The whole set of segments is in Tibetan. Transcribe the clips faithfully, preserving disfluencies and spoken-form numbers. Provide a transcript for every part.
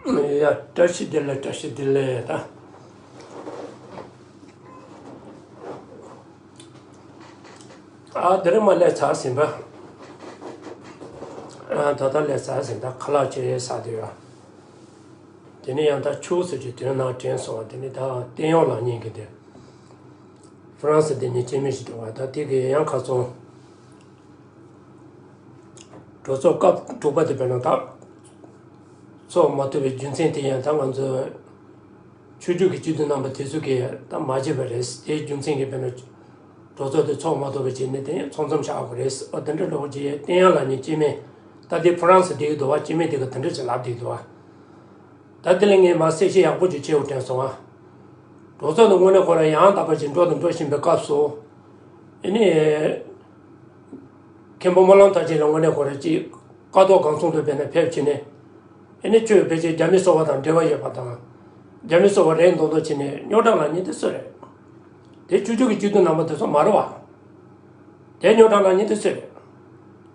ཡ། བཀྲ་ཤིས་བདེ་ལེགས། བཀྲ་ཤིས་བདེ་ལེགས་ད། ཨ་དེ་རིང་མ་ལས་ཚར་ཟིན་པ། ཨ་ད་ལྟ་ལས་ཚར་ཟིན་ད་ཁ་ལག་ཅེས་ཟ་དུས་ཡ། དེ་ནས་ཡང་ད་ཆུ་ཟེར་གྱི་དོན་ནང་དྲན་སོང་བ། དེ་ནས་ད་བསྟན་ཡོག་ལགས་གཉིས་ཀྱི་དེ། ཧྥ་རན་སི་དེ་ནས་སྐྱེ་དམན་ཞིག་འགྲོ་བ་ད་དེ་གི་ཡང་ཁ་ཚོན། གྲོས་ཚོགས་སྐབས་དྲུག་པ་དེ་བས་ན་ད་ཚོགས་མ་ཐུབ་པའི་རྒྱུ་མཚན་དེ་ཡང་ད་ང་ཚོ་ཆོས་བརྒྱུད་ཀྱི་སྤྱི་འཐུས་རྣམ་པ་དེ་ཚོ་གིས་ད་མ་བརྗེད་པ་རེད། དེའི་རྒྱུ་མཚན་གྱིས་བས་ན་གྲོས་ཚོགས་དེ་ཚོགས་མ་ཐུབ་པ་བྱས་ནས་དེ་ཚོགས་མཚམས་བཞག་དགོས་རེད། ཨོ་དེ་འདྲ་འགྲོ་གི་ཅི་བསྟན་ཡག་ལགས་ནས་སྐྱེ་དམན་ད་དེ་ཧྥ་རན་སི་བསྡད་ཀྱི་འདུག་བ། སྐྱེ་དམན་དེ་ག་དེ་འདྲ་ཅིག་ལབ་བསྡད་ཀྱི་འདུག་བ། ད་དེ་ལ་ངས་མ་གསལ་བཤད་ཡག་པོ་ཅིག་བྱེད་དགོས་དྲན་སོང་ཨ། གྲོས་ཚོགས་ནི་དངོས་གནས་ཁོ་རང་ཡང་དག་པ་ཅིག་འགྲོ་དང་འགྲོ་བཞིན་པའི་སྐབས་སུ། ཨེ་ནི། མཁན་པོ་སྨོན་ལམ་མཐར་ཕྱིན་ལ་དངོས་གནས་ཁོ་རང་ཅིག་ཀ་ཐོག་གང་གསུང་དུ་བས་ན་ཕེབས་ཕྱིན་ནས། ཨེ་ནི་ཁྱོད་ཕལ་ཆེར་རྒྱ་མི་སོ་པ་དང་འབྲེལ་བ་ཡོད་པ་དང་། རྒྱ་མི་སོ་པ་རེད་མདོག་མདོག་བྱས་ནས་རྙོག་དྲ་ལངས་མཁན་དེ་སུ་རེད། དེ་ཆོས་བརྒྱུད་ཀྱི་སྤྱི་འཐུས་རྣམ་པ་དེ་ཚོ་མ་རེད་བ། དེ་རྙོག་དྲ་ལངས་མཁན་དེ་སུ་རེད།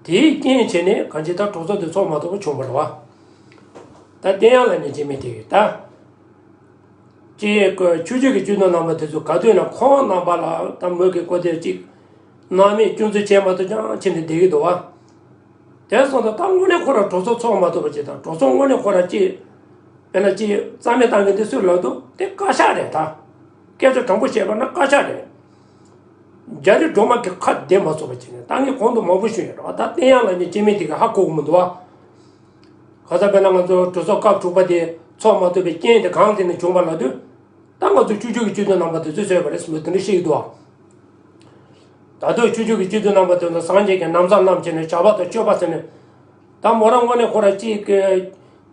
དེའི་རྐྱེན་བྱས་ནས་གང་ཅི་ད་གྲོས་ཚོགས་དེ་ཚོགས་མ་ཐུབ་པ་བྱུང་བ་རེད་བ། ད་བསྟན་ཡག་ལགས་ནས་བྱེད་མི་དེ་ད། ཅེས་ཆོས་བརྒྱུད་ཀྱི་སྤྱི་འཐུས་རྣམ་པ་དེ་ཚོ་ག་དུས་ན་ཁོང་རྣམ་པ་ལ་ད་མོས་ཀྱི་གོ་དེ་ཅིག་སྣང་མེད་སྐྱོན་འཛུགས་བྱས་མ་ཐུབ་ཀྱང་ཕྱིན་ནས་བསྡད་ཀྱི་འདུག་བ། དེ་སོང་ཙང་ད་དངོས་གནས་ཁོ་རང་གྲོས་ཚོགས་ཚོགས་མ་ཐུབ་པ་ཅིག་དང་གྲོས་ཚོགས་དངོས་གནས་ཁོ་རང་ཅིག་དཔེར་ན་ཅིག་རྩ་མེད་བཏང་གི་འདི་སུས་ལབ་འདུག་དེ་བཀའ་ཤག་རེད་ད། སྐད་ཆ་དྲང་པོ་བཤད་པ་ན་བཀའ་ཤག་རེད། རྒྱ་རིགས་སྒྲོལ་མ་གི་ཁ་བདེ་མ་སོང་བ་བྱས་ནས་ད་ངས་གོང་དུ་མང་པོ་ཞུས་ཡོད་རེད་བ། ད་བསྟན་ཡག་ལགས་ནས་སྐྱེ་དམན་དེ་ག་ཧ་གོ་གི་མི་འདུག་བ། ག་ས་དཔེར་ན་ང་ཚོ་གྲོས་ཚོགས་སྐབས་དྲུག་པ་དེ་ཚོགས་མ་ཐུབ་པའི་རྐྱེན་དེ་གང་ཐད་ནས་བྱུང་བ་ལབ་དུས། ད་ང་ཚོ་ཆོས་བརྒྱུད་ཀྱི་སྤྱི་འཐུས་རྣམ་པ་དེ་ཚོས་བཟོས་པ་རེད་ཟེར་ནས་དེ་འདྲ་བཤད་ཀྱི་འདུག་བ། ད་དུང་ཆོས་བརྒྱུད་ཀྱི་སྤྱི་འཐུས་རྣམ་པ་དེ་ཚོ་སངས་རྒྱས་ཀྱི་ན་བཟའ་བསྣམས་བྱས་ནས་ཇག་པ་དང་སྤྱོད་པ་ཟེར་ནས། ད་མོ་རང་དངོས་གནས་ཁོ་རང་གཅིག་གི་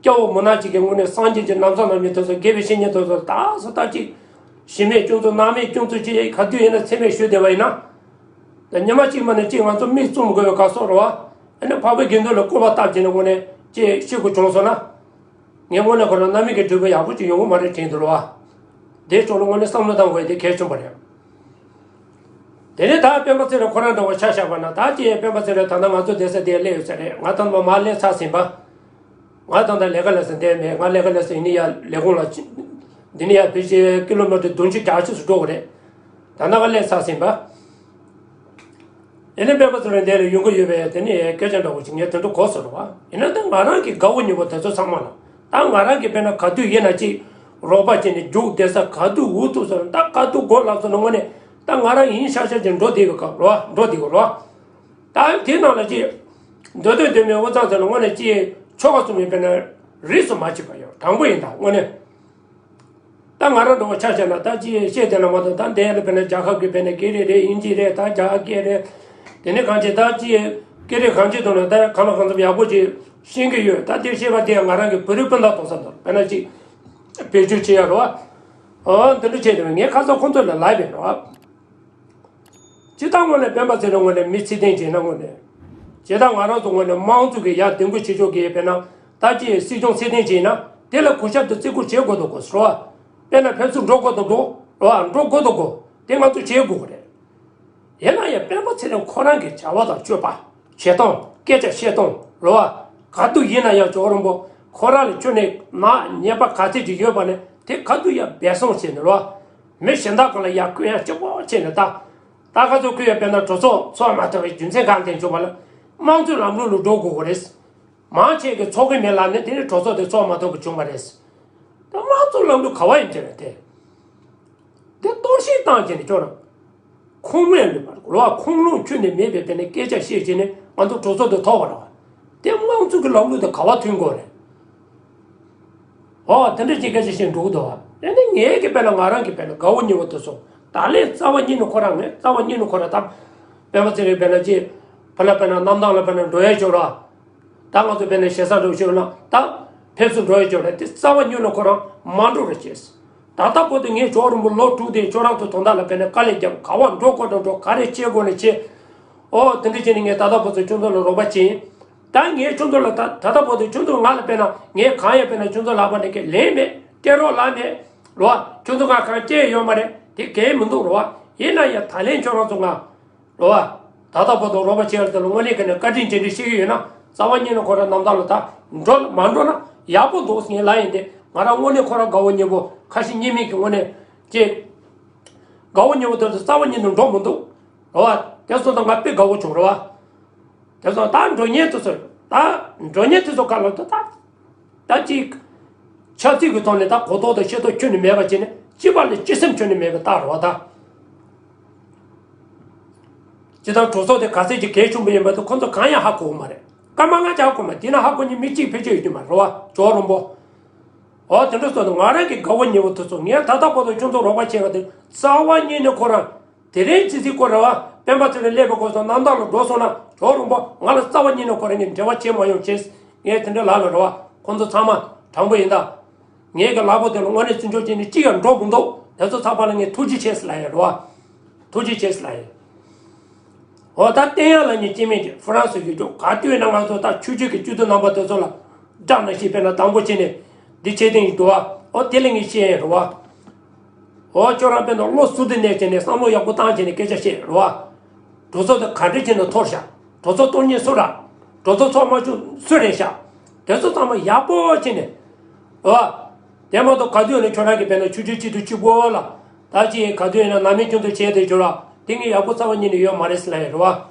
སྐྱ་བོ་མུན་ནག་ཅིག་གི་དངོས་གནས་སངས་རྒྱས་ཀྱི་ན་བཟའ་བསྣམས་ནས་དེ་ཚོ་དགེ་བའི་བཤེས་གཉེན་དེ་ཚོ་ད་སོ་ད་ཅིག་གཞི་མེད་སྐྱོན་འཛུགས་སྣང་མེད་སྐྱོན་འཛུགས་ཅིག་ག་དུས་ཡིན་ན་མཚན་སྨད་ཞུས་བསྡད་པ་ཡིན་ན། ད་ཉི་མ་གཅིག་མ་ནས་གཅིག་ང་ཚོ་མིག་བཙུམ་དགོས་པའི་སྐབས་སོགས་རེད་བ། ཨ་ནི་འཕགས་པའི་དགེ་འདུན་ལ་སྐུར་པ་བཏབ་བྱས་ནས་དངོས་གནས་ཅིག་ཤི་དགོས་བྱུང་སོང་ན། ངས་དངོས་གནས་ཁོ་རང་རྣམ་སྨིན་གྱི་སྒྲུབ་པ་ཡག་པོ་ཅིག་ཡོང་གི་མ་རེད་དྲན་འདུག་ལོ། དེའི་ཕྱོགས་ལ་དངོས་གནས་བསམ་བློ་བཏང་དགོས་དེ་གལ་ཆེན་པོ་རེད། དེ་ནས་ད་སྤེན་པ་ཚེ་རིང་ཁོ་རང་འདྲ་བོ་ཆ་བཞག་པ་ན་ད་ཅི་ཡང་སྤེན་པ་ཚེ་རིང་ད་ལྟ་ང་ཚོ་བསྡད་ས་དེར་སླེབས་ཡོད་ས་རེད། ང་ད་ལྟ་མར་སླེབས་ཚར་ཟིན་པ། ང་ད་ལྟ་ལས་ཀ་ལས་ས་བསྡད་མེད། ང་ལས་ཀ་ལས་ས་ཡིན་ནི་ཡ་ལས་ཁུངས་ལ་ཅི། འདི་ནི་ཡ་ཕལ་ཆེར་ཀི་ལོ་མི་ཊར་བདུན་ཅུ་བརྒྱད་ཅུ་ཙམ་འགྲོ་གི་རེད། ད་ལྟ་ང་སླེབས་ཚར་ཟིན་པ། ཨེ་ནི་སྤེན་པ་ཚེ་རིང་འདི་ལ་ཡོང་གི་ཡོད་པས་དེ་ནི་སྐད་ཆ་འདྲ་བོ་ཅིག་ངས་དེ་འདྲ་གོ་སོང་རེད་བ། ཡིན་ན་ད་ང་རང་གི་དགའ་བོ་ཉེ་བོ་དེ་ཚོ་ཚང་མ་ལ་ད་ང་རང་གི་དཔེར་ན་ག་དུས་ཡིན་ན་ཅིག་རོགས་པ་བྱས་ནས་རྒྱུགས་བསྡད་ས་ག་དུས་འུ་ཐུག་སོང་ན་ད་ག་དུས་དགོས་ལབ་སོང་ན་དངོས་གནས་ད་ང་རང་ཡིན་ཤག་ཤག་ཅིག་འགྲོ་བསྡད་ཀྱི་སྐབས་རེད་བ། འགྲོ་བསྡད་ཀྱི་རེད་བ། ད་དེ་ནང་ལ་ཅིག་འདོད་འདོད་འདོད་མེད་དབུ་གཙང་ཚོ་ལ་དངོས་གནས་ཅིག་ཆོལ་ཁ་གསུམ་ཡིན་དཔེར་ན་རིས་སུ་མ་ཆད་པ་ཡོད། དྲང་པོ་ཡིན་ད་དངོས་གནས། ད་ང་རང་འདྲ་བོ་ཆ་བཞག་ན་ད་ཅི་བཤད་དེ་ལ་མ་གཏོགས་ད་འདི་ལ་དཔེར་ན་རྒྱལ་ཁབ་ཀྱི་དཔེར་ན་སྐད་རིགས་རེད། དབྱིན་ཇི་རེད། ད་རྒྱ་སྐད་རེད། དེ་ནས་གང་ཅི་ད་ཅི་སྐད་རིགས་གང་ཅི་དང་ན་ད་གང་ལ་གང་འཚམ་ཡག་པོ་ཅིག་ཤེས་ཀྱི་ཡོད། ད་དེ་ཤེས་པ་དེ་ང་རང་གི་བོད་རིགས་སྤུན་ཟླ་དོགས་ས་དང་དཔེར་ན་ཅིག་བེད་སྤྱོད་བྱེད་ཡ་རོ། ཨོ་འདི་འདྲ་བྱས་དེ་ངས་ཁ་སང་ཁོང་ཚོ་ལ་ལབ་པས་རོ། སྤྱིར་བཏང་ངོས་ནས་སྤེན་པ་ཚེ་རིང་ངོས་ནས་མི་ཚད་ལྡན་བྱས་ན་དངོས་གནས། སྤྱིར་བཏང་ང་རང་ཚོ་ངོས་ནས་དམངས་གཙོ་གི་ཡར་འདེམས་བསྐོ་བྱེད་ཕྱོགས་ཀྱི་དཔེར་ན་ད་ཅི་སྲིད་སྐྱོང་ཚད་ལྡན་བྱས་ན་དེ་ལ་གུས་ཞབས་དང་བརྩི་བཀུར་བྱེད་དགོས་དང་དགོས་རོ། དཔེར་ན་ཕེབས་བསུ་འགྲོ་དགོས་དང་འགྲོ་རོ། འགྲོ་དགོས་དང་དགོས་དེ་ང་ཚོ་བྱེད་དགོས་ཀྱི་རེད། ཡིན་ན་ཡང་སྤེན་པ་ཚེ་རིང་ཁོ་རང་གི་བྱ་བ་དང་སྤྱོད་པ་བྱེད་སྟངས་སྐད་ཆ་བཤད་སྟངས་རོ། ག་དུས་ཡིན་ན་ཡང་ཇོ་རིན་པོ་ཁོ་རང་ལ་ཁྱོན་ནས་ན་ཉེས་པ་ག་ཚད་ཅིག་ཡོད་པ་ནས་དེ་ག་དུས་ཡང་སྦས་གསང་བྱས་ནས་རོ། མི་གཞན་དག་གང་ལ་ཡར་སྐུལ་ཡང་གཅིག་པོ་བྱས་ནས་ད། ད་ག་ཚོད་སྐུལ་ཡང་དཔེར་ན་གྲོས་ཚོགས་ཚོགས་མ་ཐུབ་པའི་རྒྱུ་མཚན་གང་དེ་བྱུང་བ་ལ། དམངས་གཙོའི་ལམ་ལུགས་ལ་འགྲོ་དགོས་ཀྱི་རེད། མང་ཆེ་གི་ཚོགས་ཀྱི་མེད་ལབ་ནས་དེ་ནི་གྲོས་ཚོགས་དེ་ཚོགས་མ་ཐུབ་པ་བྱུང་བ་རེད། ད་དམངས་གཙོའི་ལམ་ལུགས་ག་བ་ཡིན་དེ་རེད་དེ། དེ་གཏོར་བཤིག་བཏང་བྱས་ནས་སྐྱོ་ར། ཁུངས་མེད་ལུས་པ་རེད་ལོ། ཁུངས་ལུང་ཁྱོན་ནས་མེད་པའི་དཔེར་ན་སྐད་ཆ་བཤད་བྱས་ནས་ང་ཚོ་གྲོས་ཚོགས་དེ་ཐོབ་པ་རེད་བ། དེ་དམངས་གཙོ་གི་ལམ་ལུགས་དེ་ག་བ་མཐུན་དགོས་རེད། ཨོ་དེ་འདྲ་ཅིག་སྐད་ཆ་བཤད་འགྲོ་གི་འདུག་བ། དེ་ནི་ངའི་གི་དཔེར་ན་ང་རང་གི་དཔེར་ན་དགའ་བོ་ཉེ་བོ་དེ་ཚོ་ད་ལན་རྩ་བ་ཉིད་ནས་ཁོ་རང་ངས་རྩ་བ་ཉིད་ནས་ཁོ་རང་ད་སྤེན་པ་ཚེ་རིང་དཔེར་ན་ཅིག་ཕ་ལ་དཔེར་ན་གནམ་ཐང་ལ་དཔེར་ན་འགྲོ་ཡས་ཅོག་ར། ད་ང་ཚོ་དཔེར་ན་ཞེ་ས་འགྲོ་ཤོར་ན་ད་ཕེབས་བསུ་འགྲོ་ཡས་ཅོག་ར་དེ་རྩ་བ་ཉིད་ནས་ཁོ་རང་མ་འགྲོ་ར་བྱས། ད་ལྟ་བར་དུ་ངས་ཇོ་རིན་པོ་ལོ་དྲུག་དེ་ཁྱོད་རང་ཚོ་དོན་དག་ལ་དཔེར་ན་དཀའ་ལས་བརྒྱབ། ག་བ་འགྲོ་དགོས་དང་འགྲོ། ག་རེ་བྱེད་དགོས་ན་བྱེད། ཨོ་དེ་འདྲ་བྱས་ནས་ངས་ད་ལྟ་བར་དུ་ཁྱོད་ཚོ་ལ་རོགས་པ་བྱེད། ད་ངས་ཁྱོད་ཚོ་ལ་ད་ད་ལྟ་བར་དུ་ཁྱོད་ཚོ་ང་ལ་དཔེར་ན་ངས་གང་ཡང་དཔེར་ན་ཁྱོད་ཚོ་ལག་པ་ནས་ཀྱི་ལན་མེད། སྐད་རོགས་ལབ་མེད་རོ། ཁྱོད་ཚོ་ང་གང་སྐྱེས་ཡོད་མ་རེད། དེ་གལ་མི་འདུག་རོ། ཡིན་ན་ཡང་ད་ལན་ཁྱོད་རང་ཚོ་ང་རོ། ད་ལྟ་བར་དུ་རོགས་པ་བྱས་ཡོད་དེ་ལ་དངོས་གནས་ཀྱི་ནས་བཀའ་དྲིན་རྗེས་དྲན་ཞུ་གི་ཡོད་ན་རྩ་བ་ཉིད་ནས་ཁོ་རང་རྣམ་ཐར་ལ་ད་འགྲོ་མ་འགྲོ་ན་ ཡག་པོ་འདུག་ངས་ལབ་ཡིན་ཏེ། ང་རང་དངོས་གནས་ཁོ་རང་དགའ་བོ་ཉེ་བོ་ཁ་ཞེ་གཉིས་མེད་ཀྱི་ངོས་ནས་ཅེས། དགའ་བོ་ཉེ་བོ་དེ་ཚོ་རྩ་བ་ཉིད་ནས་འགྲོ་མི་འདུག་རེད་བ། དེ་སོང་ཙང་ང་དཔེ་དགའ་བོ་བྱུང་རེད་བ། དེ་སོང་ད་འགྲོ་མཁན་དེ་ཚོ་ད་འགྲོ་མཁན་དེ་ཚོ་ག་ལ་ད་ད་ད་ཅིག་ཆབ་སྲིད་ཀྱི་ཐོག་ནས་ད་གོ་རྟོགས་དང་ཤེས་རྟོགས་ཁྱོན་ནས་མེད་པ་བྱས་ནས་སྤྱི་པ་ལ་སྤྱི་སེམས་ཁྱོན་ནས་མེད་པའི་རྟགས་རེད་བ་ད། ཇི་ལྟར་གྲོས་ཚོགས་དེ་ག་ཚད་ཀྱི་གལ་ཆེན་པོ་ཡིན་པ་དེ་ཁོ་ཚོ་གང་ཡང་ཧ་གོ་གི་མ་རེད། སྐར་མ་ལྔ་བརྒྱ་ཧ་གོ་མ་དེ་ན་ཧ་གོ་མཁན་མི་གཅིག་ཕལ་ཆེར་ཡོད་ཀྱི་མ་རེད་བ་ཇོ་རོང་པོ། འོ་དེ་འདྲ་སོང་ན་ང་རང་གི་དགའ་བོ་ཉེ་བོ་དེ་ཚོ་ངས་ད་ལྟ་བར་དུ་ཁྱོད་ཚོ་རོགས་པ་བྱས་པ་དེ་རྩ་བ་ཉིད་ནས་ཁོ་རང་དེ་རིང་ཇི་སྲིད་ཁོ་རེད་བ་སྤེན་པ་ཚེ་རིང་སླེབས་པའི་སྐབས་སུ་གནམ་ཐང་ལ་འགྲོ་སོང་ན་ཇོ་རོང་པོ་ང་ལ་རྩ་བ་ཉིད་ནས་ཁོ་རང་གི་འབྲེལ་བ་བྱེད་མ་ཡོང་བྱས་ངས་དེ་འདྲ་ལབ་ལ་རེད་བ་ཁོ་ཚོ་ཚང་མ་དྲང་པོ་ཡིན་ད། ངའི་གི་ལག་པ་དེ་ལ་དངོས་གནས་བརྩི་འཇོག་བྱས་ནས་གཅིག་ཡང་འགྲོ་མི་འདུག་དེ་ཚོ་ཚང་མ་ལ་ངས་ཐུགས་རྗེ་ཆེ་ཟེར་ལབ་ཡོད་རེད་བ། ཐུགས་རྗེ་ཆེ་ཟེར་ལབ་ཡོད། འོ་ད་བསྟན་ཡག་ལ་ཉིན་སྐྱེ་དམན་གྱི་ཧྥ་རན་སི་ཡོད་རྒྱུ་ག་དུས་ན་ང་ཚོ་ད་ཆོས་བརྒྱུད་ཀྱི་སྤྱི་འཐུས་རྣམ་པ་དེ་ཚོ་ལ་སྐྲག་ན་ཞིག་དཔེར་ན་དང་པོ་བྱས་ནས་འདི་བྱེད་དེ་ཡིན་འདུག་བ། འོ་དེ་ལ་ངས་བཤད་ཡོད་རེད་བ། འོ་ཁྱོད་རང་དཔེར་ན་བློ་གཟུ་དེ་གནས་བྱས་ནས་བསམ་བློ་ཡག་པོ་བཏང་བྱས་ནས་སྐད་ཆ་བཤད་རེད་བ། གྲོས་ཚོགས་དེ་ག་འདྲ་བྱས་ནས་འཐོར་ཤག་གྲོས་ཚོགས་གཏོར་མཁན་སུ་ར། གྲོས་ཚོགས་ཚོགས་མ་བཅུག་སུ་རེད་ཤག་དེ་ཚོ་ཚང་མ་ཡག་པོ་བྱས་ནས། ཨ། དེ་མ་གཏོགས་ག་དུས་ནས་ཁྱོད་རང་གིས་དཔེར་ན་ཆུ་ཆུ་སྤྱི་འཐུས་གཅིག་པོ་ལ། ད་ཅི་ག་དུས་ཡིན་ན་ནང་མི་ཁྱོད་ཚོ་བྱས་ཏེ་བྱོས་ར། དེ་ངས་ཡག་པོ་རྩ་བ་ཉིད་ནས་ཡོད་མ་རེད་ཟེར་ལབ་ཡོད་རེད་བ།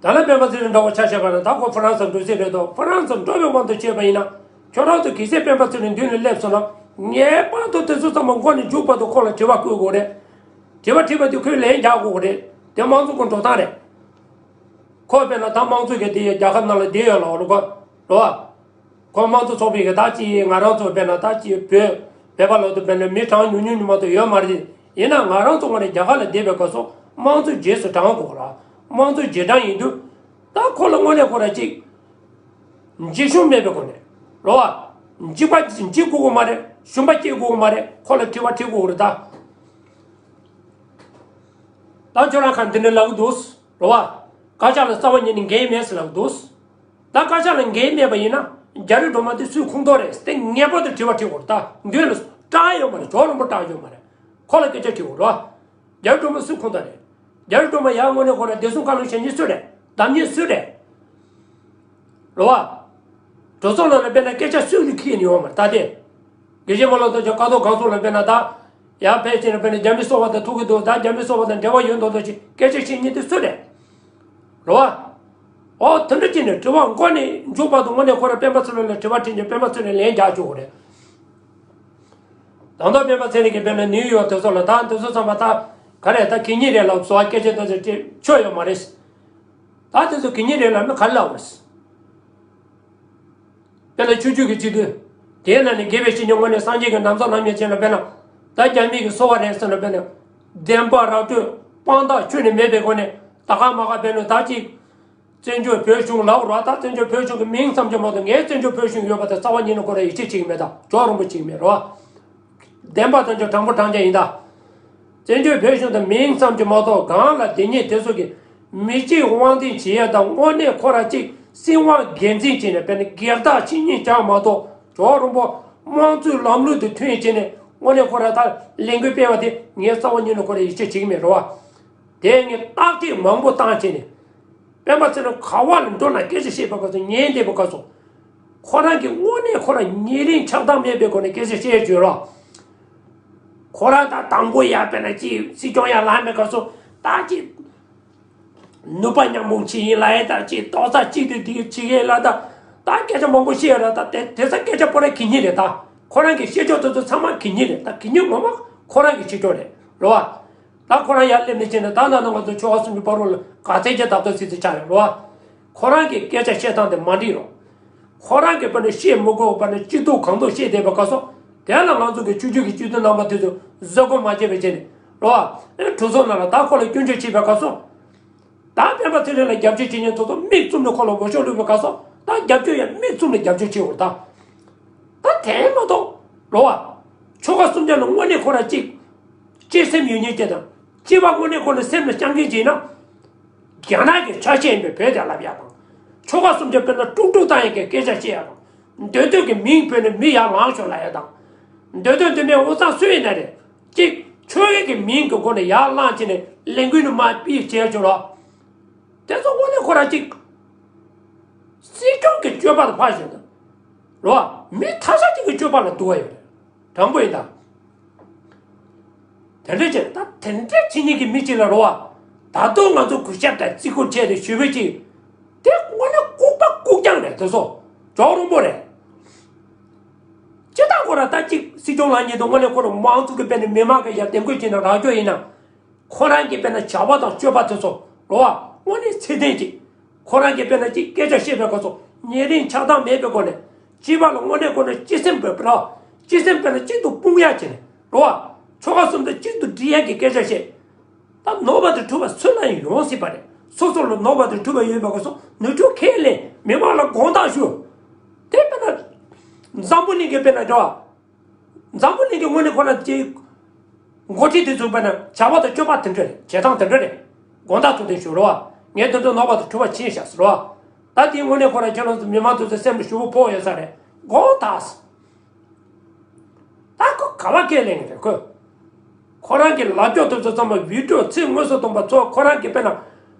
ད་ལ་སྤེན་པ་ཚེ་རིང་འདྲ་བོ་ཆ་བཞག་པ་ན་ད་ཁོ་ཧྥ་རན་སར་འགྲོ་སྲིད་རེད་དོ། ཧྥ་རན་སར་འགྲོ་བའི་དབང་དུ་བྱས་པ་ཡིན་ན། ཁྱོད་རང་ཚོ་གལ་སྲིད་སྤེན་པ་ཚེ་རིང་མདུན་ལ་སླེབས་སོང་ན། ངེས་པར་དུ་དེ་ཚོ་ཚང་མ་མགོ་ནས་མཇུག་བར་དུ་ཁོ་ལ་དྲི་བ་བཀོད་དགོས་རེད། དྲི་བ་དྲིས་པ་དེ་ཁོས་ལན་རྒྱག་དགོས་རེད། དེ་དམངས་གཙོ་གི་འགྲོ་སྟངས་རེད། ཁོ་དཔེར་ན་ད་དམངས་གཙོ་གི་དེ་རྒྱལ་ཁབ་ནང་ལ་བསྡད་ཡོད་ལ་རུ་ག་རོ། ཁོ་དམངས་གཙོ་ཚོགས་པའི་གི་ད་ཅི་ང་རང་ཚོ་དཔེར་ན་ད་ཅི་བོད་བོད་པ་ལོག་ཏུ་དཔེར་ན་མི་གྲངས་ཉུང་ཉུང་ཉུང་མ་གཏོགས་ཡོད་མ་རེད། ཡིན་ན་ང་རང་ཚོ་ངོས་ནས་རྒྱ་གར་ལ་བསྡད་པའི་སྐབས་སུ་དམངས་གཙོ་རྗེས་སུ་འབྲང་དགོས་ར། དམངས་གཙོ་རྗེས་འབྲང་ཡིན་དུས། ད་ཁོ་ལ་དངོས་གནས་ཁོ་ར་ཅིག་འཇིགས་ཞུམ་མེད་པའི་སྒོ་ནས་རོ་བ། འཇིགས་པ་འཇིགས་དགོས་ཀྱི་མ་རེད། ཞུམ་པ་སྐྱེ་དགོས་ཀྱི་མ་རེད། ཁོ་ལ་དྲི་བ་དྲི་དགོས་རེད་ད། ད་ཁྱོད་རང་ཁ་འདི་འདྲ་ལབ་ཀྱི་འདུག་རོ་བ། བཀའ་ཤག་ལ་རྩ་བ་ཉིད་ནས་འགན་མེད་ཟེར་ལབ་ཀྱི་འདུག་ད་བཀའ་ཤག་ལ་འགན་མེད་པ་ཡིན་ན་རྒྱ་རི་སྒྲོལ་མ་དེ་སུའི་ཁོངས་གཏོགས་རེད་དེ་ངེས་པར་དུ་དྲི་བ་དྲི་དགོས་རེད་ད། མདུན་ལ་སྐྲག་ཡོད་མ་རེད། ཇོ་རོང་པོ་སྐྲག་ཡོད་མ་རེད། ཁོ་ལ་སྐད་ཆ་དྲི་དགོས་རོ་བ། རྒྱ་རི་སྒྲོལ་མ་སུའི་ཁོངས་གཏོགས་རེད། རྒྱ་རི་སྒྲོལ་མ་ཡར་དངོས་གནས་ཁོ་རང་བདེ་སྲུང་བཀའ་བློན་བྱེད་མཁན་སུ་རེད། བདམས་མཁན་སུ་རེད། རེད་བ། གྲོས་ཚོགས་ནང་ལ་དཔེར་ན་སྐད་ཆ་སུས་ཀྱིས་ཁྱེར་ནས་ཡོང་བ་ད་དེ། དགེ་བཤེས་མ་ལོ་ཏོག་ཅན་ཀ་ཐོག་གང་སོང་ལ་དཔེར་ན་ད། ཡར་ཕེབས་ཕྱིན་ན་དཔེར་ན་རྒྱ་མི་སོ་པ་དང་ཐུག་གི་འདུག་ད་རྒྱ་མི་སོ་པ་དང་འབྲེལ་བ་ཡོད་མདོག་མདོག་ཅིག་སྐད་ཆ་བཤད་མཁན་དེ་སུ་རེད། རེད་བ། ཨོ་དེ་འདྲ་ཅིག་ནས་དྲི་བ་མགོ་ནས་མཇུག་བར་དུ་དངོས་གནས་ཁོ་རང་སྤེན་པ་ཚེ་རིང་ལ་དྲི་བ་དྲིས་ཀྱང་སྤེན་པ་ཚེ་རིང་ལན་རྒྱག་ཆོག་གི་རེད། ད་ལྟ་སྤེན་པ་ཚེ་རིང་གིས་དཔེར་ན་ནིའུ་ཡོག་དེ་ཚོ་ལ་ད་དེ་ཚོ་ཚང་མ་ད་ག་རེ་ད་གད་སྙིགས་རེད་ལབ་སོ་བ་སྐད་ཆ་དེ་ཚོ་ཆོ་ཡོད་མ་རེད། ད་དེ་ཚོ་གད་སྙིགས་རེད་ལབ་ན་ག་རེ་ལབ་རེད། དཔེར་ན་ཆོས་བརྒྱུད་ཀྱི་སྤྱི་འཐུས། དེའི་ནང་ནས་དགེ་བའི་བཤེས་གཉེན་དངོས་གནས་སངས་རྒྱས་ཀྱི་ན་བཟའ་ལེན་མཁན་བྱས་ན་དཔེར་ན། ད་རྒྱ་མི་གི་སོ་པ་རེད་ཟེར་ན་དཔེར་ན། བདེན་པ་ར་སྤྲོད་དཔང་རྟགས་ཁྱོན་ནས་མེད་པའི་སྒོ་ནས་ད་ག་མ་ག་དཔེར་ན་ད་ཅིག་བཙན་བྱོལ་བོད་གཞུང་ལབ་རོགས། ད་བཙན་བྱོལ་བོད་གཞུང་གི་མིང་ཙམ་གྱིས་མ་གཏོགས་ངས་བཙན་བྱོལ་བོད་གཞུང་ཡོད་པ་དེ་རྩ་བ་ཉིད་ནས་ཁོ་རང་ཡིད་ཆེས་བྱེད་ཀྱི་མེད། ད་ཇོ་རོང་པོ་བྱེད་ཀྱི་མེད་རོ། བདེན་པ་དང་ཅོ་དྲང་པོ་དྲང་རྐྱང་ཡིན་ད། བཙན་བྱོལ་བོད་གཞུང་དང་མིང་ཙམ་གྱིས་མ་གཏོགས་གང་ལ་དེ་ཉིད་དེ་ཚོ་གི་མི་གཅིག་དབང་འཛིན་བྱེད་ཡ་དང་དངོས་གནས་ཁོ་ར་གཅིག་སྲིད་དབང་སྒེར་འཛིན་བྱས་ནས་དཔེར་ན་སྒེར་བདག་ཕྱི་ཉིན་བྱ་མ་གཏོགས་ཇོ་རོང་པོ་དམངས་གཙོའི་ལམ་ལུགས་དེ་མཐུན་བྱས་ནས་དངོས་གནས་ཁོ་ར་ད་ལས་འགུལ་སྤེལ་བ་དེ་ངས་རྩ་བ་ཉིད་ནས་ཁོ་ར་ཡིད་ཆེས་བྱེད་ཀྱི་མེད་རོ་བ། དེ་ངས་བརྟག་དཔྱད་མང་པོ་བཏང་བྱས་ནས། སྤེན་པ་ཚེ་རིང་ག་བ་ལ་འགྲོ་ན་སྐད་ཆ་བཤད་པའི་སྐབས་སུ་ཉན་བསྡད་པའི་སྐབས་སུ། ཁོ་རང་གི་དངོས་གནས་ཁོ་རང་ཉེ་རིང་ཆགས་སྡང་མེད་པའི་སྒོ་ནས་སྐད་ཆ་བཤད་བརྗོད་རོགས། ཁོ་རང་ད་དང་པོ་ཡར་དཔེར་ན་ཅིག་སྲིད་སྐྱོང་ཡར་ལངས་པའི་སྐབས་སུ་ད་ཅིག་ནུས་པ་མཉམ་སྤུངས་བྱེད་ཡིན་ལབ་ཡས་ད་ཅིག་རྡོག་རྩ་གཅིག་ཏུ་བསྒྲིལ་བྱེད་ཡས་ལ་ད་ད་སྐད་ཆ་མང་པོ་བཤད་ཡོད་ར། ད་དེ་དེ་ཚ་སྐད་ཆ་པོ་ར་གད་སྙིགས་རེད་ད། ཁོ་རང་གི་བཤད་ཕྱོགས་དེ་ཚོ་ཚང་མ་གད་སྙིགས་རེད་ད། གད་སྙིགས་ངོ་མ་ཁོ་རང་གི་བཤད་ཕྱོགས་རེད་རོ་བ། ད་ཁོ་རང་ཡར་སླེབས་ནས་བྱས་ནས་ད་ད་ནང་ང་ཚོ་ཆོལ་ཁ་གསུམ་གྱི་བར་ལ་ག་ཚད་ཀྱི་ཐབས་ཐོབ་སྲིད་དུ་ཆགས་ཡོད་རེད་བ། ཁོ་རང་གི་སྐད་ཆ་བཤད་སྟངས་དེ་མ་འགྲིག་རོ། ཁོ་རང་གི་བར་ནས་བཤད་མི་དགོས་པར་ནས་སྐྱིད་སྡུག་གང་ཐུབ་བཤད་བསྡད་པའི་སྐབས་སུ་དེ་ལ་ང་ཚོ་གི་ཆོས་བརྒྱུད་ཀྱི་སྤྱི་འཐུས་རྣམ་པ་དེ་ཚོ་བཟོད་སྒོམ་མ་བྱས་པའི་ཆེད་ནས་རོ་བ། གྲོས་ཚོགས་ནང་ལ་ད་ཁོ་ལ་སྐྱོན་བརྗོད་བྱས་པའི་སྐབས་སུ། ད་སྤེན་པ་ཚེ་རིང་ལ་རྒྱབ་སྐྱོར་བྱེད་མཁན་ཚོ་ཚོ་མིག་བཙུམ་ནས་ཁོ་ལ་འོས་ཤོག་བླུགས་པའི་སྐབས་སུ་ད་རྒྱབ་སྐྱོར་ཡང་མིག་བཙུམ་ནས་རྒྱབ་སྐྱོར་བྱེད་འོར་ད། ད་དེ་མ་གཏོགས་རོ་བ། ཆོལ་ཁ་གསུམ་ཆ་ལ་དངོས་གནས་ཁོ་ར་གཅིག་གཅེས་སེམས་ཡོད་མཁན་གཅིག་དང་གཅིག་པ་དངོས་གནས་ཁོ་ལ་སེམས་ལ་བཅངས་མཁན་གཅིག་ན། རྒྱ་ནག་གི་ཆ་ཤས་ཡིན་པའི་བོད་དེ་ལབ་ཡ་དང་། ཆོལ་ཁ་གསུམ་ཆ་དཔེར་ན་དཀྲུག་དཀྲུག་བཏང་ཡ་གི་སྐད་ཆ་བཤད་ཡ་དང་། འདོད་འདོད་ཀྱི་མིང་བོས་ནས་མི་ཡར་ལངས་ཤོག་ལབ་ཡ་དང་། འདོད་འདོད་འདི་འདྲའི་དབུ་གཙང་སུ་ཡིན་ན་རེད། གཅིག་ཆོལ་ཁའི་གི་མིང་གི་སྒོ་ནས་ཡར་ལངས་བྱས་ནས་ལས་འགུལ་ནི་མ་ཕྱིན་བྱས་ཆོག་ལ། དེ་ཚོ་དངོས་གནས་ཁོ་ར་གཅིག་སྲིད་སྐྱོང་གི་སྤྱོད་པ་དང་ཕར་ཞོག་དང་། རེད་བ། མི་ཐ་ཤལ་ཅིག་གི་སྤྱོད་པ་ལ་དུ་བ་ཡོད་རེད། དྲང་པོ་ཡིན་ད། དེ་འདྲ་བྱས་ད་དེ་འདྲ་བྱེད་མཁན་གྱི་མི་གཅིག་ལ་རེད་བ། ད་དུང་ང་ཚོ་གུས་ཞབས་དང་བརྩི་བཀུར་བྱས་ཏེ་ཞུ་བའི་ཅིག་དེ་དངོས་གནས་ལྐུགས་པ་ལྐུགས་རྐྱང་རེད་དེ་ཚོ། ཇོག་རོང་པོ་རེད། སྤྱི་བཏང་ཁོ་རང་ད་ཅིག་སྲིད་སྐྱོང་ལངས་ཉིན་དུ་དངོས་གནས་ཁོ་རང་མང་གཙོ་གི་དཔེ་ནས་མི་མང་གི་ཡར་དེ་འགོད་བྱས་ན་རག་རྒྱུ་ཡིན་ན། ཁོ་རང་གི་དཔེར་ན་བྱ་བ་དང་སྤྱོད་པ་དེ་ཚོ་རོ་བ་དངོས་གནས་ཚད་ལྡན་ཅིག་ཁོ་རང་གི་དཔེར་ན་ཅིག་སྐད་ཆ་བཤད་པའི་སྐོར་ཚོ་ཉེ་རིང་ཆགས་སྡང་མེད་པའི་སྒོ་ནས་སྤྱི་པ་ལ་དངོས་གནས་ཁོ་རང་སྤྱི་སེམས་པའི་ར་སྤྱི་སེམས་དཔེར་ན་གཅིག་ཏུ་སྤུངས་ཡ་བྱས་ནས་རོ་བ་ཆོལ་ཁ་གསུམ་དུ་གཅིག་ཏུ་སྒྲིལ་ཡ་གི་སྐད་ཆ་བཤད། ད་ནོར་བ་དང་འཁྲུལ་བ་སུ་ལ་ཡང་ཡོང་སྲིད་པ་རེད། སོ་སོ་ལ་ནོར་བ་དང་འཁྲུལ་བ་ཡོད་པའི་སྐོར་ཚོ་ནོར་འཁྲུལ་ཁས་ལེན་མི་མང་ལ་དགོངས་དག་ཞུ། དེ་དཔེར་ན་འཛམ་བུ་གླིང་གི་དཔེར་ན་འགྲོ་བ། འཛམ་བུ་གླིང་གི་ངོས་ནས་ཁོ་ན་ཅིག་འགོ་ཁྲིད་དེ་ཚོ་དཔེར་ན་བྱ་བ་དང་སྤྱོད་པ་དེ་འདྲ་རེད། བྱེད་སྟངས་དེ་འདྲ་རེད། དགོངས་དག་ཐུགས་བདེན་ཞུ་རོགས། ངས་དེ་ཚོ་ནོར་བ་དང་འཁྲུལ་བ་ཕྱིན་བཞག་ཟེར་རོགས། ད་དེའི་ངོས་ནས་ཁོ་རང་ཁྱེད་རང་ཚོ་མི་མང་ཚོ་ཚོའི་སེམས་ལ་ཞུ་བོ་ཕོག་ཡོད་ས་རེད། དགོངས་དག་ད་ཁོ་ག་བ་སྐད་ལེན་གི་རེད་ཁོ། ཁོ་རང་གི་ལབ་ཕྱོགས་དེ་ཚོ་ཚང་མ་བི་ཌིའོ་ཚིག་དངོས་སུ་གཏོང་པ་ཚོ་ཁོ་རང་གི་དཔེར་ན།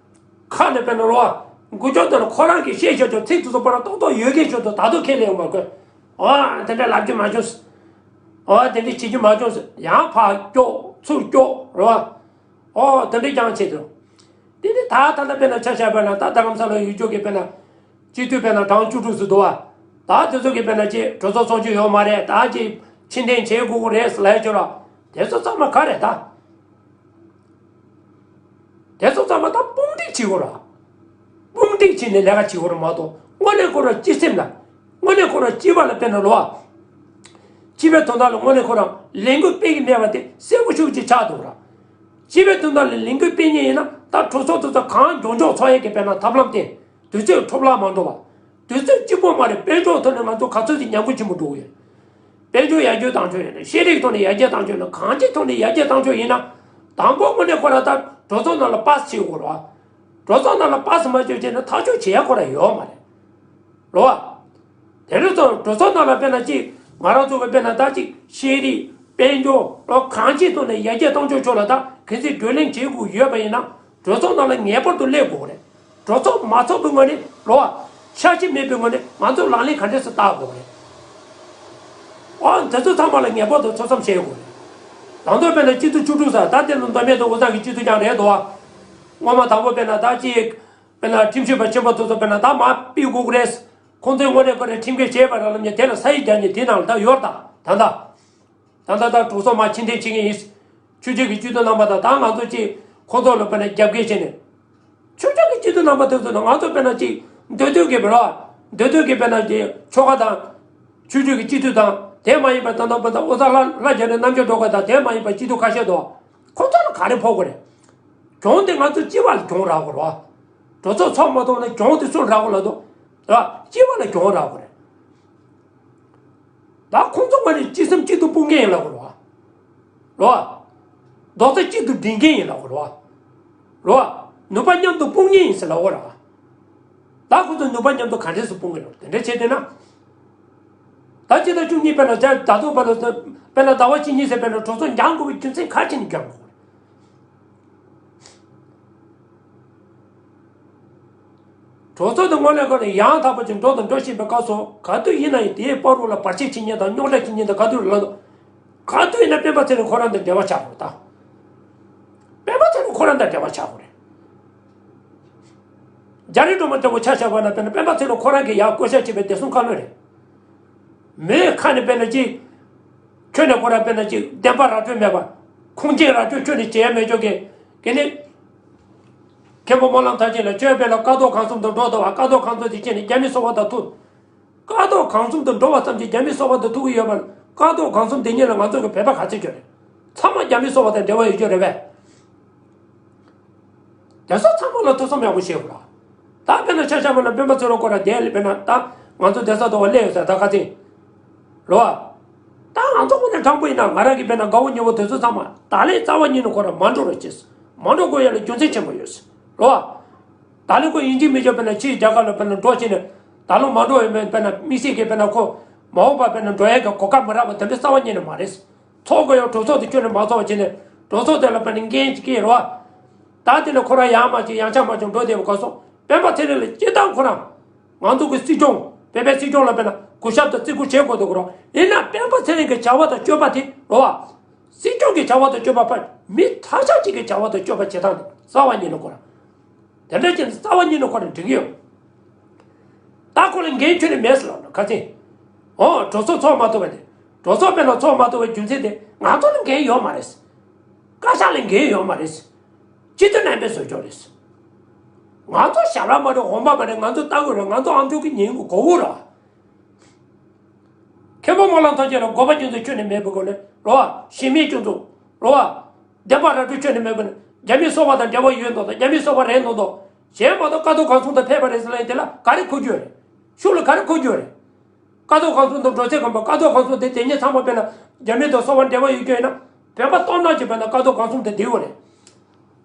ཁ་ནས་དཔེར་ན་རོ་བ། འགུལ་སྐྱོད་དེ་ལ་ཁོ་རང་གིས་བཤད་ཤོད་ཆོག་ཚིག་དེ་ཚོ་པར་ཏོག་ཏོག་ཡོད་མཁན་ཤོད་དོ་ད་དུང་ཁས་ལེན་མ་དགོས། ཨོ་དེ་འདྲ་ལབ་རྒྱུ་མ་བྱུང་། ཨོ་དེ་འདྲ་བྱེད་རྒྱུ་མ་བྱུང་ཟེར་ཡང་ཕར་སྐྱོག་ཚུར་སྐྱོག་རོ་བ། ཨོ་དེ་འདྲ་ཀྱང་བྱེད་དོ། དེ་ནི་ད་ད་ལྟ་དཔེར་ན་ཆ་བཞག་པ་ན་ད་རྡ་རམ་ས་ལ་ཡུལ་ཕྱོགས་ཀྱི་དཔེར་ན། སྤྱི་འཐུས་དཔེར་ན་གྲངས་བཅུ་དྲུག་ཙམ་འདུག་བ། ད་དེ་ཚོ་གི་དཔེར་ན་ཅིག་གྲོས་ཚོགས་ཚོགས་རྒྱུ་ཡོད་མ་རེད། ད་ཅིག་ཕྱིར་འཐེན་བྱེད་དགོས་ཀྱི་རེད་ཟེར་ལབ་ཡོད་ཅོག་ར། དེ་ཚོ་ཚང་མ་ག་རེད་ད། དེ་ཚོ་ཚང་མ་ད་དཔུང་སྒྲིག་བྱེད་དགོས་ར། དཔུང་སྒྲིག་བྱས་ནས་ལས་ཀ་བྱེད་དགོས་ར་མ་གཏོགས་དངོས་གནས་ཁོ་ར་སྤྱི་སེམས་ལ། དངོས་གནས་ཁོ་ར་སྤྱི་པ་ལ་དཔེར་ན་ལོ་བ། སྤྱི་པའི་དོན་དག་ལ་དངོས་གནས་ཁོ་ར་ལས་འགུལ་སྤེལ་གྱི་མེད་པ་དེ་གསལ་པོ་ཤུགས་ཀྱིས་ཆགས་འདུག་ར། སྤྱི་པའི་དོན་དག་ལ་ལས་འགུལ་སྤེལ་མཁན་ཡིན་ན་ད་གྲོས་ཚོགས་དེ་ཚོ་གང་མགྱོགས་མགྱོགས་ཚོགས་ཡས་ཀྱི་དཔེར་ན་ཐབས་ལམ་དེ། དུས་ཚོད་འཕྲོ་བརླག་མ་འགྲོ་བ། དུས་ཚོད་གཅིག་པོ་མ་རེད། དཔལ་འབྱོར་ཐོག་ནས་ང་ཚོ་ག་ཚོད་ཅིག་ཉམས་རྒུད་ཆེན་པོ་འགྲོ་གི་ཡོད། དཔལ་འབྱོར་ཡར་རྒྱས་བཏང་ཆོག་ཡིན་ན་ཤེས་རིག་ཐོག་ནས་ཡར་རྒྱས་བཏང་ཆོག་ཡིན་ན་གང་ཅིའི་ཐོག་ནས་ཡར་རྒྱས་བཏང་ཆོག་ཡིན་ན། དང་པོ་དངོས་གནས་ཁོ་རང་ད་གྲོས་ཚོགས་ནང་ལ་པཱ་སི་བྱེད་དགོས་རེད་བ། གྲོས་ཚོགས་ནང་ལ་པཱ་སི་མ་བྱས་བྱས་ན་ཐག་གཅོད་བྱེད་ཡ་ཁོ་རང་ཡོད་མ་རེད། རེད་བ། དེ་རིང་ཚོ་གྲོས་ཚོགས་ནང་ལ་དཔེར་ན་ཅིག་ང་རང་ཚོ་གི་དཔེར་ན་ད་ཅིག་ཤེས་རིག་དཔལ་འབྱོར་ལོ་གང་ཅིའི་ཐོག་ནས་ཡར་རྒྱས་གཏོང་ཆོག་ཆོག་ལ་ད་གལ་སྲིད་བགྲོ་གླེང་བྱེད་དགོས་ཡོད་པ་ཡིན་ན། གྲོས་ཚོགས་ནང་ལ་ངེས་པར་དུ་སླེབས་དགོས་རེད། གྲོས་ཚོགས་མ་ཚོགས་པའི་སྔོན་ནས་རོ་བ། འཆར་གཞི་མེད་པའི་སྔོན་ནས་ང་ཚོ་ལག་ལེན་ག་འདྲས་སུ་བསྟར་དགོས་རེད། ཨོ་དེ་ཚོ་ཚང་མ་ལ་ངེས་པར་དུ་ཚོད་བསམ་བྱེད་དགོས་རེད། ད་དུང་དཔེར་ན་སྤྱི་འཐུས་བཅུ་དྲུག་ཟེར་ད་དེ་ལ་མདོ་སྨད་དུ་དབུས་གཙང་གི་སྤྱི་འཐུས་ཀྱང་རེད་འདུག་བ། སྔོན་མ་དང་པོ་དཔེར་ན་ད་ཅིག་དཔེར་ན་ཁྲིམས་ཞིབ་པ་ཆེན་པོ་དེ་ཚོ་དཔེར་ན་ད་མར་ཕུད་དགོས་ཀྱི་རེད། ཁོང་ཚོའི་ངོས་ནས་ཁོ་རེ་ཁྲིམས་འགལ་བྱས་པ་ར་ལབ་ནས་དེ་ལ་ས་ཡིག་རྒྱག་ནས་དེ་ནང་ལ་ད་ཡོད་ད་ད་ད། ད་ལྟ་ད་གྲོས་ཚོགས་མར་ཕྱིར་འཐེན་བྱེད་མཁན་ཡིན། ཆོས་བརྒྱུད་ཀྱི་སྤྱི་འཐུས་རྣམ་པ་དང་ད་ང་ཚོ་ཅིག་ཁོང་ཚོ་ལ་དཔེར་ན་རྒྱབ་འགལ་བྱས་ནས། ཆོས་བརྒྱུད་ཀྱི་སྤྱི་འཐུས་རྣམ་པ་དེ་ཚོ་ནི་ང་ཚོ་དཔེར་ན་ཅིག་འདོད་འདོད་ཀྱི་དཔེར་ན། འདོད་འདོད་ཀྱི་དཔེར་ན་ཅིག་ཆོལ་ཁ་དང་། ཆོས་བརྒྱུད་ཀྱི་སྤྱི་འཐུས་དང་དེ་མ་ཡིན་པ་ད་ལྟ་དཔེར་ན་དབུས་གཙང་ལྷ་ལྷ་རྒྱ་རི་རྣམ་རྒྱལ་སྒྲོལ་དཀར་དང་དེ་མ་ཡིན་པ་སྤྱི་འཐུས་ཁ་ཤས་འདུག་ཁོང་ཚོ་ལ་ག་རེ་ཕོག་དགོས་རེད། གྱོང་དེ་ང་ཚོ་སྤྱི་པ་ལ་གྱོང་རག་དགོས་རེད་བ། གྲོས་ཚོགས་ཚོགས་མ་ཐུབ་ན་གྱོང་དེ་སུར་རག་དགོས་ལ་འདུག་ར། སྤྱི་པ་ལ་གྱོང་རག་དགོས་རེད། ད་ཁོང་ཚོ་ང་ནི་སྤྱི་སེམས་གཅིག་ཏུ་སྤུངས་མཁན་ཡིན་ལབ་དགོས་རེད་བ། རོ། རྡོག་རྩ་གཅིག་ཏུ་སྒྲིལ་མཁན་ཡིན་ལབ་དགོས་རེད་བ། རོ། ནུས་པ་མཉམ་དུ་སྤུངས་མཁན་ཡིན་ཟེར་ལབ་དགོས་རེད་བ། ད་ཁོང་ཚོ་ནུས་པ་མཉམ་དུ་ག་འདྲས་སུ་སྤུངས་ཀྱི་རེད་དེ་འདྲས་བྱས་བསྡད་ན། ད་སྤྱི་ཟླ་བཅུ་གཉིས་དཔེར་ན་ཟླ་ཟླ་ཐོག་བར་དུ་དཔེར་ན་ཟླ་བ་གཅིག་གཉིས་ཟེར་དཔེར་ན་གྲོས་ཚོགས་འགྱངས་དགོས་པའི་རྒྱུ་མཚན་ག་རེ་བྱས་ནས་འགྱངས་དགོས་རེད། གྲོས་ཚོགས་དེ་སྔོན་ལས་ཁོ་ནས་ཡང་དག་པ་ཅིག་འགྲོ་དང་འགྲོ་བཞིན་པའི་སྐབས་སུ་ག་དུས་ཡིན་ན་ཡང་དེའི་བར་དུ་ལ་བར་ཆད་བྱེད་མཁན་དང་རྙོག་དྲ་བྱེད་མཁན་དང་ག་དུས་ལ་ལ་ག་དུས་ཡིན་ན་སྤེན་པ་ཚེ་རིང་ཁོ་རང་དང་འབྲེལ་བ་ཆགས་དགོས་ད། སྤེན་པ་ཚེ་རིང་ཁོ་རང་དང་འབྲེལ་བ་ཆགས་དགོས་རེད། རྒྱ་རི་སྒྲོལ་མ་འདྲ་བོ་ཆ་བཞག་པ་ན་དཔེར་ན་སྤེན་པ་ཚེ་རིང་ཁོ་རང་གིས་ཡར་བསྐོ་བཞག་བྱས་པའི་བདེ་སྲུང་བཀའ་བློན་རེད། མོའི་ཁ་ནས་དཔེར་ན་ཅིག་ཁྱོད་ནས་ཁོ་རང་དཔེར་ན་ཅིག་བདེན་པ་ར་སྤྲོད་མེད་པ། ཁུངས་སྐྱེལ་ར་སྤྲོད་ཁྱོད་ནས་བྱེད་ཡ་མེད་ཅོག་གི། གལ་ནི། མཁན་པོ་སྨོན་ལམ་མཐར་ཕྱིན་ལ་ཁྱོད་དཔེ་ལ་ཀ་རྡོ་གང་གསུམ་དུ་འགྲོ་དོ་བ། ཀ་རྡོ་གང་གསུམ་དེ་ཁྱེད་ནི་རྒྱ་མི་སོ་པ་དང་ཐུག་ཀ་རྡོ་གང་གསུམ་དུ་འགྲོ་བ་ཙམ་གྱིས་རྒྱ་མི་སོ་པ་དང་ཐུག་གི་ཡོད་པ། ཀ་རྡོ་གང་གསུམ་དེ་གཉིས་ལ་ང་ཚོ་གི་བོད་པ་ག་ཚོད་ཡོད་རེད། ཚང་མ་རྒྱ་མི་སོ་པ་དང་འབྲེལ་བ་ཡོད་རྒྱུ་རེད་པས། དེ་ཚོ་ཚང་མ་ལ་ཐུགས་བསམ་ཡག་པོ་བཞེས་དགོས་ར། ད་དཔེར་ན་ཆ་བཞག་པ་ན་སྤེན་པ་ཚེ་རིང་ཁོ་ར་དེ་ལ་དཔེར་ན་ད་ང་ཚོ་བསྡད་ས་དོ་བ་སླེབས་ཡོད་ས་ད་ག་ཚིག་རེད་བ། ད་ང་ཚོ་ཁོ་ནས་དྲང་པོ་ཡིན་ན་ང་རང་གི་དཔེར་ན་དགའ་བོ་ཉེ་བོ་དེ་ཚོ་ཚང་མ་ད་ལན་རྩ་བ་ཉིད་ནས་ཁོ་ར་མ་འགྲོ་རོགས་བྱེད། མ་འགྲོ་དགོས་ཡ་ལ་རྒྱུ་མཚན་ཆེན་པོ་ཡོད་རེད་བ། ད་ལན་ཁོ་ཡིན་གཅིག་མིན་གཅིག་དཔེར་ན་ཕྱིའི་རྒྱ་གར་ལ་དཔེར་ན་འགྲོ་བྱས་ནས་ད་ལོ་མ་འགྲོ་ཡོད་མེད་དཔེར་ན་དམིགས་བསལ་གྱི་དཔེར་ན་ཁོ་མ་འོངས་པ་དཔེར་ན་འགྲོ་ཡ་གི་གོ་སྐབས་མི་རག་པ་དེ་འདྲ་རྩ་བ་ཉིད་ནས་མ་རེད། ཚོགས་དགོས་ཡང་གྲོས་ཚོགས་དེ་ཁྱོན་ནས་མ་ཚོགས་པ་བྱས་ནས་གྲོས་ཚོགས་དེ་ལ་དཔེར་ན་འགན་ཅིག་སྐྱེས་རོ། ད་དེ་ལ་ཁོ་རང་ཡང་མ་ཅིག་ཡང་ཆ་མ་ཅིག་འགྲོ་བསྡད་པ་ག་སོང་སྤེན་པ་ཚེ་རིང་ལ་སྤྱིར་བཏང་ཁོ་རང་ ང་ཚོ་གི་སྲིད་སྐྱོང་བོད་པའི་སྲིད་སྐྱོང་ལ་དཔེར་ན་གུས་ཞབས་དང་བརྩི་བཀུར་བྱེད་དགོས་འདུག་གོ་ར། ཡིན་ན་སྤེན་པ་ཚེ་རིང་གི་བྱ་བ་དང་སྤྱོད་པ་དེ་རོ་བ། སྲིད་སྐྱོང་གི་བྱ་བ་དང་སྤྱོད་པ་ཕར་མི་ཐ་ཤལ་ཅིག་གི་བྱ་བ་དང་སྤྱོད་པ་བྱེད་སྟངས་དེ་རྩ་བ་ཉིད་ནས་ཁོ་ར། དེ་འདྲ་བྱས་ནས་རྩ་བ་ཉིད་ནས་ཁོ་ར་འགྲིག་གི་ཡོད། ད་ཁོ་ལ་འགན་ཁྱོན་ནས་མེད་ཟེར་ལབ་ན་ཁ་སང་། ཨོ་གྲོས་ཚོགས་ཚོགས་མ་ཐུབ་པ་དེ། གྲོས་ཚོགས་དཔེར་ན་ཚོགས་མ་ཐུབ་པའི་རྒྱུ་མཚན་དེ་ང་ཚོ་ལ་འགན་ཡོད་མ་རེད། བཀའ་ཤག་ལ་འགན་ཡོད་མ་རེད། སྤྱི་འཐུས་རྣམ་པས་བཟོ་ཆོག་རེད། ང་ཚོ་ཞབས་ལ་མ་རེད། འོང་པ་མ་རེད། ང་ཚོ་ལྟ་དགོས་རེད། ང་ཚོ་ཨ་མཆོག་གི་ཉན་དགོས་གོ་བོ་ར། མཁན་པོ་སྨོན་ལམ་ཐམས་ཅད་ལ་དགོས་པ་ཁྱོད་ཚོ་ཁྱོན་ནས་མེད་པའི་སྒོ་ནས་རོ་བ། གཞི་མེད་ཁྱོད་ཚོ་རོ་བ། བདེན་པ་ར་སྤྲོད་ཁྱོད་ནས་མེད་པ་ནས་རྒྱ་མི་སོ་པ་དང་འབྲེལ་བ་ཡོད་མདོག་དང་རྒྱ་མི་སོ་པ་རེད་མདོག་མདོག་བྱས་མ་གཏོགས་ཀ་ཐོག་གང་སོང་དུ་ཕེབས་པ་རེད་ཟེར་ལ་ཡིན་དེ་ལ་ག་རེ་འཁུར་རྒྱུ་རེད། ཤུགས་ལ་ག་རེ་འཁུར་རྒྱུ་རེད། ཀ་ཐོག་གང་སོང་དུ་འགྲོ་ཚེ་གང་པ་ཀ་ཐོག་གང་སོང་དེ་དེ་ཉིད་ཚང་མ་དཔེར་ན་རྒྱ་མི་དང་སོ་པ་འབྲེལ་བ་ཡོད་རྒྱུ་ཡིན་ན་བོད་པ་སྟོབས་ནག་ཅིག་དཔེར་ན་ཀ་ཐོག་གང་སོང་དུ་བསྡད་དགོས་རེད།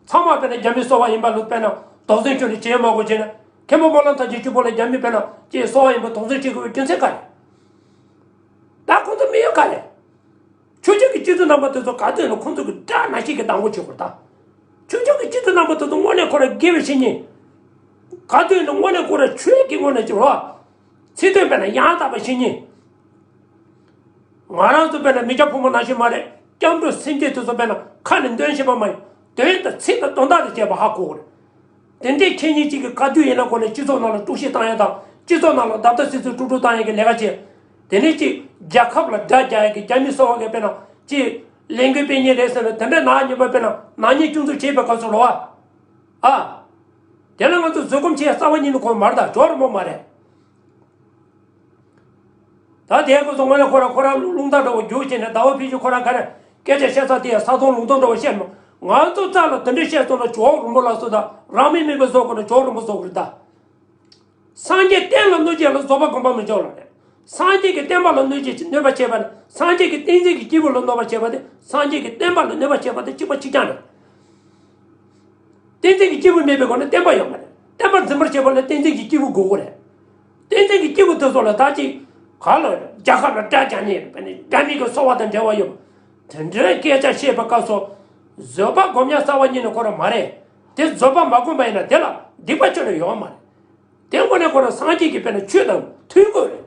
ཚང་མ་དཔེར་ན་རྒྱ་མི་སོ་པ་ཡིན་པ་ལ་དཔེར་ན་དོགས་ཟོན་ཁྱོད་ལ་བྱེད་མ་དགོས་བྱས་ན་མཁན་པོ་སྨོན་ལམ་ཐམས་ཅད་སྤྱི་པོ་ལ་རྒྱ་མི་དཔེར་ན་ཅིག་སོ་པ་ཡིན་པ་དོགས་ཟོན་བྱེད་དགོས་པའི་རྒྱུ་མཚན་ག་རེ། ད་ཁོང་ཚོ་མི་ཡོད་ག་རེ། ཆོས་བརྒྱུད་ཀྱི་སྤྱི་འཐུས་རྣམ་པ་དེ་ཚོ་ག་དུས་ནས་ཁོང་ཚོ་གི་དགྲ་ནང་བཞིན་གྱི་བདག་པོ་བྱེད་དགོས་ད། ཆོས་བརྒྱུད་ཀྱི་སྤྱི་འཐུས་རྣམ་པ་དེ་ཚོ་དངོས་གནས་ཁོ་ར་དགེ་བའི་བཤེས་གཉེན། ག་དུས་ནས་དངོས་གནས་ཁོ་ར་ཆོས་ཀྱི་ངོས་ནས་བྱེད་རོགས། ཚིག་དོན་དཔེར་ན་ཡང་དག་པའི་བཤེས་གཉེན། ང་རང་ཚོ་དཔེར་ན་མི་སྐྱ་ཕོ་མོ་ནང་བཞིན་མ་རེད། སྐྱབས་འགྲོ་སེམས་ཅན་དེ་ཚོ་དཔེར་ན་ཁ་ནས་འདོན་ཤེས་པ་མ་ཡིན། དོན་དང་ཚིག་དང་དོན་དག་དང་བཅས་པ་ཧ་གོ་དགོས་རེད། དེ་འདྲའི་ཁྱེད་གཉིས་གཅིག་གིས་ག་དུས་ཡིན་ན་གོ་ནས་སྤྱི་ཚོགས་ནང་ལ་དཀྲུག་ཤིང་བཏང་ཡ་དང་སྤྱི་ཚོགས་ནང་ལ་བརྡབ་ལྟ་སིལ་སིལ་དཀྲུག་དཀྲུག་བཏང་ཡ་གི་ལས་ཀ་བྱེད། དེ་ནས་གཅིག་རྒྱལ་ཁབ་ལ་དགྲ་རྒྱག་ཡ་གི་རྒྱ་མི་སོ་པ་གི་དཔེར་ན་གཅིག་ལས་འགུལ་སྤེལ་མཁན་རེད་ཟེར་ནས་དེ་འདྲའི་ནག་ཉེས་པ་དཔེར་ན་ནག་ཉེས་སྐྱོན་འཛུགས་བྱེད་པའི་སྐབས་སུ་རོ་བ། ཨ། དེ་ལ་ང་ཚོ་བཟོད་སྒོམ་བྱེད་ཡ་རྩ་བ་ཉིད་ནས་ཁོ་མ་རེད་ད་ཇོ་རིན་པོ་མ་རེད། ད་དེའི་སྐབས་སུ་དངོས་གནས་ཁོ་རང་ཁོ་རང་རླུང་རྟ་འདྲ་བོ་རྒྱུག་བྱས་ནས་ཟླ་བ་ཕུན་ཚོགས་ཁོ་རང་ག་རེ་སྐད་ཆ་བཤད་ས་དེ་ཡང་ས་དོང་ལུང་སྟོང་འདྲ་བོ་བཤད་མོ། ང་ཚོ་རྩ་ལ་དེ་འདྲ་བཤད་སོང་ན་ཇོ་རིན་པོ་ལ་སོ་ད་རང་མི་མིན་པའི་བཟོ་དགོས་ན་ཇོ་རིན་པོ་བཟོ་དགོས་རེད་ད། སངས་རྒྱས་བསྟན་ལ་གནོད་བྱེད་ལ་བཟོད་པ་སྒོམ་པ་མི་འཇོག་ལ་རེད། སངས་རྒྱས་ཀྱི་བསྟན་པ་ལ་གནོད་བྱེད་གནོད་པ་བྱེད་པ་ནི་སངས་རྒྱས་ཀྱི་བསྟན་འཛིན་གྱི་སྐྱེས་བུ་ལ་གནོད་པ་བྱེད་པ་དེ་སངས་རྒྱས་ཀྱི་བསྟན་པ་ལ་གནོད་པ་བྱེད་པ་དེ་གཅིག་པ་གཅིག་རྐྱང་རེད། བསྟན་འཛིན་གྱི་སྐྱེས་བུ་མེད་པའི་སྒོ་ནས་བསྟན་པ་ཡོད་མ་རེད། བསྟན་པ་འཛིན་པར་བྱེད་པ་ལ་བསྟན་འཛིན་གྱི་སྐྱེས་བུ་དགོས་ཀྱི་རེད། བསྟན་འཛིན་གྱི་སྐྱེས་བུ་དེ་ཚོ་ལ་ད་ཅིག་ག་ལ་རྒྱལ་ཁབ་ལ་དགྲ་རྒྱག་མཁན་རེད་པས་ནི་རྒྱ་མི་གི་སོ་པ་དང་འབྲེལ་བ་ཡོད་པ། དེ་འདྲའི་སྐད་ཆ་བཤད་པའི་སྐབས་སུ་བཟོད་པ་སྒོམ་ཡ་རྩ་བ་ཉིད་ནས་ཁོ་རང་མ་རེད། དེ་བཟོད་པ་མ་བསྒོམས་པ་ཡིན་ན་དེ་ལ་སྡིག་པ་ཁྱོན་ནས་ཡོད་མ་རེད། དེ་དངོས་གནས་ཁོ་རང་སངས་རྒྱས་ཀྱི་དཔེར་ན་ཆོས་དང་མཐུན་དགོས་རེད།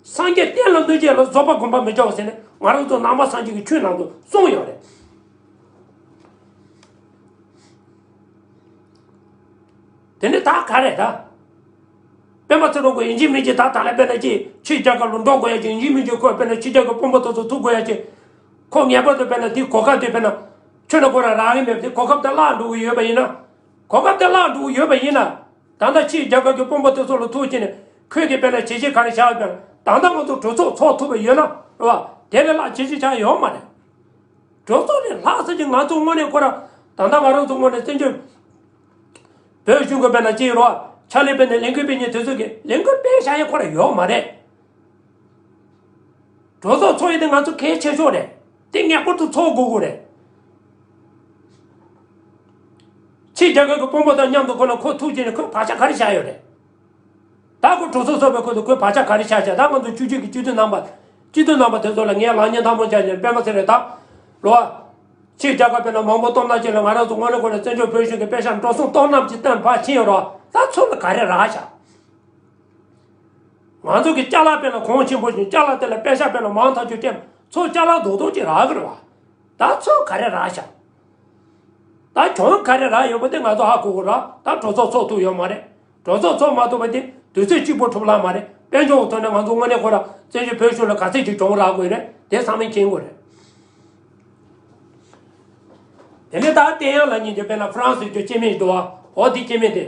སངས་རྒྱས་བསྟན་ལ་གནོད་བྱེད་ལ་བཟོད་པ་སྒོམ་པ་མི་བྱའོ་ཟེར་ནས་ང་རང་ཚོ་ནང་པ་སངས་རྒྱས་ཀྱི་ཆོས་ནང་དུ་གསུངས་ཡོད་རེད། དེ་ནི་ད་ག་རེད་ད། སྤེན་པ་ཚེ་རིང་ཁོ་ཡིན་གཅིག་མིན་གཅིག་ད་ད་ལ་དཔེར་ན་ཅིག་ཕྱི་རྒྱལ་ཁབ་ལ་འགྲོ་དགོས་ཡ་ཅིག་ཡིན་གཅིག་མིན་གཅིག་ཁོ་དཔེར་ན་ཕྱི་རྒྱལ་གྱི་དཔོན་པོ་དེ་ཚོ་ཐུག་དགོས་ཡ་ཅིག་ཁོ་ངེས་པར་དུ་དཔེར་ན་དེ་གོ་སྐབས་དེ་དཔེར་ན་ཁྱོད་ན་ཁོ་རང་རག་གི་མེད་པ་དེ་གོ་སྐབས་དེ་བརླག་འགྲོ་གི་ཡོད་པ་ཡིན་ན། གོ་སྐབས་དེ་བརླག་འགྲོ་གི་ཡོད་པ་ཡིན་ན། ད་ལྟ་ཕྱིའི་རྒྱལ་ཁབ་ཀྱི་དཔོན་པོ་དེ་ཚོ་ལ་ཐུག་ཕྱིན་ནས་ཁོས་ཀྱི་དཔེར་ན་བྱས་རྗེས་ག་རེ་བཞག་ཡོད་པས་ད་ལྟ་ང་ཚོ་གྲོས་ཚོགས་ཚོགས་ཐུབ་པ་ཡོད་ན་རེད་བ། དེ་ལས་ལྷག་བྱས་རྗེས་བཞག་ཡོད་མ་རེད། གྲོས་ཚོགས་ནས་ལྷག་ཟེར་གྱི་ང་ཚོ་དངོས་གནས་ཁོ་ར་ད་ལྟ་ང་རང་ཚོ་དངོས་གནས་བཙན་བྱོལ་བོད་གཞུང་གི་དཔེར་ན་ཅིག་རེད་བ། ཕྱག་ལས་དཔེར་ན་ལས་འགུལ་སྤེལ་མཁན་དེ་ཚོ་གི་ལས་འགུལ་སྤེལ་བཞག་ཡ་ཁོ་ར་ཡོད་མ་རེད། གྲོས་ཚོགས་ཚོགས་ཡས་དེ་ང་ཚོ་གལ་ཆེ་ཤོས་རེད། དེ་ངེས་པར་དུ་ཚོགས་དགོས་དགོས་རེད། ཕྱི་རྒྱལ་ཁབ་ཀྱི་དཔོན་པོ་དང་མཉམ་དུ་ཁོ་ན་ཁོ་ཐུག་རྗེས་ནས་ཁོས་བག་ཆགས་ག་རེ་བཞག་ཡོད་རེད། ད་ཁོ་གྲོས་ཚོགས་ཚོགས་པའི་ཁོ་ཚོ་ཁོས་བག་ཆགས་ག་རེ་བཞག་བཞག་ད་ང་ཚོ་ཆོས་བརྒྱུད་ཀྱི་སྤྱི་འཐུས་རྣམ་པ། སྤྱི་འཐུས་རྣམ་པ་དེ་ཚོ་ལ་ངས་ལག་གཉིས་ཐལ་མོ་སྦྱར་ནས་སྤེན་པ་ཚེ་རིང་ད། ལོ། ཕྱི་རྒྱལ་ཁབ་དཔེར་ན་མང་པོ་སྟོབས་ན་ཅིག་ལ་ང་རང་ཚོ་དངོས་གནས་ཁོ་ན་བཙན་བྱོལ་བོད་གཞུང་གི་པེ་ཤག་འགྲོ་སོང་སྟོབས་རྣམས་ཀྱི་སྟེང་ཕར་ཕྱིན་ཡོད་རོགས་ད་ཚོ་ལ་ག་རེ་རག་བཞག་ང་ཚོ་གི་ཅ་ལག་དཔེར་ན་གོང་ཆེན་པོ་ཞིག་ཅ་ལག་དེ་ལ་པེ་ཤག་དཔེར་ན་མང་ཐག་ཆོད་སྤྲད་ཚོ་ཅ་ལག་རྡོག་རྡོག་ཅིག་རག་གི་རེད་བ། ད་ཚོ་ག་རེ་རག་ཤག་ད་གྱོང་ག་རེ་རག་ཡོད་པ་དེ་ང་ཚོ་ཧ་གོ་གི་ར། ད་གྲོས་ཚོགས་ཚོགས་ཐུབ་ཡོད་མ་རེད། གྲོས་ཚོགས་ཚོགས་མ་ཐུབ་པ་དེ་དུས་ཚོད་གཅིག་པོ་ཐུབ་ལ་མ་རེད། དཔལ་འབྱོར་ཐོག་ནས་ང་ཚོ་དངོས་གནས་ཁོ་ར་བཙན་བྱོལ་བོད་གཞུང་ལ་ག་ཚད་ཅིག་གྱོང་རག་དགོས་རེད་དེ་ཚང་མས་མཁྱེན་དགོས་རེད། དེ་ནས་ད་བསྟན་ཡག་ལ་ཉིན་དེ་དཔེར་ན་ཧྥ་རན་སི་གི་སྐྱེ་དམན་འདུག་བ། འོ་དེ་སྐྱེ་དམན་དེ།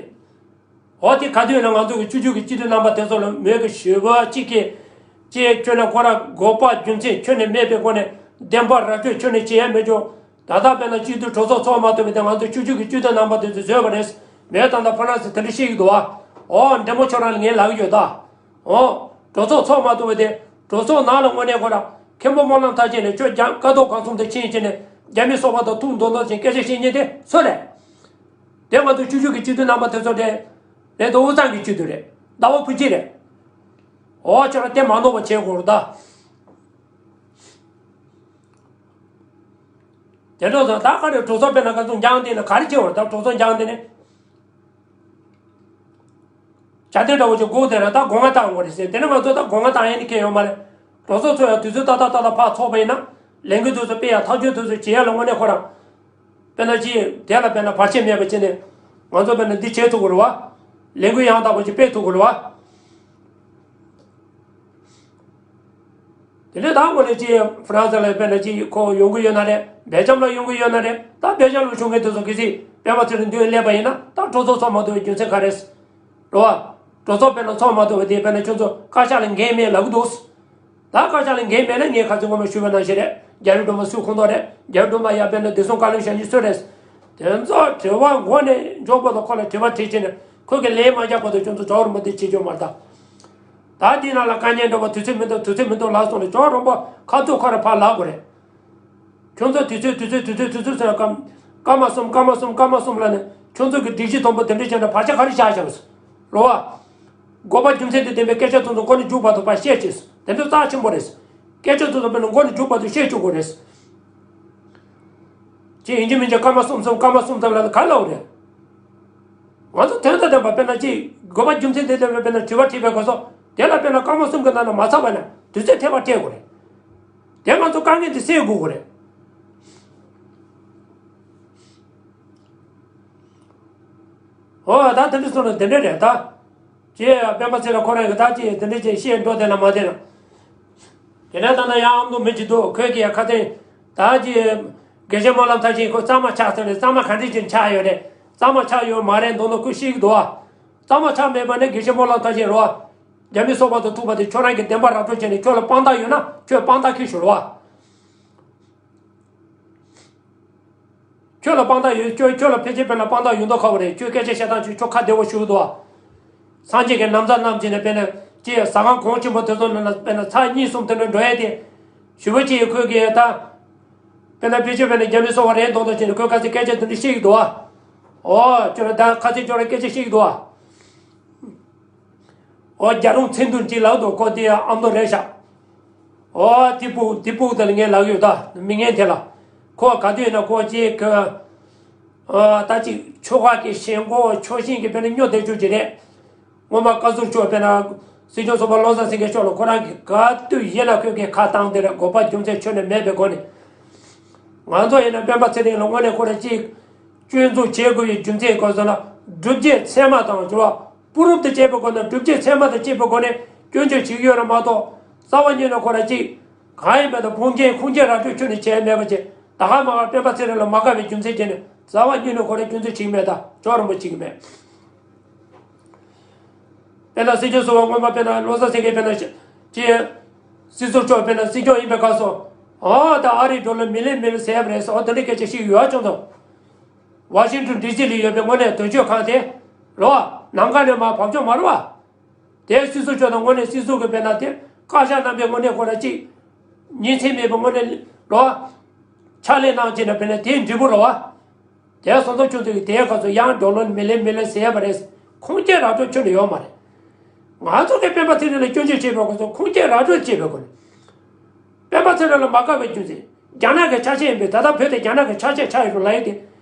འོ་དེ་ག་དུས་ཡིན་ན་ང་ཚོ་གི་ཆོས་བརྒྱུད་ཀྱི་སྤྱི་འཐུས་རྣམ་པ་དེ་ཚོ་ལ་མོས་གི་ཞུ་བ་གཅིག་གིས། ཅེས་ཁྱོད་ནས་ཁོ་ར་དགོས་པ་རྒྱུ་མཚན་ཁྱོན་ནས་མེད་པའི་སྒོ་ནས་བདེན་པ་ར་སྤྲོད་ཁྱོན་ནས་བྱེད་ཡ་མེད་ཅོ། ད་ལྟ་དཔེར་ན་སྤྱི་འཐུས་གྲོས་ཚོགས་ཚོགས་མ་ཐུབ་པའི་དེ་ང་ཚོ་ཆོས་བརྒྱུད་ཀྱི་སྤྱི་འཐུས་རྣམ་པ་དེ་ཚོས་བཟོས་པ་རེད། མོས་ད་ལྟ་ཧྥ་རན་སི་དེ་འདྲ་བཤད་ཀྱི་འདུག་བ། འོ་འདྲེ་མོ་ཁྱོད་རང་ལ་ངས་ལབ་ཀྱི་ཡོད་ད། འོ། གྲོས་ཚོགས་ཚོགས་མ་ཐུབ་པ་དེ། གྲོས་ཚོགས་ནང་ལ་དངོས་གནས་ཁོ་ར། མཁན་པོ་སྨོན་ལམ་མཐར་ཕྱིན་ནས་ཁྱོད་རྒྱ་ཀ་ཐོག་གང་གསུམ་དུ་ཕྱིན་ཕྱིན་ནས་རྒྱ་མི་སོག་པ་དང་ཐུག་མདོག་མདོག་བྱས་སྐད་ཆ་བཤད་མཁན་དེ་སུ་རེད། དེ་ང་ཚོ་ཆུ་ཆུ་གི་སྤྱི་འཐུས་རྣམ་པ་དེ་ཚོ་རེད། རེད་དོ་དབུས་གཙང་གི་སྤྱི་འཐུས་རེད། ཟླ་བ་ཕུན་སྐྱིད་རེད། འོ་ཁྱོད་ར་དེ་མ་ནོར་བ་བྱེད་དགོས་རེད་ད། དེ་འདྲ་སོང་ད་ག་རེ་གྲོས་ཚོགས་དཔེར་ན་ཁ་ཚུགས་འགྱངས་དེ་ནི་ག་རེ་བྱེད་དགོས་རེད་ད་གྲོས་ཚོགས་འགྱངས་དེ་ནི། བྱ་དེ་འདྲ་བོ་ཅིག་སྒུག་བསྡད་ན་ད་སྒོ་ང་བཏང་དགོས་རེད་ཟེར། དེ་ནས་ང་ཚོ་ད་སྒོ་ང་བཏང་ཡས་ནི་ཁེལ་ཡོད་མ་རེད། གྲོས་ཚོགས་ཚོ་ཡང་དུས་ཚོད་ཏག་ཏག་ཏག་ཏག་ཕར་ཚོགས་པ་ཡིན་ན། ལས་འགུལ་དེ་ཚོ་སྤེལ་ཡ་ཐག་གཅོད་དེ་ཚོ་བྱེད་ཡ་ལ་དངོས་གནས་ཁོ་རང་། དཔེར་ན་ཅིག་དེ་ལ་དཔེར་ན་བར་ཆད་མེད་པ་བྱས་ནས། ང་ཚོ་དཔེར་ན་འདི་བྱེད་ཐུབ་དགོས་རེད་བ། ལས་འགུལ་ཡང་དག་པ་ཅིག་སྤེལ་ཐུབ་དགོས་རེད་བ། དེ་ནས་ད་དངོས་གནས་ཅིག་ཧྥ་རན་སི་ལ་དཔེར་ན་ཅིག་ཁོ་ཡོང་གི་ཡོད་ན་རེད། སྦེལ་ཇམ་ལ་ཡོང་གི་ཡོད་ན་རེད། ད་སྦེལ་ཇམ་ལ་བྱུང་མཁན་དེ་ཚོ་གལ་སྲིད་སྤེན་པ་ཚེ་རིང་མདུན་སླེབས་པ་ཡིན་ན། ད་གྲོས་ཚོགས་ཚོགས་མ་ཐུབ་པའི་རྒྱུ་མཚན་ག་རེ་རེད་བ། གྲོས་ཚོགས་དཔེར་ན་ཚོགས་མ་ཐུབ་པ་དེ་དཔེར་ན་ཁྱོད་ཚོ་བཀའ་ཤག་ལ་འགན་མེད་ལབ་གི་འདུག་ད་བཀའ་ཤག་ལ་འགན་མེད་ན་ངས་ཁ་སང་སྔོན་མ་ཞུས་པ་ནང་བཞིན་རེད། རྒྱ་རི་སྒྲོལ་མ་སུའི་ཁོངས་གཏོགས་རེད། རྒྱ་རི་སྒྲོལ་མ་ཡ་དཔེར་ན་བདེ་སྲུང་བཀའ་བློན་ཞབས་ཞུ་སུ་རེད། དེ་ཚོ་དྲི་བ་མགོ་ནས་མཇུག་བར་དུ་ཁོ་ལ་དྲི་བ་དྲིས་བྱས་ནས་ཁོ་གི་ལན་མ་རྒྱག་བར་དུ་ཁྱོད་ཚོ་ཇོ་རིན་པོ་འདི་བྱེད་རྒྱུ་མ་རེད་ད། ད་འདི་ནང་ལ་དཀའ་ངལ་འགྲོ་བ་དུས་ཚོད་མི་འདུག་དུས་ཚོད་མི་འདུག་ལབ་སོང་ནས་ཇོ་རིན་པོ་ཁ་ཐུག་ཁོ་ར་ཕར་ལབ་དགོས་རེད། ཁྱོད་ཚོ་དུས་ཚོད་དུས་ཚོད་དུས་ཚོད་དུས་ཚོད་ཟེར་སྐར་སྐར་མ་གསུམ་སྐར་མ་གསུམ་སྐར་མ་གསུམ་ལ་ནི་ཁྱོད་ཚོ་གི་སྒྲིག་གཞི་དང་པོ་དེ་འདྲ་བྱས་ན་བར་ཆད་ག་རེ་བཞག་བཞག་པ་རེད་བ། དགོས་པ་རྒྱུ་མཚན་དང་ལྡན་པའི་སྐད་ཆ་ཚོ་ཚོ་མགོ་ནས་མཇུག་བར་དུ་ཕར་བཤད་ཅིག་དེ་འདྲ་རྩ་ཆེན་པོ་རེད། སྐད་ཆ་ཚོ་ཚོ་དཔེར་ན་མགོ་ནས་མཇུག་བར་དུ་བཤད་བཅུག་དགོས་རེད། ཅིག་ཡིན་གཅིག་མིན་གཅིག་སྐར་མ་གསུམ་གསུམ་སྐར་མ་གསུམ་ཙམ་ལ་ག་རེ་ལབ་རེད། ང་ཚོ་དོན་དང་ལྡན་པ་དཔེར་ན་ཅིག་དགོས་པ་རྒྱུ་མཚན་དང་ལྡན་པའི་དཔེར་ན་དྲི་བ་དྲིས་པའི་སྐབས་སུ་དེ་ལ་དཔེར་ན་སྐར་མ་གསུམ་གྱི་ནང་ན་མ་ཚར་བ་ན་དུས་ཚོད་ཐེབས་པ་སྤྲད་དགོས་རེད། དེ་ང་ཚོ་དཀའ་ངལ་དེ་སེལ་དགོས་ཀྱི་རེད། ཨོ་ད་དེ་འདྲ་སོང་ན་དེ་འདྲ་རེད་ད། ཅེས་སྤེན་པ་ཚེ་རིང་ཁོ་རང་གིས་ད་ཅི་དེ་འདྲ་ཅིག་བཤད་འགྲོ་དེ་ན་མ་དེ་ན། དེ་ནས་ད་ནི་ཡང་ཨ་མདོ་མི་གཅིག་འདུག་ཁོས་ཀྱིས་ཁ་སང་ད་ཅི་དགེ་བཤེས་སྨོན་ལམ་མཐར་ཕྱིན་ཁོ་གཙང་མ་ཆགས་ཟེར་ནས་གཙང་མ་ག་འདྲ་ཅིག་ཆགས་ཡོད་རེད། གཙང་མ་ཆགས་ཡོད་མ་རེད་འདུག་ན་ཁོས་ཤེས་ཀྱི་འདུག་ཨ། གཙང་མ་ཆགས་མེད་པ་ནི་དགེ་བཤེས་སྨོན་ལམ་མཐར་ཕྱིན་རེད་བ། རྒྱ་མི་སོག་པོ་དང་ཐུག་པ་དེ་ཁྱོད་རང་གིས་བདེན་པ་ར་སྤྲོད་བྱས་ནས་ཁྱོད་ལ་དཔང་རྟགས་ཡོད་ན་ཁྱོད་དཔང་རྟགས་ཁྱེར་ཤོག་རེད་བ། ཁྱོད་ལ་དཔང་རྟགས་ཡོད། ཁྱོད་ཁྱོད་ལ་ཕལ་ཆེར་དཔེར་ན་དཔང་རྟགས་ཡོད་མདོག་ཁ་པོ་རེད། ཁྱོད་སྐད་ཆ་བཤད་སྟངས་ཁྱོད་ཁྱོད་ཁ་བདེ་བོ་ཞུ་གི་འདུག་ཨ། སངས་རྒྱས་ཀྱི་ན་བཟའ་བསྣམས་བྱས་ནས་དཔེར་ན་ཅི་ཟ་ཁང་གོང་ཆེན་པོ་དེ་ཚོ་ནང་ལ་དཔེར་ན་ཚར་གཉིས་གསུམ་དེ་འདྲ་འགྲོ་ཡས་དེ། ཞུ་བ་ཅི་ཡིས་ཁོས་གི་ད། དཔེར་ན་ཕལ་ཆེར་དཔེར་ན་རྒྱ་མི་སོག་པོ་རེད་མདོག་མདོག་བྱས་ནས་ཁོས་ཁ་སང་སྐད་ཆ་དེ་འདྲ་བཤད་ཀྱི་འདུག་ཨ། ཨོ་ཁྱོད་ལ་ད་ཁ་སང་ཁྱོད་ལ་སྐད་ཆ་བཤད་ཀྱི་འདུག་ཨ། ཨོ་རྒྱ་རོང་མཚན་དུ་ཅི་ལབ་འདུག་ཁོ་དེ་ཨ་མདོ་རེད་ཤག་ཨོ་དེ་ཕྲུག་དེ་ཕྲུག་དེ་ལ་ངས་ལབ་ཡོད་ད། མི་ངན་དེ་ལ། ཁོ་ག་དུས་ཡིན་ན་ཁོ་ཅིག་གི། ཨོ་ད་ཅིག་ཆོལ་ཁ་གི་ཞེན་ཁོག་ཕྱོགས་ཞེན་གྱི་དཔེར་ན་སྨྱོ་བསྡད་རྒྱུ་ཅིག་རེད། སྔོན་མ་བཀའ་ཟུར་མཆོག་དཔེར་ན་སྲིད་སྐྱོང་ཟུར་པ་བློ་བཟང་སེང་གེ་མཆོག་ལ་ཁོ་རང་གིས་ག་དུས་ཡིན་ན་ཁོས་ཀྱི་ཁ་བཏང་དེ་རེད། དགོས་པ་རྒྱུ་མཚན་ཁྱོན་ནས་མེད་པའི་སྒོ་ནས། ང་ཚོ་ཡིན་ན་སྤེན་པ་ཚེ་རིང་ལ་དངོས་གནས་ཁོ་རང་ཅིག་སྐྱོན་འཛུགས་བྱེད་དགོས་པའི་རྒྱུ་མཚན་གོ་སོང་ན་སྒྲུབ་བྱེད་ཚད་མ་དང་འགྱུར་བ། པུ་རུབ་ཏུ་བྱེད་པའི་སྒོ་ནས་སྒྲུབ་བྱེད་ཚད་མ་དང་བཅས་པའི་སྒོ་ནས་སྐྱོན་བརྗོད་བྱེད་ཀྱི་ཡོད་རེད་མ་གཏོགས། རྩ་བ་ཉིད་ནས་ཁོ་རང་གཅིག་གང་ཡིན་པ་དང་བུང་རྒྱན་ཁུངས་སྐྱེལ་ར་སྤྲོད་ཁྱོན་ནས་བྱས་མེད་པ་བྱས། ད་ག་མ་ག་སྤེན་པ་ཚེ་རིང་ལ་མ་དགའ་བའི་རྒྱུ་མཚན་བྱས་ནས་རྩ་བ་ཉིད་ནས་ཁོ་རང་སྐྱོན་བརྗོད་བྱེད་ཀྱི་མེད། ད་ཇོ་རིན་པོ་ཆེ་གི་མེད། དཔེར་ན་སྲིད་སྐྱོང་ཟུར་པ་སྔོན་མ་དཔེར་ན་བློ་བཟང་སེང་གེ་དཔེར་ན་ཅི་སྲིད་ཟུར་མཆོག་དཔེར་ན་སྲིད་སྐྱོང་ཡིན་པའི་སྐབས་སུ། ཨོ་ད་ཨ་རིའི་ཌོ་ལར་མི་ལི་མི་ལི་ཟེར་བ་རེད་ཟེར། ཨོ་དེ་འདྲའི་སྐད་ཆ་ཞིག་ཡོད་ཨ། ཅུང་ཙམ་ཝ་ཤིང་ཏོན་ཌི་སི་ལ་ཡོད་པའི་དངོས་གནས་དོན་གཅོད་ཁང་དེ་རེད་བ། ནམ་མཁའ་ནས་མར་བབས་ཆོག་མ་རེད་བ། དེ་སྲིད་ཟུར་ཆོག་དང་དངོས་གནས་སྲིད་ཟུར་གྱི་དཔེར་ན་དེ་བཀའ་ཤག་རྣམ་པའི་དངོས་གནས་ཁོ་ར་གཅིག་ཉིན་མཚན་མེད་པའི་དངོས་གནས་རེད་བ། ཕྱག་ལས་གནང་བྱས་ན་དཔེར་ན་དེའི་འབྲས་བུ་རེད་བ། དེ་སོང་ཙང་ཁྱོད་ཚོ་གིས་དེའི་སྐབས་སུ་ཡང་ཌོ་ལར་མི་ལི་མི་ལི་ཟེར་བ་རེད། ཁུངས་སྐྱེལ་ར་སྤྲོད་ཁྱོན་ནས་ཡོད་མ་རེད། ང་ཚོ་གིས་སྤེན་པ་ཚེ་རིང་ལ་སྐྱོན་བརྗོད་བྱེད་པའི་སྐབས་སུ་ཁུངས་སྐྱེལ་ར་སྤྲོད་བྱེད་པའི་སྐོར་ནས། སྤེན་པ་ཚེ་རིང་ལ་མ་དགའ་བའི་རྒྱུ་མཚན། རྒྱ་ནག་གི་ཆ་ཤས་ཡིན་པས། ད་ལྟ་བོད་དེ་རྒྱ་ནག་གི་ཆ་ཤས་ཆགས་ཡོད་རེད་ལབ་ཡོད་དེ།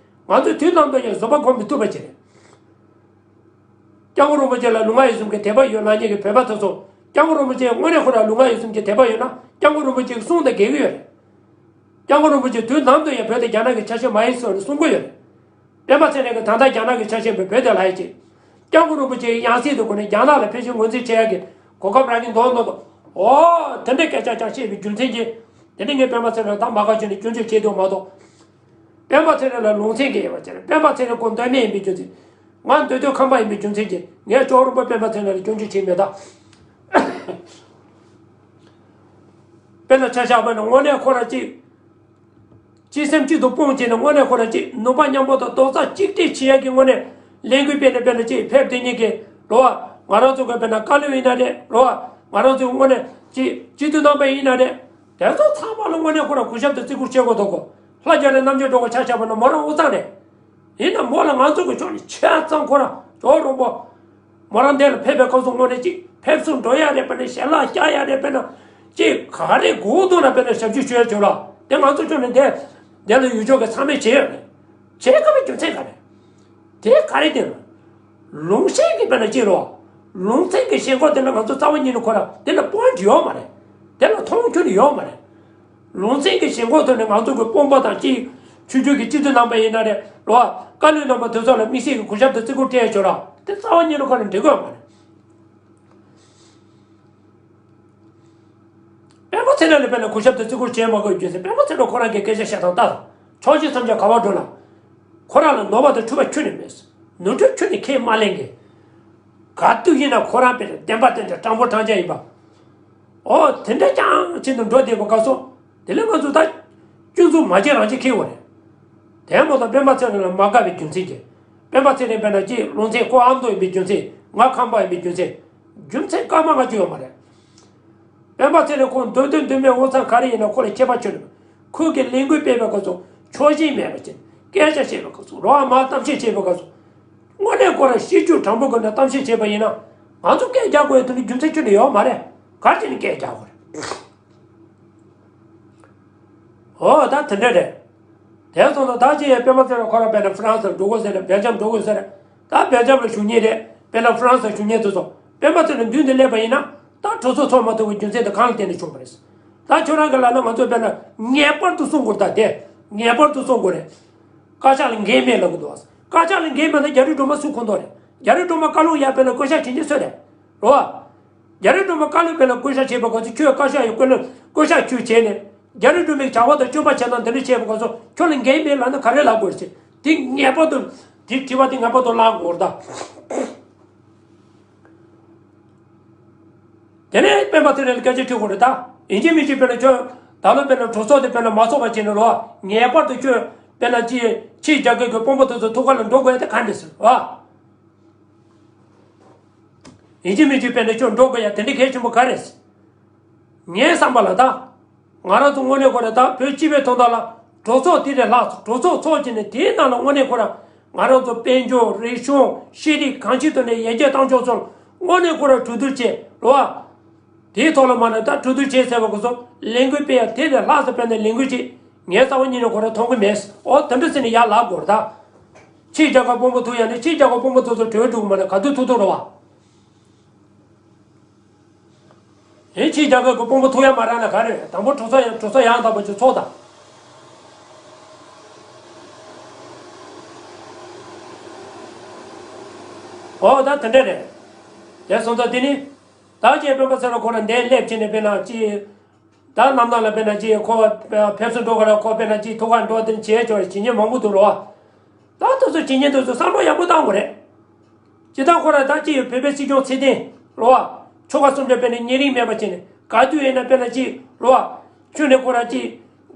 ང་ཚོས་དུས་ནམ་དུ་ཡང་བཟོད་པ་སྒོམ་མི་ཐུབ་པ་ཅིག་རེད། སྐྱབས་མགོན་རིན་པོ་ཆེ་ལ་ལུས་ངག་ཡིད་གསུམ་གྱི་དད་པ་ཡོད་ལབ་མཁན་གྱི་བོད་པ་དེ་ཚོ། སྐྱབས་མགོན་རིན་པོ་ཆེ་དངོས་གནས་ཁོ་རང་ལུས་ངག་ཡིད་གསུམ་གྱི་དད་པ་ཡོད་ན། སྐྱབས་མགོན་རིན་པོ་ཆེ་གི་གསུང་དང་འགལ་གྱི་ཡོད་རེད། སྐྱབས་མགོན་རིན་པོ་ཆེ་དུས་ནམ་དུ་ཡང་བོད་དེ་རྒྱ་ནག་གི་ཆ་ཤས་མ་ཡིན་ཟེར་ནས་གསུང་གི་ཡོད་རེད། སྤེན་པ་ཚེ་རིང་གིས་ད་ལྟ་རྒྱ་ནག་གི་ཆ་ཤས་མིན་པའི་བོད་དེ་ལབ་ཡོད་ཅེས། སྐྱབས་མགོན་རིན་པོ་ཆེའི་ཡང་སྲིད་དུ་གོ་ནས་རྒྱ་ནག་ལ་ཕན་ཆེད་ངོས་འཛིན་བྱེད་ཡག་གི་གོ་སྐབས་རག་གི་འདུག་འདུག་འདུག་ཨོ་དེ་འདྲའི་སྐད་ཆ་ཀྱང་བཤད་པའི་རྒྱུ་མཚན་གྱིས། དེ་ནི་ངས་སྤེན་པ་ཚེ་རིང་ད་མ་དགའ་བྱུང་ནས་སྐྱོན་བརྗོད་བྱེད་འདུག་མ་གཏོགས། སྤེན་པ་ཚེ་རིང་ལ་ལུང་ཚན་གྱི་ཡོད་པ་ཅེར་སྤེན་པ་ཚེ་རིང་ཁོ་འདོད་མེད་ཡིན་པའི་རྒྱུ་མཚན། ང་འདོད་འདོད་ཁང་པ་ཡིན་པའི་རྒྱུ་མཚན་གྱིས་ངས་ཅོག་རོང་པོ་སྤེན་པ་ཚེ་རིང་ལ་སྐྱོན་བརྗོད་བྱེད་མེད་ད། དཔེར་ན་ཆ་བཞག་པ་ན་དངོས་གནས་ཁོ་རང་གཅིག་སྤྱི་སེམས་གཅིག་ཏུ་སྤུངས་བྱས་ནས་དངོས་གནས་ཁོ་རང་གཅིག་ནུས་པ་མཉམ་པོ་དང་རྡོག་རྩ་གཅིག་སྒྲིལ་བྱེད་ཡག་གི་ངོས་ནས་ལས་འགུལ་སྤེལ་ནས་སྤེལ་ནས་གཅིག་ཕེབས་དེ་ཉིད་ཀྱི་རོ་བ་ང་རང་ཚོ་གི་དཔེར་ན་བཀའ་བློན་ཡིན་ན་རེད་རོ་བ་ང་རང་ཚོའི་དངོས་གནས་གཅིག་སྤྱི་འཐུས་རྣམ་པ་ཡིན་ན་རེད། དེ་ཚོ་ཚང་མ་ལ་དངོས་གནས་ཁོ་རང་གུས་ཞབས་དང་བརྩི་བཀུར་བྱེད་དགོས་དོ་གོ། ལྷ་རྒྱ་རི་རྣམ་རྒྱལ་སྒྲོལ་དཀར་ཆ་བཞག་པ་ན་མོ་རང་དབུས་གཙང་རེད། ཡིན་ན་མོ་ལ་ང་ཚོ་གི་ཕྱོགས་ནས་ཆ་ཚང་ཁོ་རང་ཅོག་རོང་པོ། མོ་རང་འདི་ལ་ཕེབས་པའི་སྐབས་སུ་དངོས་གནས་ཅིག་ཕེབས་བསུ་འགྲོ་ཡ་རེད་པ་ན་ཞལ་ལག་བཀྱག་ཡ་རེད་པ་ན་ཅིག་ག་རེ་དགོས་འདུག་ན་པ་ན་ཞབས་ཞུ་ཞུ་ཡ་བྱོས་ལ་དེ་ང་ཚོ་ཕྱོགས་ནས་འདི་འདི་ལ་ཡུལ་ཕྱོགས་ཀྱི་ཚང་མས་བྱེད་ཡ་རེད། བྱེད་དཀའ་བའི་རྒྱུ་མཚན་ག་རེ། དེ་ག་རེ་དེ་ལུང་ཤན་གྱི་པ་ན་ཅིག་རོ། ལུང་ཚན་གྱི་ཞེན་ཁོག་དེ་ལ་ང་ཚོ་རྩ་བ་ཉིད་ནས་ཁོ་ར་དེ་ལ་པོ་ཡིན་ཊི་ཡོད་མ་རེད། དེ་ལ་མཐོང་ཆུང་ཡོད་མ་རེད། ལུང་ཚན་གྱི་ཞེན་ཁོག་ཐོག་ནས་ང་ཚོ་གི་དཔུང་པ་དང་གཅིག་ཆོས་བརྒྱུད་ཀྱི་སྤྱི་འཐུས་རྣམ་པ་ཡིན་ན་རེད་ལོ། བཀའ་བློན་རྣམ་པ་དེ་ཚོ་ལ་དམིགས་བསལ་གྱི་གུས་ཞབས་དང་བརྩི་བཀུར་སྤྲད་ཆོག་ར་དེ་རྩ་བ་ཉིད་ནས་ཁོ་ར་འགྲིག་གི་ཡོད་མ་རེད། སྤེན་པ་ཚེ་རིང་ལ་དཔེར་ན་གུས་ཞབས་དང་བརྩི་བཀུར་བྱེད་མ་དགོས་རྒྱུ་མཚན་སྤེན་པ་ཚེ་རིང་ཁོ་རང་གི་སྐད་ཆ་བཤད་སྟངས་ལྟ་དང་། ཕྱོགས་ཞེན་བསམ་འཆར་ག་བར་འགྲོ་ལ། ཁོ་རང་ལ་ནོར་བ་དང་འཁྲུལ་བ་ཁྱོན་ནས་མེད། ནོར་འཁྲུལ་ཁྱོན་ནས་ཁས་མ་ལེན་གི། ག་དུས་ཡིན་ན་ཁོ་རང་དཔེར་བདེན་པ་བསྟན་ཏེ་དྲང་པོ་དྲང་བཞག་ཡིན་པ། ཨོ་དེ་འདྲ་རྐྱང་ཅན་དུ་འགྲོ་བསྡད་པ་ག་སོང་། དེ་ལས་ང་ཚོ་ད་སྐྱོན་འཛུགས་མ་བྱེད་རང་བྱེད་ཁེལ་བ་རེད། དེ་མ་གཏོགས་སྤེན་པ་ཚེ་རིང་ལ་མ་དགའ་བའི་རྒྱུ་མཚན་གྱིས། སྤེན་པ་ཚེ་རིང་དཔེར་ན་ཅིག་ལུང་ཚན་ཁོ་ཨ་མདོ་ཡིན་པའི་རྒྱུ་མཚན། ང་ཁམས་པ་ཡིན་པའི་རྒྱུ་མཚན། རྒྱུ་མཚན་སྐར་མ་ལྔ་བཅུ་ཡོད་མ་རེད། སྤེན་པ་ཚེ་རིང་ཁོང་མདོ་སྟོད་མདོ་སྨད་དབུས་གཙང་ག་རེ་ཡིན་ན་ཁོ་ལ་ཁྱད་པར་ཆོད་ནས། ཁོས་ཀྱི་ལས་འགུལ་སྤེལ་བའི་སྐབས་སུ་ཕྱོགས་ཞེན་མེད་པ་ཅིག་སྐད་ཆ་བཤད་པའི་སྐབས་སུ་རོགས་མ་གཏམ་བཤད་བྱེད་པའི་སྐབས་སུ། དངོས་གནས་ཁོ་རང་གཤིས་རྒྱུད་དྲང་པོ་སྒོ་ནས་གཏམ་བཤད་བྱས་པ་ཡིན་ན། ང་ཚོ་སྐད་རྒྱག་དགོས་ཡ་དེ་ནི་རྒྱུ་མཚན་ཁྱོན་ནས་ཡོད་མ་རེད། ག་རེ་བྱས་ནས་སྐད་རྒྱག་དགོས་རེད། ཨོ་ད་དེ་འདྲ་རེད། དེ་སོང་ཙང་ད་ཅི་ཡང་སྤེན་པ་ཚེ་རིང་ཁོ་རང་དཔེར་ན་ཧྥ་རན་སི་ལ་འགྲོ་དགོས་ཟེར་རེད། སྦེལ་ཇམ་འགྲོ་དགོས་ཟེར་རེད། ད་སྦེལ་ཇམ་ལ་བཞུགས་མཁན་རེད། དཔེར་ན་ཧྥ་རན་སི་ལ་བཞུགས་མཁན་དེ་ཚོ་སྤེན་པ་ཚེ་རིང་མདུན་དུ་སླེབས་པ་ཡིན་ན། ད་གྲོས་ཚོགས་ཚོགས་མ་ཐུབ་པའི་རྒྱུ་མཚན་དེ་གང་ལ་བརྟེན་ནས་བྱུང་བ་རེད། ད་ཁྱོད་རང་གི་ལབ་ན་ང་ཚོ་དཔེར་ན་ངེས་པར་དུ་གསུང་དགོས། ད་དེ་ངེས་པར་དུ་གསུང་དགོས་རེད། བཀའ་ཤག་ལ་འགན་མེད་ལབ་གི་འདུག་བཀའ་ཤག་ལ་འགན་མེད་ན་རྒྱ་རིགས་སྒྲོལ་མ་སུ་ཁོ་ཐག་རེད། རྒྱ་རིགས་སྒྲོལ་མ་བཀའ་བློན་ཡར་དཔེར་ན་བསྐོ་བཞག་བྱེད་མཁན་སུ་རེད། རོ། རྒྱ་རིགས་སྒྲོལ་མ་བཀའ་བློན་དཔེར་ན་བསྐོ་བཞག་བྱས་པའི་སྐབས་སུ་ཁྱོད་བཀའ་ཤག་ཡི་བཀའ་བློན་བསྐོ་བཞག་ཁྱོད་བྱས་ནས། རྒྱ་རིགས་སྒྲོལ་མའི་བྱ་བ་དང་སྤྱོད་པ་བྱེད་སྟངས་འདི་འདྲ་བྱས་པའི་སྐབས་སུ་ཁྱོད་ལ་འགན་མེད་ལབ་ན་ག་རེ་ལབ་དགོས་རེད། དེ་ངེས་པར་དུ། དེ་དྲི་བ་དེ་ངེས་པར་དུ་ལངས་དགོས་རེད་ད། དེ་ནས་སྤེན་པ་ཚེ་རིང་ལ་སྐད་ཆ་དྲི་དགོས་རེད་ད། ཡིན་གཅིག་མིན་གཅིག་དཔེར་ན་ཁྱོད་ད་ལོ་དཔེར་ན་གྲོས་ཚོགས་དེ་དཔེར་ན་མ་ཚོགས་པ་བྱས་ནས་ལོ། ངེས་པར་དུ་ཁྱོད་དཔེར་ན་ཅི་ཕྱིའི་རྒྱལ་ཁབ་ཀྱི་དཔོན་པོ་དེ་ཚོ་ཐུག་ག་ལ་འགྲོ་དགོས་ཡ་དེ་ག་འདྲ་ཟེར་བ། ཡིན་གཅིག་མིན་གཅིག་དཔེར་ན་ཁྱོད་འགྲོ་དགོས་ཡ་དེ་འདྲ་གལ་ཆེན་པོ་ག་རེ་རེད། ངའི་བསམ་པ་ལ་ད། ང་རང་ཚོ་དངོས་གནས་ཁོ་ར་ད་བོད་སྤྱི་པའི་དོན་དག་ལ་གྲོས་ཚོགས་དེ་རེད་ལྷག་གྲོས་ཚོགས་ཚོགས་བྱས་ནས་དེའི་ནང་ལ་དངོས་གནས་ཁོ་ར་ང་རང་ཚོ་དཔལ་འབྱོར་རིག་གཞུང་ཤེས་རིག་གང་ཅིའི་ཐོག་ནས་ཡར་རྒྱས་བཏང་ཕྱོགས་ཚོར་དངོས་གནས་ཁོ་ར་གྲོས་བསྡུར་བྱས་རོ། དེའི་ཐོག་ལ་མ་ནས་ད་གྲོས་བསྡུར་བྱས་ཟེར་བ་ཁོ་ཚོ་ལས་འགུལ་སྤེལ་ཡ་དེ་ལས་ལྷག་ཙམ་སྤེལ་ནས་ལས་འགུལ་བྱས་ངའི་རྩ་བ་ཉིད་ནས་ཁོ་ར་མཐོང་གི་མེད། ཨོ་དེ་འདྲ་ཟེར་ནས་ཡར་ལབ་དགོས་རེད་ད། ཕྱིའི་རྒྱལ་ཁབ་དཔོན་པོ་ཐུག་ཡ་ནི་ཕྱིའི་རྒྱལ་ཁབ་དཔོན་པོ་ཚོ་ཚོ་གྲོས་འགྲོ་གི་མ་ནས་ག་དུས་ཐུག་ཐུག་རོ་བ། ཨེ་ཕྱིའི་རྒྱལ་ཁབ་ཀྱི་དཔོན་པོ་ཐུག་ཡ་མ་རག་ན་ག་རེ་རེད། དང་པོ་གྲོས་ཚོགས་ཡང་གྲོས་ཚོགས་ཡང་དག་པ་ཅིག་ཚོགས་དང་། ཨོ་ད་དེ་འདྲ་རེད། དེ་སོང་ཙང་དེ་ནི། ད་ཅེས་སྤེན་པ་ཚེ་རིང་ཁོ་རང་འདིར་སླེབས་ཕྱིན་ནས་དཔེར་ན་ཅི། ད་རྣམ་ཐར་ལ་དཔེར་ན་ཅི་ཁོ་ཕེབས་བསུ་འགྲོ་ག་ལ་ཁོ་དཔེར་ན་ཅི་ཐུག་ག་འགྲོ་དེ་བྱས་ཆོག་བྱེད་མཁན་མང་པོ་འདུག་རོ། ད་དེ་ཚོ་བྱེད་མཁན་དེ་ཚོ་བསམ་བློ་ཡག་པོ་བཏང་དགོས་རེད། སྤྱིར་བཏང་ཁོ་རང་ད་ཅི་ཡོད་བོད་པའི་སྲིད་སྐྱོང་ཚེ་བརྟན་རོ། ཆོལ་ཁ་གསུམ་ཆ་དཔེར་ན་གཉན་རིམས་མེད་པ་བྱས་ནས་ག་དུས་ཡིན་ན་དཔེར་ན་ཅི་རོ། ཁྱོད་ནས་ཁོ་རང་ཅི།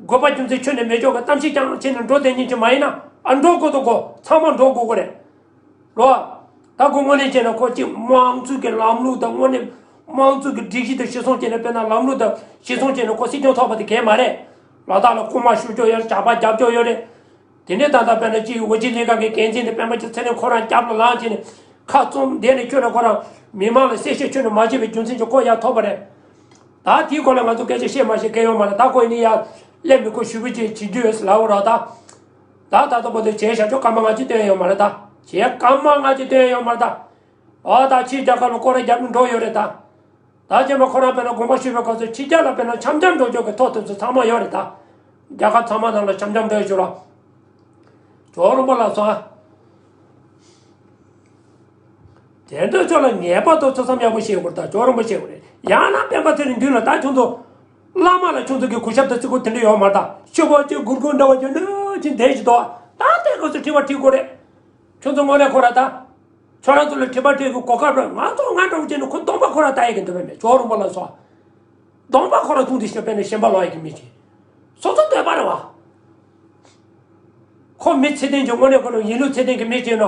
དགོས་པ་རྒྱུ་མཚན་ཁྱོད་ནས་མེད་ཆོག་གི་གཏམ་བཤད་རྐྱང་བྱས་ནས་འགྲོ་བསྡད་མཁན་ཅིག་མ་ཡིན་ན་ཨ་འགྲོ་དགོས་དོ་གོ་ཚང་མ་འགྲོ་དགོས་གོ་རེད། རོ། ད་ཁོ་དངོས་གནས་བྱས་ན་ཁོ་གཅིག་དམངས་གཙོ་གི་ལམ་ལུགས་དང་དངོས་གནས་དམངས་གཙོ་གི་སྒྲིག་གཞི་དང་གཞི་བཟུང་བྱས་ནས་དཔེར་ན་ལམ་ལུགས་དང་གཞི་བཟུང་བྱས་ནས་ཁོ་སྲིད་སྐྱོང་ཐོབ་པ་དེ་གལ་མ་རེད། ལ་དྭགས་ལ་རྐུན་མ་བཤུ་ཕྱོགས་ཡོད་རེད། ཇག་པ་རྒྱབ་ཕྱོགས་ཡོད་རེད། དེ་ནས་ད་ལྟ་དཔེར་ན་གཅིག་འོས་སྦྱིན་ལྷན་ཁང་གི་འགན་འཛིན་དེ་སྤེན་པ་ཚེ་རིང་ཁོ་རང་རྒྱབ་ལ་ལངས་བྱས་ནས་ཁ་བཙུམ་བསྡད་ནས་ཁྱོད་ལ་ཁོ་རང་མི་མང་ལ་གསལ་བཤད་ཁྱོད་ནས་མ་བྱས་པའི་རྒྱུ་མཚན་གྱིས་ཁོ་ཡར་ཐོབ་པ་རེད། ད་དེའི་སྐོར་ལ་ང་ཚོ་སྐད་ཆ་བཤད་མ་ཤེས་མཁན་ཡོད་མ་རེད། ད་ཁོ་ཡིན་ནི་ཡར་སླེབས་ནས་ཁོ་ཞུ་བུ་ཅིག་བྱེད་རྒྱུ་ཡོད་ལབ་རོགས་ད། ད་ད་ལྟ་བར་དུ་བྱས་བཞག་ཆོག་སྐར་མ་ལྔ་གཅིག་བཏོན་ཡོད་མ་རེད་ད། བྱས་སྐར་མ་ལྔ་གཅིག་བཏོན་ཡོད་མ་རེད་ད། ཨ་ད་ཕྱིའི་རྒྱལ་ཁབ་ལ་སྐོར་ར་རྒྱབ་ནས་འགྲོ་ཡོད་རེད་ད། ད་རྗེས་མ་ཁོ་རང་དཔེར་ན་དགོངས་པ་ཞུས་པའི་སྐབས་སུ་ཕྱི་རྒྱལ་ལ་དཔེར་ན་འཆམ་འཆམ་འགྲོ་ཆོག་གི་ཐོག་དེ་ཚོ་ཚང་མ་ཡོད་རེད་ད། རྒྱལ་ཁབ་ཚང་མ་ནང་ལ་འཆམ་འཆམ་འགྲོ་ཡོད་ཆོག་ལ། ཇོ་རོང་པ་ལགས་སོ། དེ་འདྲ་ཆོག་ལ་ངེས་པར་དུ་ཐུགས་བསམ་ཡག་པོ་བཞེས་དགོས་རེད་ད། ཇོ་རོང་པ་བཞེས་དགོས་རེད། ཡང་ན་སྤེན་པ་ཚེ་རིང་མདུན་ལ་ད་ཁྱོད་ཚོ་བླ་མ་ལ་ཁྱོད་ཚོ་གི་གུས་ཞབས་དང་བརྩི་བཀུར་དེ་འདྲ་ཡོད་མ་རེད་ད། ཤོ་བོ་ཅིག་གུར་གུར་འདྲ་བ་ཅིག་འདྲ་ཅིག་དེ་ཞིག་དོ། ད་དེ་སྐབས་སུ་དྲི་བ་དྲི་དགོས་རེད། ཁྱོད་ཚོ་དངོས་གནས་ཁོ་ར་ད། ཁྱོད་རང་ཚོ་ལ་དྲི་བ་དྲི་གི་གོ་སྐབས་རེད། ང་ཚོ་ང་འདྲ་བོ་བྱས་ནས་ཁོ་གདོང་པ་ཁོ་ར་ལྟ་ཡི་གི་འདུག་བས་མེད། ཇོ་རོང་པ་ལ་སོགས། གདོང་པ་ཁོ་ར་མཐོང་དུས་ཤེས་པས་ནས་ཞེན་པ་ལོག་ཡི་གི་མི་བྱེད། སོ་སོ་འདོད་པ་རེད་བ། ཁོ་མི་ཚད་ལྡན་གྱི་དངོས་གནས་ཁོ་རང་ཡིན་ལུགས་ཚད་ལྡན་གྱི་མི་བྱེད་ན།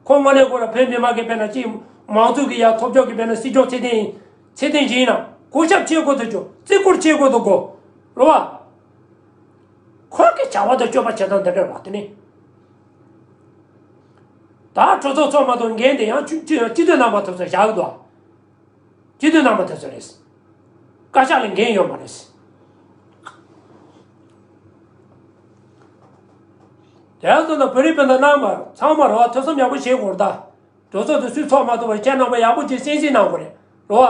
ཁོ་དངོས་གནས་ཁོ་ར་བོད་མི་མང་གི་དཔེར་ན་ཅིག་མང་གཙོ་གི་ཡ་ཐོབ་ཕྱོགས་ཀྱི་དཔེར་ན་སྲིད་སྐྱོང་ཚད་ལྡན་ཡིན། ཚད་ལྡན་ཅིག་ཡིན་ན་གུས་ཞབས་བྱེད་དགོས་དུ་ཆུ་བརྩི་བཀུར་བྱེད་དགོས་དུ་དགོས། རེད་བ། ཁོ་གི་བྱ་བ་དང་སྤྱོད་པ་བྱེད་སྟངས་འདི་འདྲ་རེད་བ་དེ་ནི། ད་གྲོས་ཚོགས་ཚོགས་མ་ཐུབ་འགན་དེ་ཡང་སྤྱི་སྤྱི་སྤྱི་འཐུས་རྣམ་པ་ཐོབ་ས་བཞག་གི་འདུག་སྤྱི་འཐུས་རྣམ་པ་དེ་ཚོ་རེད། བཀའ་ཤག་ལ་འགན་ཡོད་མ་རེད། དེ་ཚོ་ལ་བོད་རིགས་སྤུན་ཟླ་རྣམ་པ་ཚང་མ་རེད་བ། ཐོས་བསམ་ཡག་པོ་བྱེད་དགོས་རེད་ད། གྲོས་ཚོགས་དེ་སུས་ཚོགས་མ་ཐུབ་པར་ཁྱེད་རྣམ་པ་ཡག་པོ་ཅིག་གསན་གཟིགས་གནང་དགོས་རེད། རེད་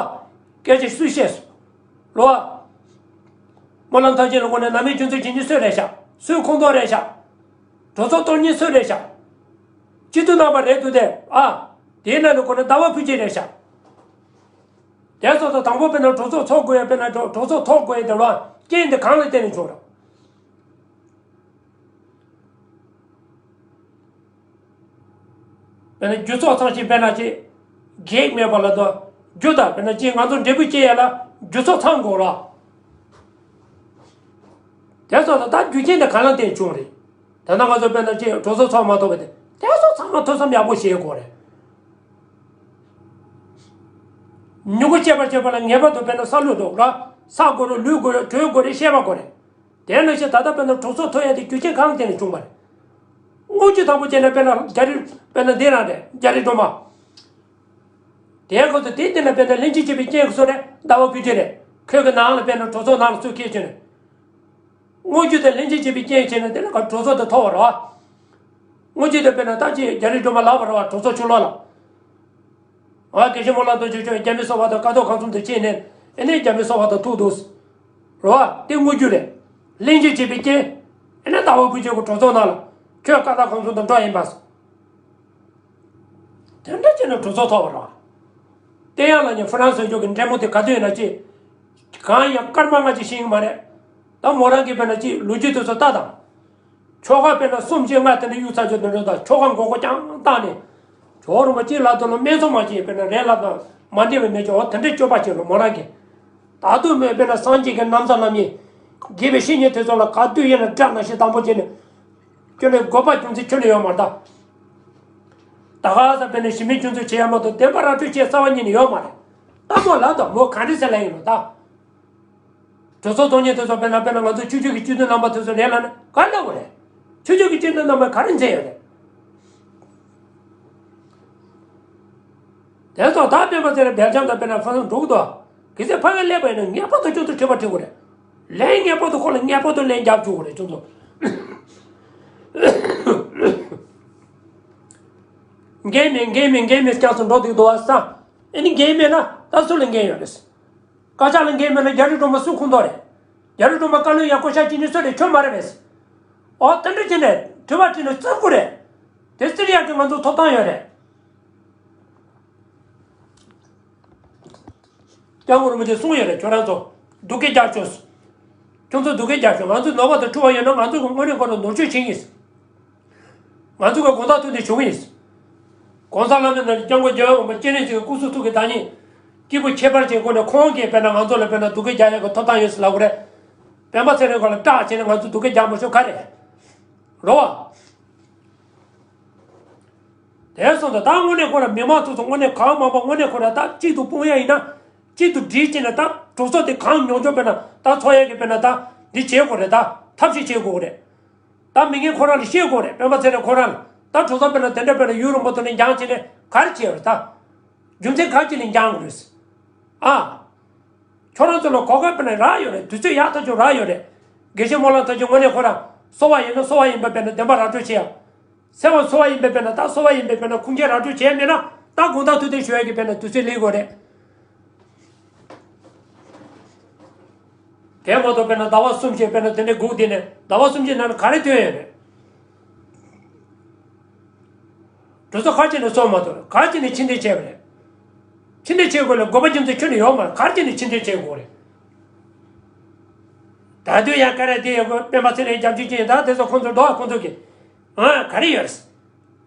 བ། སྐད་ཆ་སུས་བཤད་སོང་། རེད་བ། སྨོན་ལམ་ཐམས་ཅད་ལ་དགོངས་ནས་ནམ་ཡིན་རྒྱུ་མཚན་བྱེད་ཉིན་སུས་རེད་ཤག་སུས་ཁོང་ཚོ་རེད་ཤག་གྲོས་ཚོགས་གཏོར་ཉིན་སུས་རེད་ཤག་སྤྱི་འཐུས་རྣམ་པ་རེད་འདུག་སྟེ། ཨ། དེའི་ནང་ནས་དགོངས་ནས་ཟླ་བ་ཕུན་སྐྱིད་རེད་ཤག་དེ་སོགས་དང་དང་པོ་དཔེར་ན་གྲོས་ཚོགས་ཚོགས་དགོས་ཡ། དཔེར་ན་གྲོས་གྲོས་ཚོགས་ཚོགས་དགོས་ཡ་དེ་ལ་རྐྱེན་དེ་གང་ལ་བརྟེན་ནས་བྱུང་རོགས། དཔེར་ན་རྒྱུ་ཚོགས་ཚང་ཞིང་དཔེར་ན་ཅིག་གེགས་མེད་པ་ལ་དང་རྒྱུ་དང་། དཔེར་ན་ཅིག་ང་ཚོ་འབྲས་བུ་སྐྱེ་ཡ་ལ་རྒྱུ་ཚོགས་ཚང་དགོས་རོགས། དེ་སོགས་དང་ད་རྒྱུ་རྐྱེན་དེ་གང་ལ་བརྟེན་བྱུང་རེད། ད་ནང་ང་ཚོ་དཔེར་ན་ཅིག་གྲོས་ཚོགས་ཚོགས་མ་ཐུབ་པ་དེ། དེ་སོགས་ཚང་མ་ཐུགས་བསམ་ཡག་པོ་བཞེས་དགོས་རེད། མྱུ་གུ་སྐྱེས་པ་སྐྱེས་པ་ལ་ངེས་པར་དུ་དཔེར་ན་ས་ལུད་དང་ར། ས་དགོས་རེད། ལུད་དགོས་རེད། དྲོད་དགོས་རེད། བཤད་པ་དགོས་རེད། དེ་ནང་བཞིན་ད་ལྟ་དཔེར་ན་གྲོས་ཚོགས་ཐོབ་ཡ་དེ་རྒྱུ་རྐྱེན་གང་ལ་བརྟེན་ནས་བྱུང་བ་རེད། དངོས་བརྒྱུད་དང་པོ་བྱས་ན་དཔེར་ན་རྒྱ་རི། དཔེར་ན་འདི་རང་རེད། རྒྱ་རི་སྒྲོལ་མ། དེའི་སྐབས་སུ་དེ་འདི་ན་དཔེར་ན་ལྷན་ཅིག་སྐྱེས་པའི་རྐྱེན་གྱིས་སུ་རེད། ཟླ་བ་ཕུན་སྐྱིད་རེད། ཁོས་ཀྱི་ནང་ལ་དཔེར་ན་གྲོས་ཚོགས་ནང་ལ་སུ་སྐྱེས་བྱུང་ནས། དངོས་བརྒྱུད་དེ་ལྷན་ཅིག་སྐྱེས་པའི་རྐྱེན་བྱས་ནས་དེ་ལ་ག་གྲོས་ཚོགས་དེ་ཐོབ་པ་རེད་བ། དངོས་བརྒྱུད་དེ་དཔེར་ན་ད་ཅི་རྒྱ་རི་སྒྲོལ་མ་ལགས་པ་རེད་བ། གྲོས་ཚོགས་ཕྱི་ལོགས་ལ། ཨ། དགེ་བཤེས་སྨོན་ལམ་རྡོ་རྗེ་མཆོག་རྒྱ་མི་སོ་པ་དང་ཀ་ཐོག་ཁང་གསུམ་དུ་ཕྱིན་ནས། ཨེ་ནས་རྒྱ་མི་སོ་པ་དང་ཐུག་འདུག་རེད་བ། དེ་དངོས་བརྒྱུད་རེད། ལྷན་ཅིག་སྐྱེས་པའི་རྐྱེན། ཨེ་ནས་ཟླ་བ་ཕུན་སྐྱིད་ཀྱི་གྲོས་ཚོགས་ནང་ལ་ཁྱོད་ཀ་ཐོག་ཁང་གསུམ་དུ་འགྲོ་ཡིན་པ། དེ་འདྲ་བྱས་ནས་གྲོས་ཚོགས་ཐོབ་པ་རེད་བ། དེ་ཡང་ལ་ཉེ་ཧྥ་རན་སི་ཡོད་ཀྱི་འབྲེལ་མོ་དེ་ག་དུས་ཡིན་ན་ཅི། གང་ཡང་སྐར་མ་ལྔ་ཅིག་ཤེས་ཀྱི་མ་རེད། ད་མོ་རང་གིས་དཔེར་ན་ཅི་ལོ་རྒྱུས་དེ་ཚོ་ལྟ་དང་། ཆོལ་ཁ་དཔེར་ན་གསུམ་བཞི་ལྔ་དེ་འདྲ་གཡུག་ཚར་ཆོག་དེ་འདྲ་དང་། ཆོལ་ཁ་མགོ་སྐོར་རྐྱང་བཏང་ནས། ཇོ་བོ་རིན་པོ་ཆེ་ལབ་དུས་ལ་སྨད་འཚོང་མ་བྱེད། དཔེར་ན་རེད་ལབ་དང་མ་འདྲེས་པ་མེད་ཅོག་དེ་འདྲའི་སྤྱོད་པ་བྱེད་ལ་མོ་རང་གིས། ད་དུང་མོས་དཔེར་ན་སངས་རྒྱས་ཀྱི་ན་བཟའ་ལམ་ཡིན། དགེ་བའི་བཤེས་གཉེན་དེ་ཚོ་ལ་ག་དུས་ཡིན་ན་སྐྲག་ན་ཞེ་དང་པོ་བྱས་ནས། ཁྱོད་ནས་དགོས་པ་རྒྱུ་མཚན་ཁྱོད་ནས་ཡོད་མ་རེད་ད། ད་ག་ས་དཔེར་ན་གཞི་མེད་རྒྱུ་མཚན་བྱེད་ཡ་མ་གཏོགས་བདེན་པ་ར་སྤྲོད་བྱེད་རྩ་བ་ཉིད་ནས་ཡོད་མ་རེད། ད་མོ་ལབ་དང་། མོ་ག་འདྲ་ཟེར་ལབ་ཡིན་ནོ་ད། གྲོས་ཚོགས་གཏོང་མཁན་དེ་ཚོ་དཔེར་ན་དཔེར་ན་ང་ཚོ་ཆོས་བརྒྱུད་ཀྱི་སྤྱི་འཐུས་རྣམ་པ་དེ་ཚོ་ལས་ལ་ནི་ག་འདྲ་བོ་རེད། ཆོས་བརྒྱུད་ཀྱི་སྤྱི་འཐུས་རྣམ་པ་ག་རེ་མཛད་ཡོད་རེད། དེ་ཚོ་ད་སྤེན་པ་ཚེ་རིང་སྦེལ་ཇམ་དང་དཔེར་ན་ཧྥ་རན་སི་འགྲོ་གི་འདུག་གི་ཚེ་ཕ་གིར་སླེབས་པ་ཡིན་ན་ངེས་པར་དུ་ཁྱོད་ཚོ་དྲི་བ་དྲི་དགོས་རེད། ལན་ངེས་པར་དུ་ཁོ་ལ་ངེས་པར་དུ་ལན་རྒྱབ་བཅུག་དགོས་རེད་ཁྱོད་ཚོ། འགན་མེད་འགན་མེད་འགན་མེད་སྐྱབས་སུ་འགྲོ་འདུག་འདུག་བ་ས། ཨེ་ནི་འགན་མེད་ན་ད་སུ་ལ་འགན་ཡོད་རེད། བཀའ་ཤག་ལ་འགན་མེད་ན་རྒྱ་རི་སྒྲོལ་མ་སུ་ཁུངས་གཏོགས་རེད། རྒྱ་རི་སྒྲོལ་མ་བཀའ་བློན་ཡང་བསྐོ་བཞག་བྱེད་མཁན་སུ་རེད། ཁྱོད་མ་རེད་པས། ཨོ་དེ་འདྲ་བྱས་ནས་དྲི་བ་དྲིས་ནས་བརྩི་དགོས་རེད། དེ་བརྩི་ཡག་གི་ང་ཚོ་ཐོབ་ཐང་ཡོད་རེད། སྐྱབས་མགོན་རིན་པོ་ཆེས་གསུངས་ཡོད་རེད། ཁྱོད་རང་ཚོ་སྡུག་སྐད་རྒྱག་ཆོག་ཁྱོད་ཚོ་སྡུག་སྐད་རྒྱག་ཆོག་ང་ཚོ་ནོར་བ་དང་འཁྲུལ་བ་ཡོད་ན་ང་ཚོ་གི་དངོས་གནས་ཁོ་རང་ནོར་བཅོས་བྱེད་ཀྱི་ཡིན། ང་ཚོ་གི་དགོངས་དག་ཐུགས་འདེགས་ཞུ་གི་ཡིན། གོང་ས་ལྷ་མོའི་ནང་སྐྱབས་མགོན་རྒྱལ་བའི་དབང་པོ་སྤྱན་རས་གཟིགས་ཀྱི་སྐུ་གཟུགས་ཐུགས་ཀྱི་བདག་ཉིད། སྐྱེས་བུ་ཁྱད་པར་ཅན་ཁོ་ནས་ཁོང་གིས་དཔེར་ན་ང་ཚོ་ལ་དཔེར་ན་སྡུག་སྐད་རྒྱག་ཡག་གི་ཐོབ་ཐང་ཡོད་ཟེར་ལབ་དགོས་རེད། སྤེན་པ་ཚེ་རིང་ཁོ་ལ་སྐྲག་བྱས་ནས་ང་ཚོ་སྡུག་སྐད་རྒྱག་མ་ཤོག་ག་རེ། རོ་བ། དེ་སོང་ཙང་ད་དངོས་གནས་ཁོ་ར་མི་མང་ཚོ་ཚོ་དངོས་གནས་གང་མང་པོ་དངོས་གནས་ཁོ་ར་ད་གཅིག་ཏུ་སྤུངས་ཡ་ཡིན་ན། གཅིག་ཏུ་སྒྲིལ་བྱས་ནས་ད་གྲོས་ཚོགས་དེ་གང་མྱོང་ཆོག་དཔེར་ན་ད་ཚོགས་ཡ་གི་དཔེར་ན་ད་འདི་བྱེད་དགོས་རེད། ད་ཐབས་ཤེས་བྱེད་དགོས་རེད། ད་མི་ངན་ཁོ་རང་ལ་བཤད་དགོས་རེད། སྤེན་པ་ཚེ་རིང་ཁོ་རང་ལ་ད་གྲོས་ཚོགས་དཔེར་ན་དེ་འདྲ་དཔེར་ན་ཡུན་རིང་པོ་དུ་ནས་འགྱངས་བྱས་ནས་ག་རེ་བྱས་ཡོད་རེད་ད། རྒྱུ་མཚན་ག་ཅི་ནས་འགྱངས་དགོས་རེད། ཨ། ཁྱོད་རང་ཚོ་ལ་གོ་སྐབས་དཔེར་ན་རག་ཡོད་རེད། དུས་ཚོད་ཡག་ཐག་ཆོད་རག་ཡོད་རེད། དགེ་བཤེས་སྨོན་ལམ་ཐམས་ཅད་དངོས་གནས་ཁོ་རང་གསོ་བ་ཡིན་ན་གསོ་བ་ཡིན་པ་དཔེར་ན་བདེན་པ་ར་སྤྲོད་བྱེད་ཡ། སེམས་པ་གསོ་བ་ཡིན་པ་དཔེར་ན་ད་གསོ་བ་ཡིན་པ་དཔེར་ན་ཁུངས་སྐྱེལ་ར་སྤྲོད་བྱས་མེད་ན་ད་དགོངས་དག་ཐུགས་འདེགས་ཞུ་ཡ་གི་དཔེར་ན་དུས་ཚོད་སླེབས་དགོས་རེད། དེ་མ་གཏོགས་དཔེར་ན་ཟླ་བ་གསུམ་བཞི་དཔེར་ན་དེ་འདྲའི་སྒུག་བསྡད་ནས་ཟླ་བ་གསུམ་བཞི་ནང་ལ་ག་རེ་ཐོན་ཡོད་རེད། གྲོས་ཚོགས་ག་ཅི་ནས་སོང་མ་ཐུབ་རེད། ག་ཅི་ནས་ཕྱིར་འཐེན་བྱས་པ་རེད། ཕྱིར་འཐེན་བྱེད་དགོས་ལ་དགོས་པ་རྒྱུ་མཚན་ཁྱོན་ནས་ཡོད་མ་རེད། ག་ཅི་ནས་ཕྱིར་འཐེན་བྱེད་དགོས་རེད། ད་དུང་ཡང་ཀ་ར་དེ་ཡོད་དགོས། སྤེན་པ་ཚེ་རིང་རྒྱབ་སྐྱོར་བྱེད་ཡིན། ད་དེ་ཚོ་ཁོང་ཚོ་འགྲོ་བ་ཁོང་ཚོ་གི་ཨ་ག་རེ་ཡོད་རེད།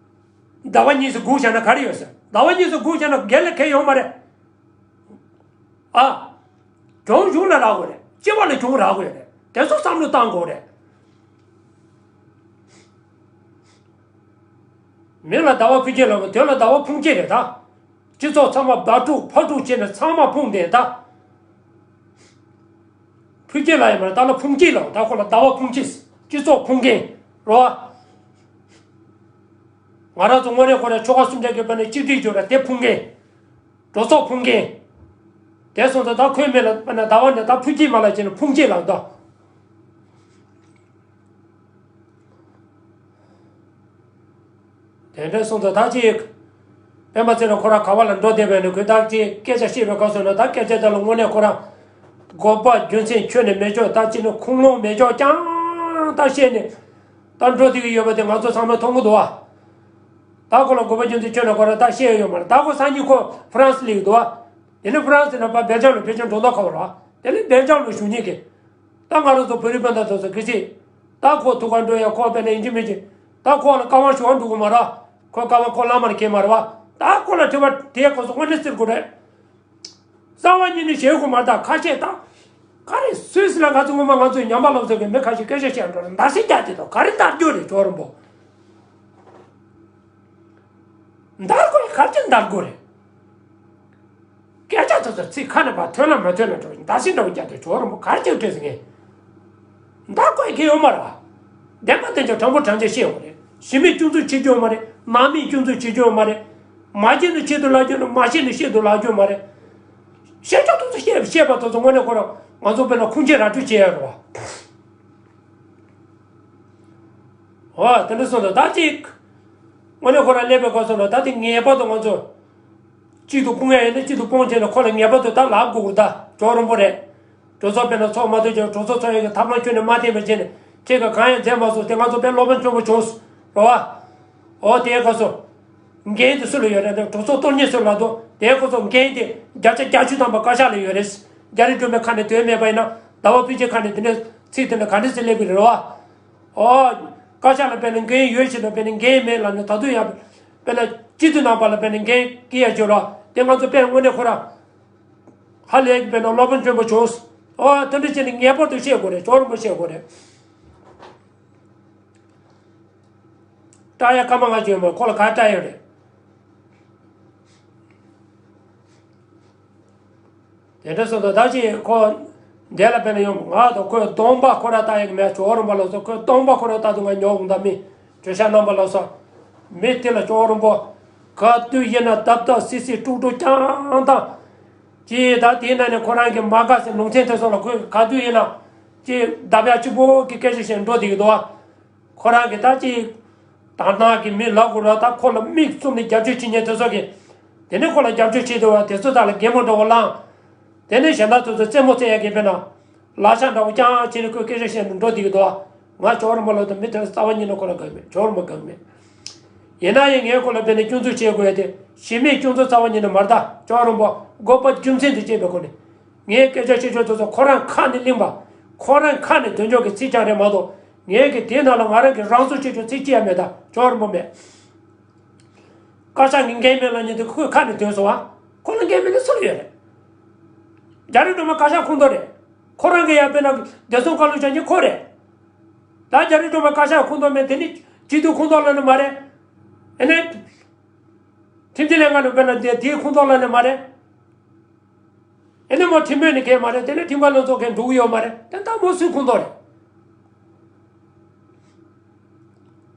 ཟླ་བ་གཉིས་སུ་སྒུག་བཞག་ན་ག་རེ་ཡོད་ཟེར། ཟླ་བ་གཉིས་སུ་སྒུག་བཞག་ན་འགན་ལ་ཁེལ་ཡོད་མ་རེད། ཨ། གྱོང་གཞུང་ལ་རག་དགོས་རེད། སྤྱི་པ་ལ་གྱོང་རག་དགོས་རེད། དེ་ཚོ་བསམ་བློ་བཏང་དགོས་རེད། མིང་ལ་ཟླ་བ་ཕུན་སྐྱིད་ལབ་དགོས། དོན་ལ་ཟླ་བ་ཕུང་སྐྱིད་རེད་ད། སྤྱི་ཚོགས་ཚང་མ་སྦ་དཀྲུག་ཕར་དཀྲུག་བྱས་ནས་ཚང་མ་ཕུང་བསྡད་ད། ཕུན་སྐྱིད་ལ་ཡིན་པར་ད་ལ་ཕུང་སྐྱིད་ལ་ད་ཁོ་ལ་ཟླ་བ་ཕུང་སྐྱིད། སྤྱི་ཚོགས་ཕུང་མཁན་རོ། ང་རང་ཚོ་དངོས་གནས་ཁོ་ར་ཆོལ་ཁ་གསུམ་ཆ་གི་བར་ནས་གཅིག་སྒྲིལ་བྱུང་ར་དེ་ཕུང་མཁན། གྲོས་ཚོགས་ཕུང་མཁན། དེ་སོང་ཙང་ད་ཁོའི་མི་ལ་དཔེར་ན་ཟླ་བ་ནས་ད་ཕུན་སྐྱིད་མ་ལ་བྱས་ནས་ཕུང་སྐྱིད་ལ་ད། དེ་འདྲ་སོང་ཙང་ད་ཅིག་སྤེན་པ་ཚེ་རིང་ཁོ་རང་ག་བ་ལ་འགྲོ་བསྡད་པས་ནི་ཁོས་ད་ཅིག་སྐད་ཆ་བཤད་པའི་སྐབས་སུ་ནི་ད་སྐད་ཆ་དེ་ལ་དངོས་གནས་ཁོ་རང་དགོས་པ་རྒྱུ་མཚན་ཁྱོན་ནས་མེད་ཆོག་ད་ཅི་ནི་ཁུངས་ལུང་མེད་ཆོག་ཀྱང་ད་བཤད་ནས་ད་འགྲོ་བསྡད་ཀྱི་ཡོད་པ་དེ་ང་ཚོ་ཚང་མས་མཐོང་གི་འདུག་བ། ད་ཁོ་ལ་དགོས་པ་རྒྱུ་མཚན་ཁྱོན་ནས་ཁོ་རང་ད་བཤད་ཡོད་མ་རེད། ད་ཁོ་སང་ཉིན་ཁོ་ཧྥ་རན་སི་སླེབས་ཀྱི་འདུག་བ། དེ་ནི་ཧྥ་རན་སི་ནས་ཕར་སྦེལ་ཇམ་ལ་ཕེབས་ཆེན་འགྲོ་མདོག་ཁ་བ་རེད་བ། དེ་ནི་སྦེལ་ཇམ་ལ་བཞུགས་མཁན་གྱི། ད་ང་རང་ཚོ་བོད་རིགས་སྤུན་ཟླ་ཚོ་ཚོ་གི་ཚེ། ད་ཁོ་ཐུག་ག་འགྲོ་ཡ་ཁོ་དཔེར་ན་ཡིན་གཅིག་མིན་གཅིག་ད་ཁོ་ལ་བཀའ་དབང་ཞུ་བ་འགྲོ་གི་མ་རེད། ཁོ་བཀའ་དབང་ཁོ་བླ་མར་འཁེལ་མ་རེད་བ། ད་ཁོ་ལ་དྲི་བ་དེའི་སྐབས་སུ་དངོས་གནས་ཟེར་དགོས་རེད། རྩ་བ་ཉིད་ནས་བྱེད་དགོས་མ་རེད། ད་ཁ་ཤས་ད། ག་རེ་སུད་སི་ལ་ང་ཚོ་སྔོན་མ་ང་ཚོའི་ཉམས་པ་སློབ་གསོ་གི་མི་ཁ་ཤས་སྐད་ཆ་བཤད་འགྲོ་རེད། མདའ་སེ་རྒྱག་དེ་དང་ག་རེ་འདར་རྒྱུ་རེད་ཇོ་རིན་པོ། འདར་དགོས་རེད། ག་རེ་འདར་དགོས་རེད། སྐད་ཆ་དེ་ཚོ་ཚིག་ཁ་ནས་ཕར་ཐོན་ལ་མ་ཐོན་ལ་འགྲོ་ཡིན། ད་ཤི་འདྲ་བོ་རྒྱག་དུས་ཇོ་རིན་པོ་ག་རེ་བྱེད་འདྲ་ཟེར་ངས། འདར་དགོས་ཡ་གང་ཡོད་མ་རེད་བ། བདེན་པ་བདེན་ཆ་དྲང་པོ་དྲང་བཞག་བཤད་དགོས་རེད། གཞི་མེད་སྐྱོན་འཛུགས་བྱེད་རྒྱུ་ཡོད་མ་རེད། ནང་མིས་སྐྱོན་འཛུགས་བྱེད་རྒྱུ་ཡོད་མ་རེད། མ་བྱས་ན་བྱེད་དུ་ལབ་རྒྱུ་ནི་མ་བྱས་ན་བཤད་དུ་ལབ་རྒྱུ་མ་རེད། བཤད་ཆོག་ཐུབ་ཚོད་བཤད་བཤད་པ་དེ་ཚོ་དངོས་གནས་ཁོ་རང་ང་ཚོ་དཔེར་ན་ཁུངས་སྐྱེལ་ར་སྤྲོད་བྱེད་ཡ་རེད་བ། འོ་དེ་འདྲ་སོང་ཙང་ད་ཅིག་དངོས་གནས་ཁོ་རང་སླེབས་པའི་སྐབས་སུ་ལ་ད་དེ་ངེས་པར་དུ་ང་ཚོ་གཅིག་ཏུ་སྤུངས་ཡ་ཡིན་ན་གཅིག་ཏུ་སྤུངས་བྱས་ནས་ཁོ་ལ་ངེས་པར་དུ་ད་ལབ་དགོས་ཀྱི་རེད། ད་ཇོ་རིན་པོ་རེད། གྲོས་ཚོགས་དཔེར་ན་ཚོགས་མ་ཐུབ་ཀྱང་གྲོས་ཚོགས་ཚོགས་ཡ་གི་ཐབས་ལམ་ཁྱོན་ནས་མ་བསྟེན་པ་བྱས་ནས་ཁྱེད་ཀྱིས་གང་ཡང་མཛད་མ་སོང་། དེ་ང་ཚོ་དཔེ་སློབ་དཔོན་སྐྱོན་པོ་བྱུང་སོང་རེད་བ། འོ་དེའི་སྐབས་སུ། འགན་དེ་སུ་ལ་ཡོད་རེད། གྲོས་ཚོགས་གཏོར་མཁན་སུ་ལ་འདུག་དེའི་སྐབས་སུ་འགན་དེ་བརྒྱ་ཆ་བརྒྱད་ཅུ་ཐམ་པ་བཀའ་ཤག་ལ་ཡོད་རེད། རྒྱ་རི་སྒྲོལ་མའི་ཁ་ནས་ཐོན་མེད་པ་ཡིན་ན་ཟླ་བ་ཕུན་སྐྱིད་ཁ་ནས་དེ་ནས་ཚིག་དེ་ནས་ག་འདྲ་ཞིག་སླེབས་ཀྱི་རེད་བ། ཨོ། བཀའ་ཤག་ལ་དཔེར་ན་འགན་ཡོད་ཞེ་ན་དཔེར་ན་འགན་མེད་ལབ་ནས་ད་དུང་ཡང་། དཔེར་ན་སྤྱི་འཐུས་རྣམ་པ་ལ་དཔེར་ན་འགན་བཀལ་ཡ་བྱོས་རོགས། དེ་ང་ཚོ་དཔེ་དངོས་གནས་ཁོ་ར། ཧ་ལས་ཀྱི་དཔེར་ན་སློབ་དཔོན་སྐྱོན་པོ་བྱུང་། ཨོ་དེ་འདྲ་བྱས་ནས་ངེས་པར་དུ་བཤད་དགོས་རེད། ཇོ་རིན་པོ་བཤད་དགོས་རེད། སྐྲག་ཡ་སྐར་མ་ལྔ་བཅུ་ཡོད་མ་རེད། ཁོ་ལ་ག་སྐྲག་ཡོད་རེད། དེ་འདྲ་སོང་ཙང་ད་ཅི་ཁོ་འདི་ལ་དཔེར་ན་ཡོང་ང་དང་ཁོའི་གདོང་པ་ཁོ་ར་ལྟ་ཡག་མེད། ཇོ་རིན་པོ་ལ་སོགས་ཁོའི་གདོང་པ་ཁོ་ར་ལྟ་དུས་ང་ཉོག་འདའ་མི་གྲོས་ཤག་རྣམ་པ་ལ་སོགས་མི་དེ་ལ་ཇོ་རིན་པོ་ག་དུས་ཡིན་ན་བརྡབ་བརྡབ་སིག་སིག་དཀྲུག་དཀྲུག་རྐྱང་དང་། ཅི་ད་དེའི་ནང་ནས་ཁོ་རང་གི་མ་དགའ་སའི་ལུང་ཚན་དེ་ཚོ་ལ་ཁོས་ག་དུས་ཡིན་ན་ཅི་བརྡབ་ཡག་གཅིག་པོ་གི་སྐད་ཆ་བཤད་འགྲོ་བསྡད་ཀྱི་འདུག་བ། ཁོ་རང་གིས་ད་ཅིག་དང་ནང་གི་མི་ལབ་དགོས་ར། ད་ཁོ་ལ་མིག་བཙུམ་ནས་རྒྱབ་སྐྱོར་བྱེད་མཁན་དེ་ཚོ་གིས། དེ་ནས་ཁོ་ལ་རྒྱབ་སྐྱོར་བྱེད་འདུག་བ། དེ་ཚོ་དག་ལ་གད་མོ་འདྲ་བོ་བསླངས། དེ་ནས་གཞན་དག་ཚོ་ཚོ་རྩེད་མོ་རྩེ་ཡ་གི་དཔེར་ན། ལག་ཆ་འདྲ་བོ་རྐྱང་བྱས་ནས་ཁོས་སྐད་ཆ་བཤད་ནས་འགྲོ་བསྡད་ཀྱི་འདུག་བ། ང་ཇོ་རིན་པོ་ལ་དང་མི་དེ་རྩ་བ་ཉིད་ནས་ཁོ་ལ་དགའ་མེད། ཇོ་རིན་པོ་དགའ་མེད། ཡིན་ན་ཡང་ངས་ཁོ་ལ་དཔེར་ན་སྐྱོན་འཛུགས་བྱེད་དགོས་ཡ་དེ་གཞི་མེད་སྐྱོན་འཛུགས་རྩ་བ་ཉིད་ནས་མ་རེད། ད་ཇོ་རིན་པོ་དགོས་པ་རྒྱུ་མཚན་དེ་བྱས་པའི་སྒོ་ནས། ངས་སྐད་ཆ་བཤད་ཆོག་དེ་ཚོ་ཁོ་རང་ཁ་ནས་གླེང་བ། ཁོ་རང་ཁ་ནས་འདོན་ཆོག་གི་ཚིག་རྐྱང་རེད་མ་གཏོགས། ངས་གི་དེའི་ནང་ལ་ང་རང་གི་རང་བཟོ་བྱེད་ཆོག་ཚིག་གཅིག་ཡང་མེད། ད་ཇོ་རིན་པོ་མེད། བཀའ་ཤག་གི་འགན་མེད་ལབ་མཁན་དེ་ཁོས་ཁ་ནས་འདོན་སོང་བ། ཁོ་ལ་འགན་མེད་ན་སུ་ལ་ཡོད་རེད། རྒྱ་རི་སྒྲོལ་མ་བཀའ་ཤག་ཁོངས་གཏོགས་རེད། ཁོ་རང་གི་ཡར་དཔེར་ན་བདེ་སྲུང་བཀའ་བློན་བྱ་མཁན་ཁོ་རེད། ད་རྒྱ་རི་སྒྲོལ་མ་བཀའ་ཤག་ཁོངས་གཏོགས་མེད། དེ་ནི་སྤྱི་འཐུས་ཁོངས་གཏོགས་ལབ་ནི་མ་རེད། ཨེ་ནས། ཁྲིམས་འཛིན་ལྷན་ཁང་ནས་དཔེར་ན་དེ་དེའི་ཁོངས་གཏོགས་ལབ་ནི་མ་རེད། ཨེ་ནི་མོ་ཁྲིམས་དཔོན་ནི་གས་མ་རེད། དེ་ནི་ཁྲིམས་ཁང་ལ་ཚོགས་མཁན་འགྲོ་གི་ཡོད་མ་རེད། དེ་ད་མོ་སུའི་ཁོངས་གཏོགས་རེད།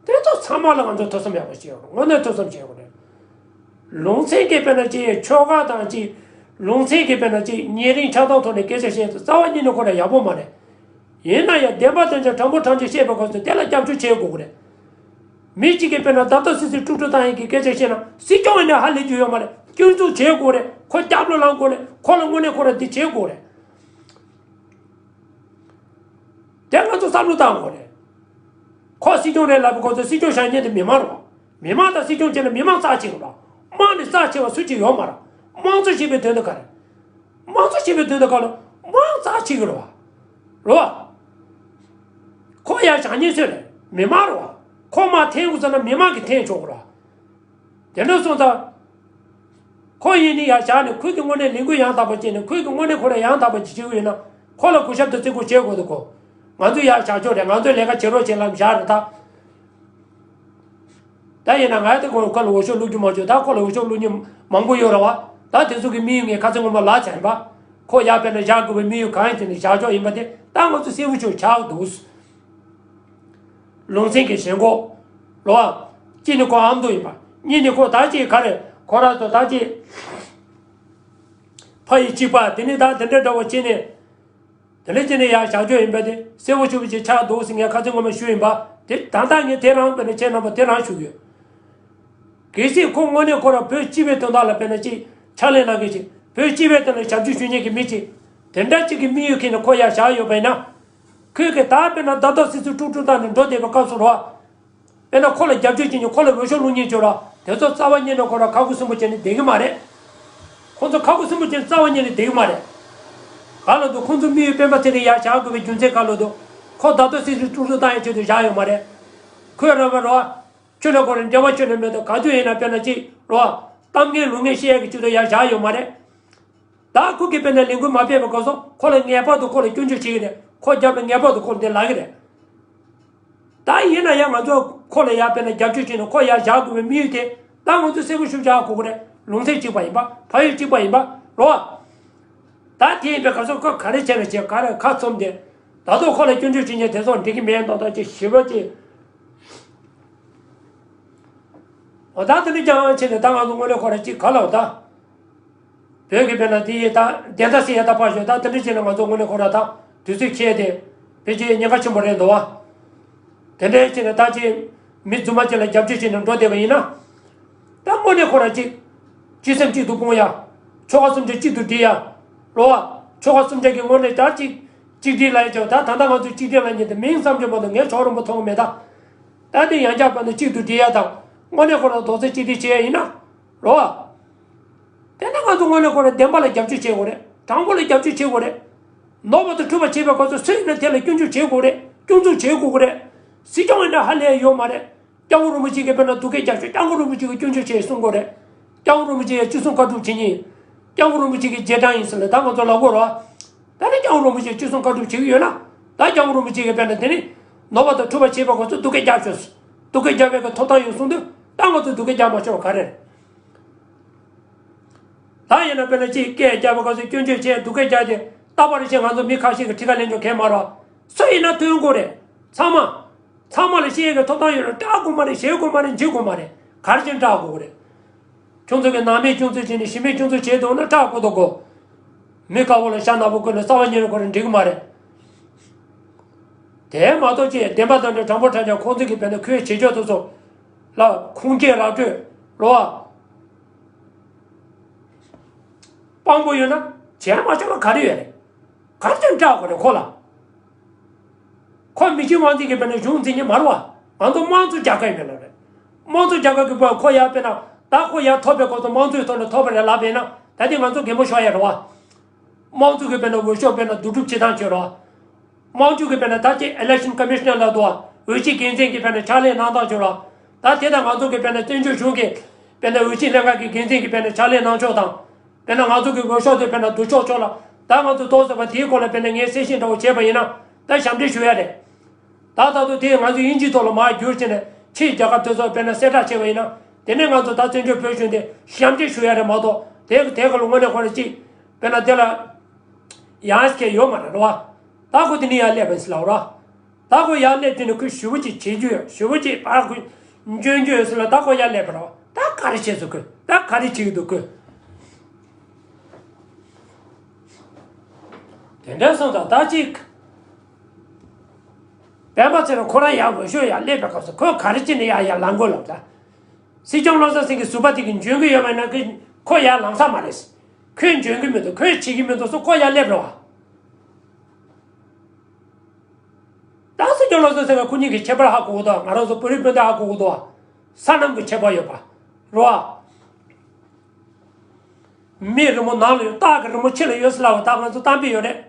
དེ་ཚོ་ཚང་མ་ལ་ང་ཚོ་ཐུགས་བསམ་ཡག་པོ་བྱེད་དགོས་རེད། དངོས་གནས་ཐུགས་བསམ་བྱེད་དགོས་རེད། ལུང་ཚན་གྱི་དཔེར་ན་ཅིག་ཆོལ་ཁ་དང་ཅིག་ལུང་ཚན་གྱི་དཔེར་ན་ཅིག་ཉེ་རིང་ཆགས་སྡང་ཐོག་ནས་སྐད་ཆ་བཤད་དུས་རྩ་བ་ཉིད་ནས་ཁོ་རང་ཡག་པོ་མ་རེད། ཡིན་ན་ཡང་བདེན་པ་དོན་ཆ་དྲང་པོ་དྲང་བཞག་བཤད་པའི་སྐབས་སུ་དེ་ལ་རྒྱབ་སྐྱོར་བྱེད་དགོས་ཀྱི་རེད། མི་གཅིག་གིས་དཔེར་ན་བརྡབ་བརྡབ་སིག་སིག་དཀྲུག་དཀྲུག་བཏང་ཡིན་གྱི་སྐད་ཆ་བཤད་ན་སྲིད་སྐྱོང་ཡིན་ན་ཧ་ལས་རྒྱུ་ཡོད་མ་རེད། སྐྱོན་འཛུགས་བྱེད་དགོས་རེད། ཁོ་སྐྱབས་བློ་བླང་དགོས་རེད། ཁོ་ལ་དངོས་གནས་ཁོ་རང་འདི་བྱེད་དགོས་རེད། དེ་ང་ཚོ་བསམ་བློ་བཏང་དགོས་རེད། ཁོ་སྲིད་སྐྱོང་རེད་ལབ་པའི་སྐབས་སུ་སྲིད་སྐྱོང་བཞག་མཁན་དེ་མི་མང་རེད་བ། མི་མང་དང་སྲིད་སྐྱོང་བྱས་ན་མི་མང་རྩ་ཆེ་གི་རེད་བ། དམངས་ནས་རྩ་ཆེ་བ་སུ་གཅིག་ཡོད་མ་རེད། དམངས་གཙོ་ཞེས་པའི་དོན་དུ་ག་རེད། དམངས་གཙོ་ཞེས་པའི་དོན་དུ་ག་ལ་དམངས་རྩ་ཆེ་གི་རེད་བ། རེད་བ། ཁོ་ཡར་བཞག་མཁན་སུ་རེད། མི་མང་རེད་བ། ཁོ་མར་འཐེན་དགོས་ཟེར་ན་མི་མང་གིས་འཐེན་ཆོག་གི་རེད་བ། དེ་འདྲ་སོང་ཙང་། ཁོ་ཡིན་ནི་ཡར་བཞག་ནས་ཁོས་ཀྱི་དངོས་གནས་ལས་འགུལ་ཡང་དག་པ་བྱས་ནས་ཁོས་ཀྱི་དངོས་གནས་ཁོ་རང་ཡང་དག་པ་ཅིག་བྱེད་ཀྱི་ཡོད་ན་ཁོ་ལ་གུས་ཞབས་དང་བརྩི་བཀུར་བྱེད་དགོས་འདུག་གོ། ང་ཚོ་ཡར་བཞག་ཆོག་རེད། ང་ཚོའི་ལས་ཀ་བྱེད་རོགས་བྱེད་ལབ་བཞག་རེད་ད། ད་ཡིན་ན་ང་དེ་ཁོ་ཁོ་ལ་འུ་ཤོབ་བླུག་རྒྱུ་མ་བྱུང་། ད་ཁོ་ལ་འུ་ཤོབ་བླུག་མཁན་མང་པོ་ཡོད་རེད་བ། ད་དེ་ཚོ་གི་དམིགས་ཡུལ་ངས་ཁ་སང་སྔོན་མ་ལབ་ཚར་ཡིན་པ། ཁོ་ཡར་དཔེར་ན་བཞག་དགོས་པའི་དམིགས་ཡུལ་གང་ཡིན་དེ་ནི་བཞག་ཆོག་ཡིན་པ་དེ་ད་ང་ཚོ་གསལ་པོ་ཆོག་ཆགས་འདུག་ལུང་ཚན་གྱི་ཞེན་ཁོག་ལོ། གཅིག་ནི་ཁོ་ཨ་མདོ་ཡིན་པ། གཉིས་ནི་ཁོ་ད་ཅིག་ག་རེ་ཁོ་རང་ཚོ་ད་ཅིག་ཕ་ཡི་གཅིག་པ་དེ་ནི་ད་དེ་འདྲ་འདྲ་བོ་བྱས་ནས། དེ་ནས་བྱས་ནས་ཡར་བཞག་ཆོག་ཡིན་པ་དེ་གསལ་པོ་ཆོད་པོ་ཅིག་ཆགས་འདུག་ཟེར་ངས་ཁ་སང་སྔོན་མ་ཞུས་ཡིན་པ། དེ་ད་ལྟ་ངས་དེ་རང་དཔེར་ན་ཁྱེད་རྣམ་པ་དེ་རང་ཞུ་གི་ཡོད། གལ་སྲིད་ཁོ་དངོས་གནས་ཁོ་རང་བོད་སྤྱི་པའི་དོན་དག་ལ་དཔེར་ན་ཅིག་ཕྱག་ལས་གནང་མཁན་ཅིག་བོད་སྤྱི་པའི་དོན་ལ་ཞབས་ཞུ་ཞུ་མཁན་གྱི་མི་ཅིག་དེ་འདྲ་ཅིག་གི་དམིགས་ཡུལ་འཁྱེར་ནས་ཁོ་ཡར་བཞག་ཡོད་པ་ཡིན་ན། ཁོས་གི་ད་དཔེར་ན་ཟླ་ཐོ་སྲིད་ཚོགས་དཀྲུག་དཀྲུག་བཏང་ནས་འགྲོ་བསྡད་པའི་སྐབས་སུ་རོ། དཔེར་ན་ཁོ་ལ་རྒྱབ་སྐྱོར་བྱེད་མཁན་ཁོ་ལ་འོས་ཤོག་བླུག་མཁན་ཅིག་རོ། དེ་ཚོ་རྩ་བ་ཉིད་ནས་ཁོ་རང་ཁ་ཁུ་སིམ་པོ་བྱས་ནས་བསྡད་ཀྱི་མ་རེད། ཁོ་ཚོ་ཁ་ཁུ་སིམ་པོ་བྱས་ནས་རྩ་བ་ཉིད་ནས་བསྡད་ཀྱི་མ་རེད། ག་ལ་འདུག་ཁོ་ཚོ་དམིགས་ཡུལ་སྤེན་པ་ཚེ་རིང་ཡར་བཞག་དགོས་པའི་རྒྱུ་མཚན་ག་ལ་འདུག་ཁོ་ཟླ་ཐོ་སྲིད་ཚོགས་དཀྲུག་དཀྲུག་བཏང་ཡག་ཆེད་དུ་བཞག་ཡོད་མ་རེད། ཁོས་རང་ག་རོ། ཁྱོད་ལ་ཁོ་རང་འབྲེལ་བ་ཁྱོད་ལ་མེད་དོ་ག་དུས་ཡིན་ན་དཔེར་ན་ཅིག་རོ། གཏམ་ངན་ལུང་ངན་བཤད་ཡག་གི་ཆེད་དུ་ཡར་བཞག་ཡོད་མ་རེད། ད་ཁོ་གིས་དཔེར་ན་ལས་འགུལ་མ་སྤེལ་བའི་སྐབས་སུ་ཁོ་ལ་ངེས་པར་དུ་ཁོ་ལ་སྐྱོན་བརྗོད་བྱེད་ཀྱི་རེད། ཁོ་རྒྱབ་ལ་ངེས་པར་དུ་ཁོ་ལ་འདི་ལབ་ཀྱི་རེད། ད་ཡིན་ན་ཡང་ང་ཚོ་ཁོ་ལ་ཡར་དཔེར་ན་རྒྱབ་སྐྱོར་བྱས་ནས་ཁོ་ཡར་བཞག་དགོས་པའི་དམིགས་ཡུལ་དེ་ད་ང་ཚོ་གསལ་པོ་ཞུ་བཞག་དགོས་ཀྱི་རེད། ལུང་ཚན་གཅིག་པ་ཡིན་པ་ཕ་ཡུལ་གཅིག་པ་ཡིན་པ་རོ། ད་དེ་ཡིན་པའི་སྐབས་སུ་ཁོ་ག་རེ་བྱས་ན་བྱས་ག་རེ་ཁ་ཚུམས་ཏེ་ད་དུང་ཁོ་ལ་སྐྱོན་བརྗོད་བྱེད་མཁན་དེ་ཚོ་འགྲིག་གི་མེད་མདོག་མདོག་ཅིག་ཞེ་པོ་ཅིག་འོ་ད་དེ་འདྲ་རྐྱང་བྱས་ནས་ད་ང་ཚོ་དངོས་གནས་ཁོ་ར་གཅིག་ག་ལ་འོ་ད། བོད་ཀྱི་དཔེར་ན་དེ་ཡི་ད་བདེན་མཐའ་གསལ་ཡ་ད་ཕར་ཞོག་ད་དེ་འདྲ་བྱས་ན་ང་ཚོ་དངོས་གནས་ཁོ་ར་ད་དུས་ཚོད་འཁེལ་ཏེ་ཕལ་ཆེར་ཉེན་ཁ་ཆེན་པོ་རེད་འདུག་བ། དེ་འདྲ་བྱས་ནས་ད་ཅིག་མི་རྫུན་མ་ཅིག་ལ་རྒྱབ་སྐྱོར་བྱས་ནས་འགྲོ་བསྡད་པ་ཡིན་ན། ད་དངོས་གནས་ཁོ་ར་གཅིག་སྤྱི་སེམས་གཅིག་ཏུ་སྤུངས་ཡ། ཆོལ་ཁ་གསུམ་ཆ་གཅིག་ཏུ་སྒྲིལ་ཡ། རོ་བ། ཆོལ་ཁ་གསུམ་ཆ་གི་དངོས་གནས་ད་ཅིག་གཅིག་སྒྲིལ་ལ་ཡ་ཅོ་ད་ད་ལྟ་ང་ཚོ་གཅིག་སྒྲིལ་ལ་ཉིན་དེ་མིང་ཙམ་ཅིག་མ་གཏོགས་ངས་ཆོག་རིན་པོ་མཐོང་གི་མེད་ད། ད་དེ་ཡང་བསྐྱར་བར་དུ་གཅིག་ཏུ་སྒྲིལ་ཡ་དང་དངོས་གནས་ཁོ་ར་རྡོག་རྩ་གཅིག་སྒྲིལ་བྱས་ཡ་ཡིན་ན། རོ་བ། དེ་ནས་ང་ཚོ་དངོས་གནས་ཁོ་ར་བདེན་པ་ལ་རྒྱབ་སྐྱོར་བྱེད་དགོས་རེད། དྲང་པོ་ལ་རྒྱབ་སྐྱོར་བྱེད་དགོས་རེད། ནོར་བ་དང་འཁྲུལ་བ་བྱེད་པའི་སྐབས་སུ་སུ་ཡིན་ན་དེ་ལ་སྐྱོན་བརྗོད་བྱེད་དགོས་རེད། སྐྱོན་འཛུགས་བྱེད་དགོས་ཀྱི་རེད། སྲིད་སྐྱོང་ཡིན་ན་ཧ་ལས་ཡོད་མ་རེད། སྐྱབས་མགོན་རིན་པོ་ཆེ་གིས་དཔེར་ན་སྡུག་སྐད་རྒྱག་ཆོག་སྐྱབས་མགོན་རིན་པོ་ཆེ་གིས་སྐྱོན་བརྗོད་བྱས་གསུང་དགོས་རེད། སྐྱབས་མགོན་རིན་པོ་ཆེ་ཡ་ཅི་གསུང་བཀའ་སྒྲུབ་བྱེད་ཉིན། སྐྱབས་མགོན་རིན་པོ་ཆེ་གི་རྗེས་འབྲང་ཡིན་ཟེར་ལ་ད་ང་ཚོ་ལབ་དགོས་རེད། ད་ནི་སྐྱབས་མགོན་རིན་པོ་ཆེ་ཅི་གསུང་བཀའ་སྒྲུབ་བྱེད་ཀྱི་ཡོད་ན། ད་སྐྱབས་མགོན་རིན་པོ་ཆེ་གིས་དཔེར་ན་དེ་ནི་ནོར་བ་དང་འཁྲུལ་བ་བྱེད་པའི་སྐབས་སུ་སྡུག་སྐད་རྒྱག་ཆོག་སྡུག་སྐད་རྒྱག་པའི་གི་ཐོབ་ཐང་ཡོད་གསུངས་དུས་ད་ང་ཚོས་སྡུག་སྐད་རྒྱག་མ་ཆོག་ག་རེ་རེད། ད་ཡིན་ན་དཔེར་ན་ཅིག་སྐད་རྒྱག་པའི་སྐབས་སུ་སྐྱོན་བརྗོད་བྱས་སྡུག་སྐད་རྒྱག་སྟེ་རྟག་པར་བྱས་ང་ཚོ་མི་ཁ་ཤས་ཀྱི་ཁྲི་ཁ་ལེན་ཆོག་གས་མ་རོགས། སུ་ཡིན་ན་ཐོན་དགོས་རེད། ཚང་མ། ཚང་མ་ལ་བཤད་ཡས་ཀྱི་ཐོབ་ཐང་ཡོད་རེད། སྐྲག་དགོས་མ་རེད། ཞེད་དགོས་མ་རེད། འཇིགས་དགོས་མ་རེད། ག་རེ་བྱས་ནས་སྐྲག་དགོས་ཀྱི་རེད། ཁྱོད་ཚོ་གི་ནང་མི་སྐྱོན་འཛུགས་བྱས་ནས་གཞི་མི་སྐྱོན་འཛུགས་བྱས་འདུག་ན་སྐྲག་དགོས་དོ་གོ། མི་དཀར་པོ་ལ་ཤ་ནག་པོ་བསྐོན་ནས་རྩ་བ་ཉིད་ནས་ཁོ་རང་འགྲིག་གི་མ་རེད། དེ་མ་གཏོགས་ཅིག་བདེན་པ་དང་འདྲ་དྲང་པོ་དྲང་ཅང་ཁོང་ཚོ་གི་དཔེར་ན་ཁོའི་བྱེད་ཕྱོགས་དེ་ཚོ་ལ་ཁུངས་སྐྱེལ་ར་སྤྲོད་རོ་བ། དཔང་པོ་ཡོད་ན་བྱས་མ་ཆོག་པ་ག་རེ་ཡོད་རེད། ག་རེ་བྱས་ནས་སྐྲག་དགོས་རེད་ཁོ་ལ། ཁོ་མི་གཅིག་དབང་འཛིན་གྱི་དཔེར་ན་གཞུང་འཛིན་མཁན་མ་རེད་བ། ང་ཚོ་དམངས་གཙོ་རྒྱལ་ཁབ་ཡིན་པའི་ལོ་རེད། དམངས་གཙོ་རྒྱལ་ཁབ་ཀྱི་བར་ཁོ་ཡར་དཔེར་ན་ད་ཁོ་ཡར་ཐོབ་པའི་སྐབས་སུ་དམངས་གཙོའི་ཐོག་ནས་ཐོབ་པ་རེད་ལབ་པ་ཡིན་ན་ད་དེ་ང་ཚོ་གད་མོ་ཤོར་ཡ་རེད་བ། དམངས་གཙོ་གི་དཔེར་ན་འོས་ཤོག་དཔེར་ན་བསྡུ་སྒྲུབ་བྱེད་སྟངས་བྱོས་རོགས། དམངས་གཙོ་གི་དཔེར་ན་ད་ཅི་election commissioner ལབ་འདུག་བ། འོས་ཆོས་འགན་འཛིན་གྱི་དཔེར་ན་ཕྱག་ལས་གནང་སྟངས་བྱོས་རོགས། ད་དེ་དང་ང་ཚོ་གི་དཔེར་ན་བཙན་བྱོལ་གཞུང་གི་དཔེར་ན་འོས་ཆོས་ལྷན་ཁང་གི་འགན་འཛིན་གྱི་དཔེར་ན་ཕྱག་ལས་གནང་ཕྱོགས་དང་། དཔེར་ན་ང་ཚོ་གི་འོས་ཤོག་དེ་དཔེར་ན་བསྡུ་ཆོག་ཆོག་ལ་ད་ང་ཚོ་ཏོག་ཙམ་པ་དེའི་སྐོར་ལ་དཔེར་ན་ངས་གསལ་བཤད་འདྲ་བོ་བྱས་པ་ཡིན་ན་ད་ཞབས་འདྲེན་ཞུ་ཡ་རེད། ད་ད་དུང་དེ་ང་ཚོ་དབྱིན་ཇིའི་ཐོག་ལ་མར་བསྒྱུར་བྱས་ནས་ཕྱིའི་རྒྱལ་ཁབ་དེ་ཚོ་དཔེར་ན་གསལ་བསྒྲགས་བྱས་པ་ཡིན་ན་དེ་ནས་ང་ཚོ་ད་བཙན་བྱོལ་བོད་གཞུང་དེ་ཞབས་འདྲེན་ཞུ་ཡ་རེད་མ་གཏོགས་དེ་དེ་ག་ལ་དངོས་གནས་ཁོ་རང་གཅིག་དཔེར་ན་དེ་ལ་ཡང་སྐད་ཡོད་མ་རེད་རོ། ད་ཁོ་དེ་ནས་ཡར་སླེབས་པ་ཡིན་ཟེར་ལབ་རོ། ད་ཁོ་ཡར་སླེབས་དུས་ནས་ཁོས་ཞེ་པོ་ཅིག་བྱེད་རྒྱུ་ཡོད། ཞེ་པོ་ཅིག་ཕར་ཁོས་འཇོན་རྒྱུ་ཡོད་ཟེར་ལ་ད་ཁོ་ཡར་སླེབས་པ་རོ། ད་ག་རེ་བྱས་སོང་ཁོས། ད་ག་རེ་བྱེད་ཀྱི་འདུག་ཁོས། དེ་འདྲ་སོང་ཙང་ད་ཅིག་སྤེན་པ་ཚེ་རིང་ཁོ་རང་ཡར་འོས་ཤོག་ཡར་སླེབས་པའི་སྐབས་སུ་ཁོས་ག་རེ་བྱས་ནས་ཡར་ཡར་ལངས་དགོས་ལབ་ད། སྲིད་སྐྱོང་བློ་བཟང་སེང་གེ་ཟུར་པ་དེ་གིས་འཇོན་གྱི་ཡོད་པ་ཡིན་ན་ཁོས་ཁོ་ཡར་ལངས་ས་མ་རེད། ཁོས་འཇོན་གྱི་མི་འདུག་ཁོས་བྱེད་ཀྱི་མི་འདུག་སོ་ཁོ་ཡར་སླེབས་རོགས། ད་སྲིད་སྐྱོང་བློ་བཟང་སེང་གེ་ཁོ་གཉིས་ཀྱི་ཁྱད་པར་ཧ་གོ་གི་འདུག་ང་རང་ཚོ་བོད་རིགས་སྤུན་ཟླ་ཧ་གོ་གི་འདུག་སོ་ནམ་གྱི་ཁྱད་པར་ཡོད་པ་རོ། མིག་རི་མོ་ནང་ལ་ཡོད། སྟག་གི་རི་མོ་ཕྱི་ལ་ཡོད་ཟེར་ལབ་པ་ད་ང་ཚོ་གཏམ་དཔེ་ཡོད་རེད།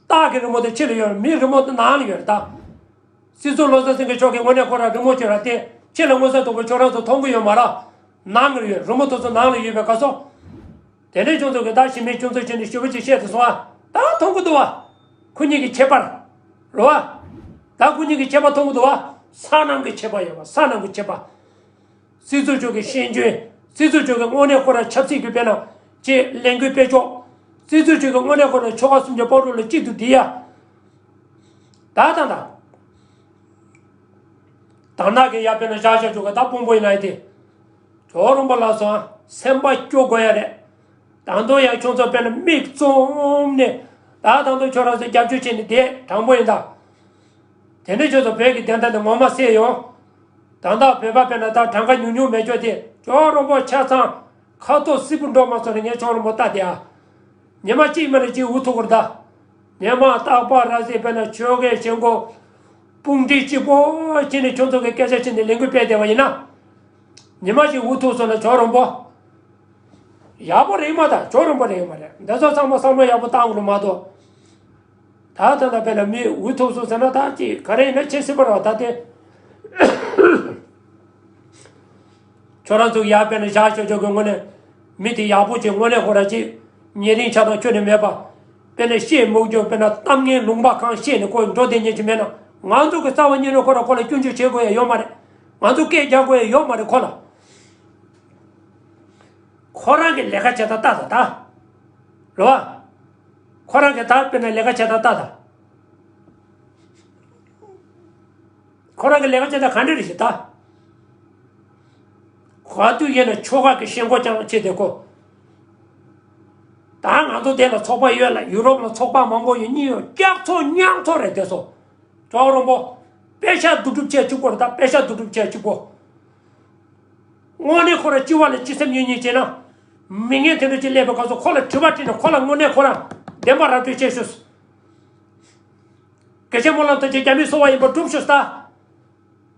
སྟག་གི་རི་མོ་དེ་ཕྱི་ལ་ཡོད་རེད། མིག་རི་མོ་དེ་ནང་ལ་ཡོད་རེད་ད། སྲིད་ཟུར་བློ་བཟང་སེང་གེ་མཆོག་གིས་དངོས་གནས་ཁོ་རང་རི་མོ་ཅིག་ར་དེ་ཕྱི་ལ་མངོན་གསལ་དོད་པོ་ཁྱོད་རང་ཚོ་མཐོང་གི་ཡོད་མ་རེད། ནང་ལ་ཡོད། རི་མོ་དེ་ཚོ་ནང་ལ་ཡོད་པའི་སྐབས་སུ། དེ་འདྲའི་ཁྱོད་ཚོ་གིས་ད་གཞི་མེད་སྐྱོན་འཛུགས་བྱས་ནས་ཞེ་པོ་ཅིག་བཤད་དུ་སོང་ཨ། ད་མཐོང་གི་འདུག་བ། ཁོ་གཉིས་ཀྱི་ཁྱད་པར། རེད་བ། ད་ཁོ་གཉིས་ཀྱི་ཁྱད་པར་མཐོང་གི་འདུག་བ། སོ་ནམ་གྱི་ཁྱད་པར་ཡོད་པ། སོ་ནམ་གྱི་ཁྱད་པར། སྲིད་ཟུར་མཆོག་གི་ཤེས་འཇོན། སྲིད་ཟུར་མཆོག་གི་དངོས་གནས་ཁོ་རང་ཆབ་སྲིད་ཀྱི་དཔེར་ན་ཅེས་ལས་འགུལ་སྤེལ་ཕྱོགས། སྲིད་ཟུར་མཆོག་གི་དངོས་གནས་ཁོ་རང་ཆོལ་ཁ་གསུམ་གྱི་དཔོན་རིགས་ལ་གཅིག་ཏུ་སྒྲིལ་ཡ། ད་ད་ད། དར་ནག་གི་ཡ་དཔེར་ན་བཞག་བཞག་མཆོག་གི་ད་དཔོན་པོ་ཡིན་ན་ཡི་དེ། ཇོ་རོང་པ་ལགས་སོ་སེམས་པ་སྐྱོ་དགོས་ཡ་རེད། ད་དུང་ཡང་ཁྱོད་ཚོ་དཔེར་ན་མིག་བཙུམ་ནས་ད་ད་དུང་ཁྱོད་རང་ཚོ་རྒྱབ་སྐྱོར་བྱས་ནས་བསྡད་དྲང་པོ་ཡིན་ད། དེ་འདྲ་ཁྱོད་ཚོ་བོད་ཀྱི་བདེན་མཐའ་དེ་ངོ་མ་གསལ་ཡོང་། ད་ལྟ་བོད་པ་དཔེར་ན་ད་གྲངས་ཀ་ཉུང་ཉུང་མེད་ཆོག་དེ་ཇོ་རོང་པོ་ཆ་ཚང་ཁ་ཐོག་སིལ་བུ་འགྲོ་མ་སོང་ནས་ངས་ཇོ་རོང་པོ་ལྟ་དེ་ཨ། ཉི་མ་གཅིག་མ་རེད་གཅིག་འུ་ཐུག་གི་རེད་ད། ཉི་མ་རྟག་པར་ར་བཟི་དཔེར་ན་ཆོལ་ཁའི་ཞེན་ཁོག་དཔུང་སྒྲིག་གཅིག་པོ་བྱས་ནས་ཁྱོད་ཚོ་གི་སྐད་ཆ་བྱས་ནས་ལས་འགུལ་སྤེལ་བསྡད་པ་ཡིན་ན། ཉི་མ་ཞིག་འུ་ཐུག་སོང་ན་ཇོ་རོང་པོ། ཡག་པོ་རེད་མ་ད་ཇོ་རོང་པོ་རེད་མ་རེད་འདི་ཚོ་ཚང་མ་བསམ་བློ་ཡག་པོ་བཏང་དགོས་མ་གཏོགས། ད་ད་ལྟ་དཔེར་ན་མི་འུ་ཐུག་སོང་ཟེར་ན་ད་ཅིག་ག་རེ་ཡིན་ན་ཁྱད་སེ་པ་ར་ད་དེ། ཁྱོད་རང་ཚོ་ཡར་དཔེར་ན་བཞག་ཆོག་ཆོག་གི་དངོས་གནས་མི་དེ་ཡག་པོ་ཅིག་དངོས་གནས་ཁོ་ར་ཅིག་ཉེ་རིང་ཆགས་སྡང་ཁྱོན་ནས་མེད་པ། དཔེར་ན་བཤད་མུག་ཅོག་དཔེར་ན་གཏམ་ངན་ལུང་པ་གང་བཤད་ནས་ཁོ་འགྲོ་བསྡད་མཁན་ཅིག་མེད་ན་ང་ཚོ་གི་རྩ་བ་ཉིད་ནས་ཁོ་ར་ཁོ་ལ་སྐྱོན་བརྗོད་བྱེད་དགོས་ཡ་ཡོད་མ་རེད། ང་ཚོ་སྐད་རྒྱག་དགོས་ཡ་ཡོད་མ་རེད་ཁོ་ལ། ཁོ་རང་གི་ལས་ཀ་བྱེད་སྟངས་ལྟ་ད་ད། རེད་བ། ཁོ་རང་གི་ད་དཔེར་ན་ལས་ཀ་བྱེད་སྟངས་ལྟ་ད། ཁོ་རང་གི་ལས་ཀ་བྱེད་སྟངས་ག་འདྲ་རེད་ཞེས་ད། ག་དུས་ཡིན་ན་ཆོལ་ཁ་གི་ཞེན་ཁོག་ཀྱང་བྱེད་དེ་ཁོ། ད་ང་ཚོ་དེ་ལ་ཚོགས་པ་ཡོད་ལ་ཡུ་རོབ་ལ་ཚོགས་པ་མང་པོ་ཡོད་གཉིས་ཡོད་སྐྱག་ཚོགས་ཉག་ཚོགས་རེད་དེ་ཚོ། ཇོ་རོང་པོ། དཔེ་ཆ་བསྡུ་སྒྲུབ་བྱས་གཅིག་པོ་རེད་ད་དཔེ་ཆ་བསྡུ་སྒྲུབ་བྱས་གཅིག་པོ། དངོས་གནས་ཁོ་ར་སྤྱི་བ་ལ་སྤྱི་སེམས་ཡོད་ཉིད་བྱས་ན། མི་ངན་དེ་འདྲ་ཅིག་སླེབས་པའི་སྐབས་སུ་ཁོ་ལ་དྲི་བ་དྲིས་ནས་ཁོ་ལ་དངོས་གནས་ཁོ་ར་བདེན་པ་ར་སྤྲོད་བྱས་ཤོག་དགེ་བཤེས་སྨོན་ལམ་ཐོབ་ཅིག་རྒྱ་མིའི་གསོ་བ་ཡིན་པ་སྒྲུབ་ཤོག་ད།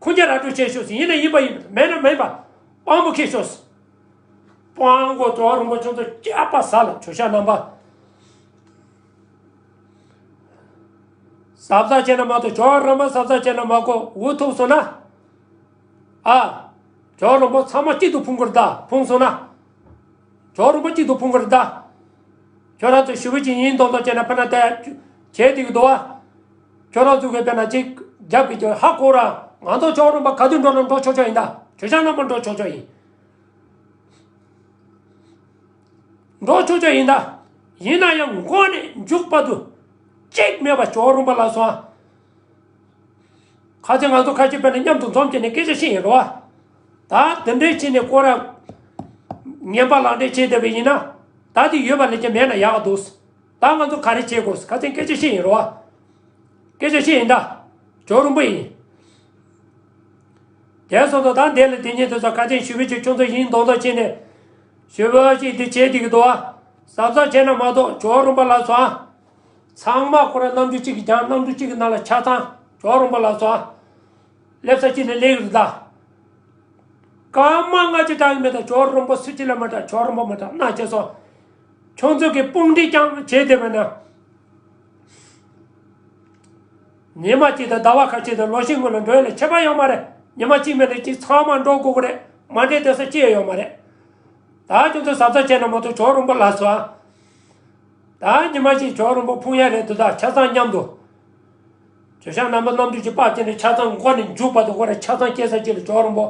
ཁོང་ཅག་ར་སྤྲོད་བྱས་ཤོག་ཡིན་ན་ཡིན་པ་ཡིན་མེད་ན་མེད་པ། དབང་པོ་ཁེལ་ཤོག་དཔང་གོ་ཇོ་རོང་པོ་ཁྱོད་ཚོ་སྐྱག་པ་ཟ་ལ་ཇོ་ཤ་རྣམ་པ། གཟབ་གཟབ་བྱས་ན་མ་གཏོགས་ཇོ་རོང་པོ་གཟབ་གཟབ་བྱས་ན་མ་གོ་འུ་ཐུག་སོང་ན། ཨ། ཇོ་རོང་པོ་ཚང་མ་གཅིག་ཏུ་ཕུང་གི་རེད་ད་ཕུང་སོང་ན། ཇོ་རོང་པོ་གཅིག་ཏུ་ཕུང་གི་རེད་ད། ཁྱོད་རང་ཚོ་ཞུ་བ་ཅིག་ཡིན་མདོག་མདོག་བྱས་ན་ཕ་ན་ད་བྱས་དེ་གི་འདུག་ཨ། ཁྱོད་རང་ཚོ་གི་དཔེར་ན་ཅིག་རྒྱབ་ཀྱི་ཅོ་ཧ་གོ་ར་ང་ཚོ་ཇོ་རོང་པོ་ག་དུས་འགྲོ་ན་འགྲོ་ཆོག་ཆོག་ཡིན་ད་ཇོ་ཤ་རྣམ་པ་འགྲོ་ཆོག་ཆོག་ཡིན། འགྲོ་ཆོག་ཆོག་ཡིན་ད། ཡིན་ན་ཡང་མགོ་ནས་མཇུག་བར་དུ་གཅིག་མེད་པ་ཇོ་རོང་པོ་ལ་སོང་ཨ། ཁ་ཚེ་ང་ཚོ་ཁ་ཆེ་དཔེར་ན་མཉམ་དུ་འཛོམས་བྱས་ནས་སྐད་ཆ་བཤད་ཡིན་རོ། ད་དེ་འདྲའི་བྱས་ནས་ཁོ་རང་ངན་པ་ལག་འབྲེལ་བྱས་བསྡད་པ་ཡིན་ན། ད་དེ་ཡོད་པ་ལས་ཀྱང་མེད་ན་ཡག་ག་འདུག་ད་ང་ཚོ་ག་རེ་བྱེད་དགོས་ཁ་ཚེ་སྐད་ཆ་བཤད་ཡིན་རོ། སྐད་ཆ་བཤད་ཡིན་ད། ཇོ་རོང་པོ་ཡིན། དེ་སོང་ཙང་ད་འདས་ལ་དེ་ཉིད་དུ་ས་ཁ་ཆེན་ཞུ་བའི་ཆེད་ཁྱོད་ཚོ་ཡིན་མདོག་མདོག་བྱས་ནས། ཞུ་བ་ཞིག་འདི་བྱས་འདི་གི་འདུག་ཨ། གཟབ་གཟབ་བྱས་ན་མ་གཏོགས་ཇོ་རོང་པོ་ལ་སོང་ཨ། ཚང་མ་ཁོ་ར་རྣམ་འགྱུར་གཅིག་གིས་ཀྱང་རྣམ་འགྱུར་གཅིག་གི་ནང་ལ་ཆ་ཚང་ཇོ་རོང་པོ་ལ་སོང་ཨ། སླེབས་ས་གཅིག་ལ་སླེབས་ཡོད་ད། སྐར་མ་ལྔ་གཅིག་གྲགས་ཀྱི་མེད་ད་ཇོ་རོང་པོ་སུ་གཅིག་ལ་མ་གྲགས་ཇོ་རོང་པོ་མ་གྲགས་ན་བྱས་སོང་། ཁྱོད་ཚོ་གི་དཔུང་སྒྲིག་ཀྱང་བྱས་བསྡད་པ་ན། ཉི་མ་གཅིག་དང་ཟླ་བ་ཁ་ཤས་དང་ལོ་ཤས་སྔོན་ལ་འགྲོ་ཡ་ལ་ཁྱད་པར་ཡོད་མ་རེད། ཉི་མ་གཅིག་མིན་ན་གཅིག་ཚང་མ་འགྲོ་དགོས་ཀྱི་རེད། མ་འདྲེས་བསྡད་ས་ཅི་ཡང་ཡོད་མ་རེད། ད་ཁྱོད་ཚོ་གཟབ་གཟབ་བྱས་ན་མ་གཏོགས་ཇོ་རོང་པོ་ལ་སོང་ཨ། ད་ཉི་མ་གཅིག་ཇོ་རོང་པོ་ཕུང་ཡ་རེད་འདུག་ད་ཆ་ཚང་མཉམ་དུ། ཇོ་ཤ་རྣམ་པ་རྣམ་འགྱུར་གྱི་པར་བཅས་ནས་ཆ་ཚང་མགོ་ནས་མཇུག་བར་དུ་ཁོ་ར་ཆ་ཚང་སྐྱེལ་ས་གཅིག་ལ་ཇོ་རོང་པོ།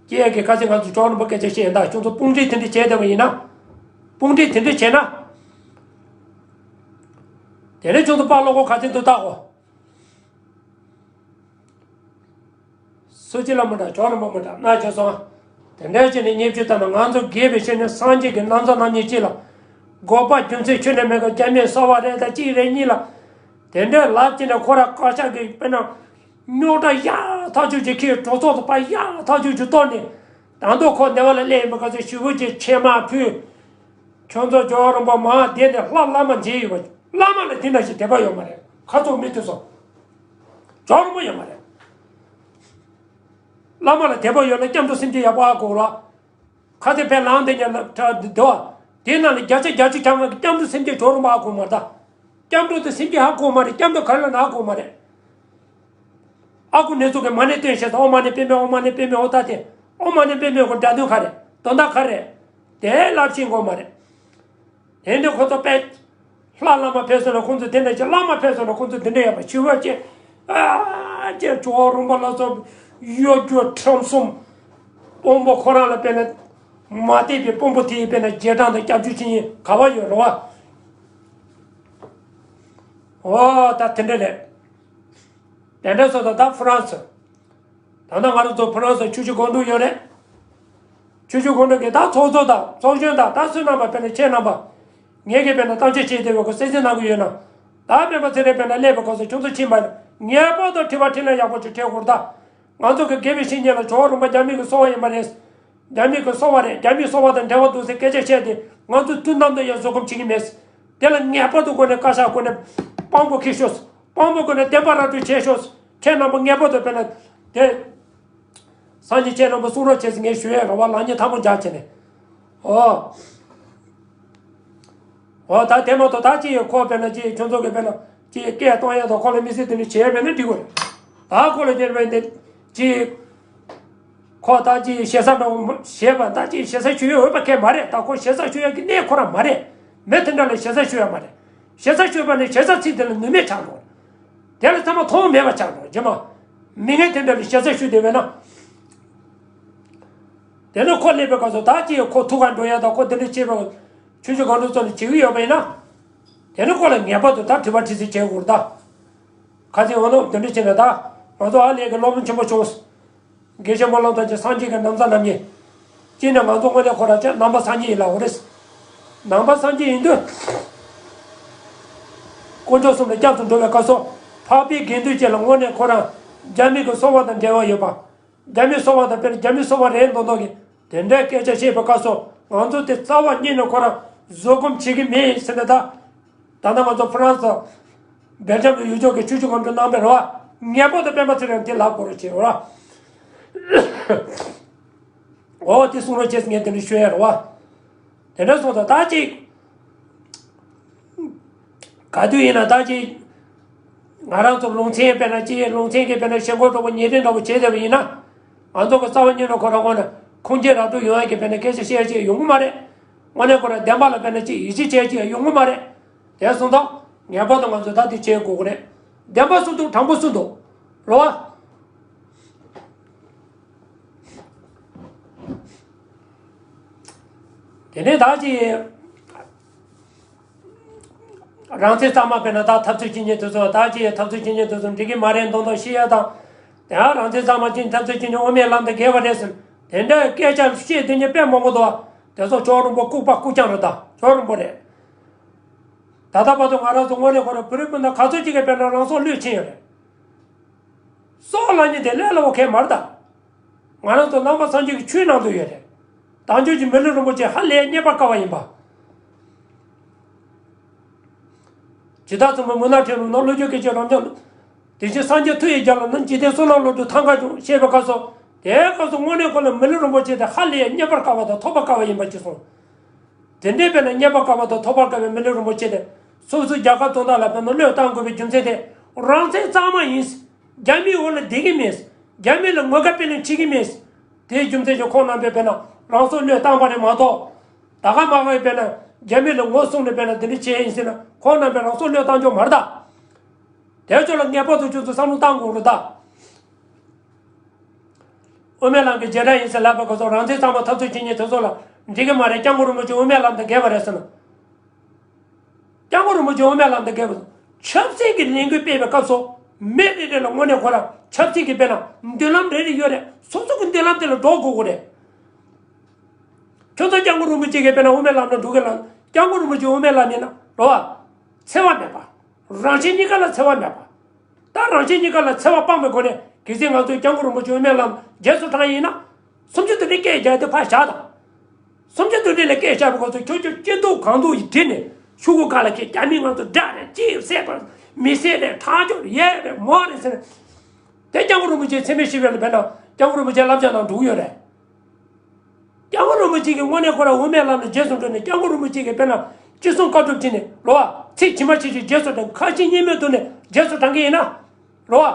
སྐྱེལ་ཡ་གི་ཁ་ཆེ་ང་ཚོ་ཇོ་རོང་པོ་སྐད་ཆ་བཤད་ཡིན་ད་ཁྱོད་ཚོ་དཔུང་སྒྲིག་དེ་འདྲ་བྱས་བསྡད་པ་ཡིན་ན། དཔུང་སྒྲིག་དེ་འདྲ་བྱས་ན། དེ་ནས་ཁྱོད་ཚོ་པར་ཀློག་གོ་ཁ་ཆེ་འདུག་ལྟ་གོ། སུ་གཅིག་ལ་མི་འདྲ་ཇོ་རོང་པོ་མི་འདྲ་ན་བྱས་སོང་། དེ་འདྲ་བྱས་ནས་བརྙས་བཅོས་བཏང་ན་ང་ཚོ་རྒས་པའི་ཕྱིར་ནས་སངས་རྒྱས་ཀྱི་རྣམ་ཐར་རྣམ་གཉིས་གཅིག་ལ། འགོག་པ་རྒྱུ་མཚན་ཁྱོན་ནས་མེད་པར་རྒྱ་མིས་གསོ་བ་རེད་ད་གཅིག་རེད་གཉིས་ལ། དེ་འདྲའི་ལབ་བྱས་ནས་ཁོ་ར་བཀའ་ཤག་གིས་དཔེར་ན། རྙོག་དྲ་ཡག་ཐག་ཆོད་ཅིག་ཁྱེར་གྲོས་ཚོགས་སུ་ཕར་ཡག་ཐག་ཆོད་ཅིག་གཏོར་ནས། ད་དུང་ཁོ་སྡེ་བ་ལ་སླེབས་ཡིན་པ་ག་ཚོད་ཞུ་བོ་ཅིག་ཆེ་མ་ཕུལ། ཁྱོད་ཚོ་ཇོ་རོང་པོ་མ་བསྡད་ནས་ལྷ་བླ་མ་མཇལ་ཡོད་པ། བླ་མ་ལ་དེ་འདྲ་ཞིག་དད་པ་ཡོད་མ་རེད། ཁ་ཚོགས་མི་དེ་ཚོ། ཇོ་རོང་པོ་ཡོད་མ་རེད། བླ་མ་ལ་དད་པ་ཡོད་ན་སྐྱབས་འགྲོ་སེམས་བསྐྱེད་ཡག་པོ་ཨ་དགོས་ར། ཁ་ཚེ་ཕན་ལང་དེ་ཉལ་ལ་ཁྲ་འདི་དོ། དེ་ནང་ལ་བརྒྱ་ཆ་བརྒྱད་ཅུ་གྱ་ལྔ་གི་སྐྱབས་འགྲོ་སེམས་བསྐྱེད་ཇོ་རོང་པོ་ཨ་དགོས་མ་རེད་ད། སྐྱབས་འགྲོ་དེ་སེམས་བསྐྱེད་ཧ་གོ་མ་རེད། སྐྱབས་འགྲོ་ག་རེ་ལ་ན་ཧ་གོ་མ་རེད། ཨ་ཁུ་ནེ་ཙོ་གི་མ་ཎི་བཏོན་བྱས་ད་ཨོཾ་མ་ཎི་པདྨེ་ཨོཾ་མ་ཎི་པདྨེ་ཨོ་ད་དེ། ཨོཾ་མ་ཎི་པདྨེ་ཁོ་སྒྲ་དོན་ག་རེད། དོན་དག་ག་རེད། དེ་ལབ་ཤེས་དགོས་མ་རེད། དེ་འདྲ་ཁོ་ཚོ་དཔེ། ལྷ་བླ་མ་ཕེབས་སོང་ན་ཁོང་ཚོ་དེ་འདྲ་བྱས་བླ་མ་ཕེབས་སོང་ན་ཁོང་ཚོ་དེ་འདྲ་ཡོད་པ་ཞུ་བ་བྱས། ཨ་ཅེ་ཇོ་རོང་པོ་ལ་སོགས་གཡོ་སྒྱུ་ཁྲམ་གསུམ། དཔོན་པོ་ཁོ་རང་ལ་དཔེར་ན། མ་བསྡད་པའི་དཔོན་པོ་དེ་ཡིས་དཔེར་ན་རྗེས་འབྲང་དང་སྐྱབས་བཅོལ་བྱེད་ཡིན་ག་བ་ཡོད་རེད་བ། ཨོ་ད་དེ་འདྲ་རེད། དེ་འདྲ་སོང་ཙང་ད་ཧྥ་རན་སི། ད་ལྟ་ང་རང་ཚོ་ཧྥ་རན་སི་ཆུ་བཞི་སྒང་དྲུག་ཡོད་རེད། ཆུ་བཞི་སྒང་དྲུག་གི་ད་ཚོགས་གཙོ་དང་ཚོགས་གཞོན་དང་ད་བསོད་ནམས་པ་དཔེར་ན་ཁྱེད་རྣམ་པ། ངེད་ཀྱིས་དཔེར་ན་གཏམ་བཤད་བྱས་བསྡད་པའི་སྐོར་གསན་གཟིགས་གནང་གི་ཡོད་ན། ད་སྤེན་པ་ཚེ་རིང་དཔེར་ན་སླེབས་པའི་སྐབས་སུ་ཁྱོད་ཚོ་ཕྱིན་པ་ཡིན་ན་ངེས་པར་དུ་དྲི་བ་དྲིས་ལན་ཡག་པོ་ཅིག་འཕྲད་དགོས་རེད་ད། ང་ཚོ་གི་དགེ་བའི་བཤེས་གཉེན་ལ་ཇོ་བོ་རིན་པོ་རྒྱ་མི་གི་གསོ་བ་ཡིན་པ་རེད། རྒྱ་མི་གི་གསོ་བ་རེད། རྒྱ་མིའི་གསོ་བ་དང་འབྲེལ་བ་འདུག་ཟེར་སྐད་ཆ་བཤད་དེ་ང་ཚོ་དུས་ནམ་དུ་ཡང་བཟོད་སྒོམ་བྱེད་ཀྱི་མེད། དེ་ལ་ངེས་པར་དུ་སྒོ་ནས་བཀའ་ཤག་སྒོ་ནས་དཔང་པོ་འཁྱེར་ཤོག་དཔང་པོ་སྒོ་ནས་བདེན་པ་ར་སྤྲོད་བྱས་ཤོག་ཁྱེད་རྣམ་པ་ངེས་པར་དུ་དཔེར་ན་དེ། སངས་རྒྱས་ཁྱེད་རྣམ་པ་གསུང་རོགས་བྱས་ཟེར་ངས་ཞུ་ཡས་རེད་བ། ལག་གཉིས་ཐལ་མོ་སྦྱར་བྱས་ནས། ཨོ། ཨོ་ད་དེ་མ་གཏོགས་ད་ཅི་ཡི་ཁོ་དཔེར་ན་ཅི་ཁྱོད་ཚོ་གི་དཔེར་ན་ཅི་སྐད་གཏོང་ཡས་དང་ཁོ་ལ་མི་སྲིད་དེ་འདྲ་བྱས་པས་ན་འགྲིག་གོ། ད་ཁོ་ལ་ཉེར་བའི་འདི་ཅི། ཁོ་ད་ཅི་ཞེ་ས་འདྲ་བོ་ཞེས་པ་ད་ཅི་ཞེ་ས་ཞུ་ཡས་འོས་པ་ཁས་མ་རེད། ད་ཁོ་ཞེ་ས་ཞུ་ཡས་ཀྱི་གནས་ཁོ་རང་མ་རེད། མི་དེ་འདྲ་ལ་ཞེ་ས་ཞུ་ཡས་མ་རེད། ཞེ་ས་ཞུས་པ་ནི་ཞེ་ས་ཚིག་དེ་ལ་ནུས་མེད་ཆགས་འགྲོ། དེ་ལ་ཚང་མ་མཐོང་མེད་པ་ཆགས་འགྲོ་རྗེས་མ། མི་ངན་དེ་འདྲ་ལ་ཞེ་ས་ཞུས་བསྡད་པས་ན། དེ་ནི་ཁོ་སླེབས་པའི་སྐབས་སུ་ད་ཅི་ཁོ་ཐུག་ག་འགྲོ་ཡ་དང་ཁོ་དེ་འདྲ་བྱེད་པ་ཆུང་ཆུང་གང་འགྲོ་ཚོ་ལ་བྱེད་ཀྱི་ཡོད་པ་ཡིན་ན། དེ་ནི་ཁོ་ལ་ངེས་པར་དུ་ད་དྲི་བ་དྲི་ཟིན་བྱེད་དགོས་རེད་ད། ཁ་སང་འོ་ནོ་དེ་འདྲ་བྱས་ན་ད་ང་ཚོ་ཨ་ལས་ཀྱི་སློབ་དཔོན་ཆེན་པོ་བྱུང་། དགེ་ཆེན་པོ་བློ་བཟང་ཅན་སངས་རྒྱས་ཀྱི་ན་བཟའ་རྣམ་གཉིས། གཅིག་ནས་ང་ཚོ་དངོས་གནས་ཁོ་རང་ཅག་ནང་པ་སངས་རྒྱས་ཡིན་ལབ་དགོས་རེད། ནང་པ་སངས་རྒྱས་ཡིན་དུས། དཀོན་མཆོག་གསུམ་ལ་སྐྱབས་སུ་འགྲོ་བའི་སྐབས་སུ་འཕགས་པའི་དགེ་འདུན་བཅས་ལ་དངོས་གནས་ཁོ་རང་རྒྱ་མི་གི་གསོ་བ་དང་འབྲེལ་བ་ཡོད་པ། རྒྱ་མིའི་གསོ་བ་དང་དཔེར་ན་རྒྱ་མིའི་གསོ་བ་རེད་མདོག་མདོག་གི་དེ་འདྲའི་སྐད་ཆ་བཤད་པའི་སྐབས་སུ་ང་ཚོ་དེ་རྩ་བ་ཉིད་ནས་ཁོ་རང་བཟོད་སྒོམ་བྱེད་ཀྱི་མེད་ཟེར་ནས་ད། ད་ལྟ་ང་ཚོ་ཧྥ་རན་སི་སྦེལ་ཇམ་གྱི་ཡུལ་ཕྱོགས་ཀྱི་ཆུ་བཞི་སྒང་དྲུག་གནང་བའི་རེད་བ། ངེས་པར་དུ་སྤེན་པ་ཚེ་རིང་དེ་ལབ་དགོས་རེད་ཅེས་རེད་བ། འོ་དེ་གསུང་རོགས་བྱས་ངས་དེ་འདྲ་ཤོད་ཡ་རེད་བ། དེ་འདྲ་སོང་ཙང་ད་ཅིག་ག་དུས་ཡིན་ན་ད་ཅིག་ང་རང་ཚོ་ལུང་ཚན་དཔེར་ན་ཅིག་ལུང་ཚན་གྱི་དཔེར་ན་ཞེན་ཁོག་འདྲ་པོ་ཉེ་འབྲེལ་འདྲ་པོ་བྱས་བསྡད་པ་ཡིན་ན། ང་ཚོ་གི་རྩ་བ་ཉིད་ནས་ཁོ་རང་ངོས་ནས་ཁུངས་སྐྱེལ་ར་སྤྲོད་ཡོང་ཡ་གི་དཔེར་ན་སྐད་ཆ་བཤད་ཡ་ཅིག་ཡོང་གི་མ་རེད། དངོས་གནས་ཁོ་རང་བདེན་པ་ལ་དཔེར་ན་ཅིག་ཡིད་ཆེས་བྱས་ཅིག་ཡོང་གི་མ་རེད། དེ་སོང་ཙང་ངེས་པར་དུ་ང་ཚོས་ད་དེ་བྱེད་དགོས་ཀྱི་རེད། བདེན་པ་སུ་འདུག་དྲང་པོ་སུ་འདུག་རེད་བ། དེ་ནས་ད་ཅི་རང་བཙན་གཙང་མ་དཔེར་ན་ད་འཐབ་རྩོད་བྱེད་མཁན་དེ་ཚོ་ད་ཅི་འཐབ་རྩོད་བྱེད་མཁན་དེ་ཚོ་འགྲིག་གི་མ་རེད་མདོག་མདོག་བཤད་ཡ་དང་། དེ་ཡང་རང་བཙན་གཙང་མ་བྱེད་འཐབ་རྩོད་བྱེད་མཁན་དབུ་མའི་ལམ་དང་འགལ་བ་རེད་ཟེར་དེ་འདྲའི་སྐད་ཆ་བཤད་དེ་ཉིད་དཔེ་མང་པོ་འདུག་དེ་ཚོ་ཇོ་བོ་རིན་པོ་ལྐུགས་པ་ལྐུགས་རྐྱང་རེད་ད་ཇོ་བོ་རིན་པོ་རེད། ད་ལྟ་བར་དུ་ང་རང་ཚོ་དངོས་གནས་ཁོ་རང་བོད་རིགས་སྤུན་ཟླ་ག་ཚོད་ཅིག་གིས་དཔེར་ན་རང་སྲོག་བློས་ཕྱིན་ཡོད་རེད། སྲོག་བླ་ཉེས་དེ་ལས་སླ་བོ་གང་ཡང་མ་རེད་ད། ང་རང་ཚོ་ནང་པ་སངས་རྒྱས་ཀྱི་ཆོས་ནང་དུ་ཡོད་རེད། དལ་འབྱོར་གྱི་མི་ལུས་རིན་པོ་ཆེ་ཧ་ལས་རྙེད་པར་དཀའ་བ་ཡིན་པ། ཇི་ལྟར་གསུངས་པའི་མུན་ནག་ཁྲོད་ནས་ནམ་ལྷོད་སྐྱེས་ཀྱི་རབ་འབྱམས། དེ་བཞིན་སངས་རྒྱས་མཐུ་ཡི་རྒྱལ་ལ་ནི། འཇིག་རྟེན་བསོད་ནམས་ལོངས་སྤྱོད་ཐང་ག་འབྱུང་། ཞེས་པའི་སྐབས་སུ་དེའི་སྐབས་སུ་དངོས་གནས་ཁོ་ལ་མི་ལུས་རིན་པོ་ཆེ་དེ་ཧ་ལས་རྙེད་པར་དཀའ་བ་དང་ཐོབ་པར་དཀའ་བ་ཡིན་པ་ཅིག་གསུངས། དེ་འདྲའི་དཔེར་ན་རྙེད་པར་དཀའ་བ་དང་ཐོབ་པར་དཀའ་བའི་མི་ལུས་རིན་པོ་ཆེ་དེ་སོ་སོའི་རྒྱལ་ཁབ་དོན་དག་ལ་དཔེར་ན་བློས་བཏང་དགོས་པའི་རྒྱུ་མཚན་དེ་རང་བཙན་གཙང་མ་ཡིན། རྒྱ་མིའི་འོག་ལ་བསྡད་ཀྱི་མེད། རྒྱ་མི་ལ་ངོ་དགའ་དཔེ་ལེན་བྱེད་ཀྱི་མེད། དེའི་རྒྱུ་མཚན་གྱིས་ཁོང་རྣམ་པས་དཔེར་ན་རང་སྲོག་བློས་བཏང་བ་རེད་མ་གཏོགས། ད་ག་མ་ག་དཔེར་ན་རྒྱ་མི་ལ་ངོ་སྲུང་ནས་དཔེར་ན་དེ་འདྲ་བྱས་ཡིན་ཟེར་ན་ཁོང་རྣམ་པས་རང་སྲོག་བློས་བཏང་ཆོག་མ་རེད་ད། དེ་ཚོ་ལ་ངེས་པར་དུ་ཁྱོད་ཚོ་བསམ་བློ་བཏང་དགོས་རེད་ད། དབུ་མའི་ལམ་གྱི་རྗེས་འབྲང་ཡིན་ཟེར་ལབ་པའི་སྐབས་སུ་རང་བཙན་གཙང་མ་འཐབ་རྩོད་བྱེད་མཁན་དེ་ཚོ་ལ་འགྲིག་གི་མ་རེད། སྐྱབས་མགོན་རིན་པོ་ཆེ་དབུ་མའི་ལམ་དང་འགལ་བ་རེད་ཟེར་ན། སྐྱབས་མགོན་རིན་པོ་ཆེ་དབུ་མའི་ལམ་དང་འགལ་བ། ཆབ་སྲིད་ཀྱི་ལས་འགུལ་སྤེལ་བའི་སྐབས་སུ་མི་རེ་རེ་ལ་དངོས་གནས་ཁོ་རང་ཆབ་སྲིད་ཀྱི་དཔེར་ན་མདུན་ལམ་རེ་རེ་ཡོད་རེད། སོ་སོ་གི་མདུན་ལམ་དེ་ལ་འགྲོ་དགོས་ཀྱི་རེད། ཁྱོད་ཚོ་སྐྱབས་མགོན་རིན་པོ་ཆེ་གི་དཔེར་ན་དབུ་མའི་ལམ་ལ་འགྲོ་གི་ལ་སྐྱབས་མགོན་རིན་པོ་ཆེ་དབུ་མའི་ལམ་ཡིན་ན་རོ་བ། འཚེ་བ་མེད་པ། རང་གཞན་གཉིས་ཀ་ལ་འཚེ་བ་མེད་པ། ད་རང་གཞན་གཉིས་ཀ་ལ་འཚེ་བ་སྤངས་པའི་སྒོ་ནས་གལ་སྲིད་ང་ཚོས་སྐྱབས་མགོན་རིན་པོ་ཆེ་དབུ་མའི་ལམ་རྗེས་སུ་འབྲངས་ཡིན་ན། སུམ་ཅུ་དོན་གཉིས་སྐད་རྒྱག་དེ་ཕར་བཞག་དང་། སུམ་ཅུ་དོན་གཉིས་ལ་སྐད་བཞག་པའི་སྐབས་སུ་ཁྱོད་ཚོ་ཅི་འདུག་གང་འདུག་ཡིན་དྲིས་ནས་ཤོག་གུ་སྒང་ལ་ཁྱེད་རྒྱ་མི་ང་ཚོ་དགྲ་རེད། ཅི་བསད་པ་མི་བསད་རེད། ཐག་ཆོད་ཡས་རེད་མོ་རེད་ཟེར་ནས། དེ་སྐྱབས་མགོན་རིན་པོ་ཆེ་འཚེ་མེད་ཞི་བའི་ལ་དཔེར་ན་སྐྱབས་མགོན་རིན་པོ་ཆེ་བསླབ་བྱ་ནང་འགྲོ་གི་ཡོད་རེད། སྐྱབས་མགོན་རིན་པོ་ཆེ་གིས་དངོས་གནས་ཁོ་རང་དབུ་མའི་ལམ་ལ་རྗེས་སུ་འགྲོ་ནས་སྐྱབས་མགོན་རིན་པོ་ཆེ་གིས་དཔེར་ན་ཅི་གསུང་བཀའ་སྒྲུབ་བྱས་ནས་ལོ་བ་ཚིག་ཇི་མ་ཇི་བཞིན་རྗེས་སུ་འབྲང་། ཁ་ཞེ་གཉིས་མེད་ཐོག་ནས་རྗེས་སུ་འབྲང་གི་ཡིན་ན། ལོ་བ།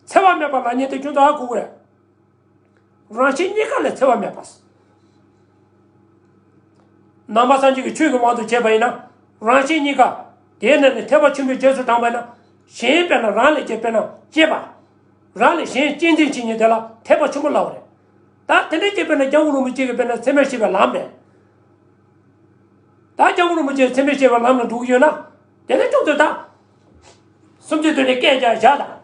འཚེ་བ་མེད་པ་ལབ་མཁན་དེ་ཁྱོད་ཚོ་ཧ་གོ་གི་རེད། རང་གཞན་གཉིས་ཀ་ལ་འཚེ་བ་མེད་པ། ནང་པ་སངས་རྒྱས་ཀྱི་ཆོས་ཀྱི་དབང་དུ་བྱས་པ་ཡིན་ན། རང་གཞན་གཉིས་ཀ་དེའི་ནང་ནས་ཐེག་པ་ཆེན་པོའི་རྗེས་སུ་འབྲངས་པ་ཡིན་ན། གཞན་དཔེར་ན་རང་ལས་ཀྱང་དཔེར་ན་གཅེས་པ། རང་ལས་གཞན་གཅེས་འཛིན་བྱེད་མཁན་དེ་ལ་ཐེག་པ་ཆེན་པོ་ལབ་པ་རེད། ད་དེ་འདྲ་བྱས་པས་ན་སྐྱབས་མགོན་རིན་པོ་ཆེ་གིས་དཔེར་ན་འཚེ་མེད་ཞི་བའི་ལམ་རེད། ད་སྐྱབས་མགོན་རིན་པོ་ཆེ་འཚེ་མེད་ཞི་བའི་ལམ་ལ་འགྲོ་གི་ཡོད་ན། དེ་ནས་ཁྱོད་ཚོས་ད་སུམ་ཅུ་དོན་གཉིས་སྐད་རྒྱག་བཞག་དང་།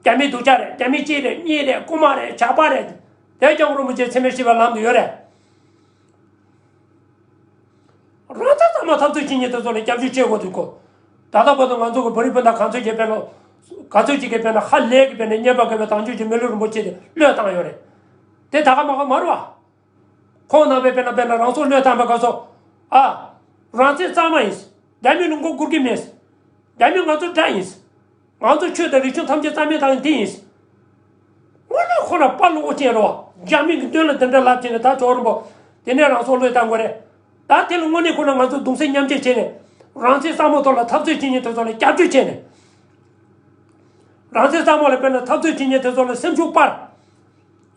རྒྱ་མི་སྡུག་ཅག་རེད། རྒྱ་མི་གཅིག་རེད། གཉིས་རེད། རྐུན་མ་རེད། ཇག་པ་རེད། དེ་སྐྱབས་མགོན་རིན་པོ་ཆེ་འཚེ་མེད་ཞི་བའི་ལམ་དུ་ཡོད་རེད། རང་བཙན་གཙང་མ་འཐབ་རྩོད་བྱེད་མཁན་དེ་ཚོ་ལ་སྐྱབས་བཅོལ་བྱེད་དགོས་འདུག་གོ། ད་ལྟ་བར་དུ་ང་ཚོ་གི་བོད་རིགས་སྤུན་ཟླ་གང་ཚོད་ཀྱིས་དཔེར་ན། ག་ཚོད་ཅིག་གིས་དཔེར་ན་ཧ་ལས་ཀྱི་དཔེར་ན་རྔན་པ་དགོས་པའི་དྭངས་བཅུད་ཀྱི་མི་ལུས་རིན་པོ་ཆེ་དེ་བློས་བཏང་ཡོད་རེད། དེ་ད་ག་མ་ག་མ་རེད་བ། ཁོང་རྣམ་པས་དཔེར་ན་དཔེར་ན་རང་སྲོག་བློས་བཏང་པའི་སྐབས་སུ། ཨ། རང་བཙན་གཙང་མ་ཡིན། རྒྱ་མི་ལ་མགོ་སྒུར་གྱི་མེད། རྒྱ་མི་ང་ཚོ་དགྲ་ཡིན། ང་ཚོ་ཆོས་དང་རིག་གཞུང་ཐམས་ཅད་རྩ་མེད་བཏང་ཡིན་དེ་ཡིན། དངོས་གནས་ཁོ་ར་དཔའ་བློ་ཅན་རེད་བ། རྒྱ་མི་གི་མདུན་ལ་དེ་འདྲ་ལབ་བྱས་ནས་ད་ཇོ་རིན་པོ། དེ་ནས་རང་སྲོག་བློས་བཏང་དགོས་རེད། ད་དེ་ལ་དངོས་གནས་ཁོ་ན་ང་ཚོ་གདུང་སེམས་མཉམ་སྐྱེད་བྱས་ནས། རང་བཙན་གཙང་མ་ཐོག་ལ་འཐབ་རྩོད་བྱེད་མཁན་དེ་ཚོ་ལ་རྒྱབ་སྐྱོར་བྱས་ནས། རང་བཙན་གཙང་མ་ལ་དཔེར་ན་འཐབ་རྩོད་བྱེད་མཁན་དེ་ཚོ་ལ་སེམས་ཤུགས་སྤར།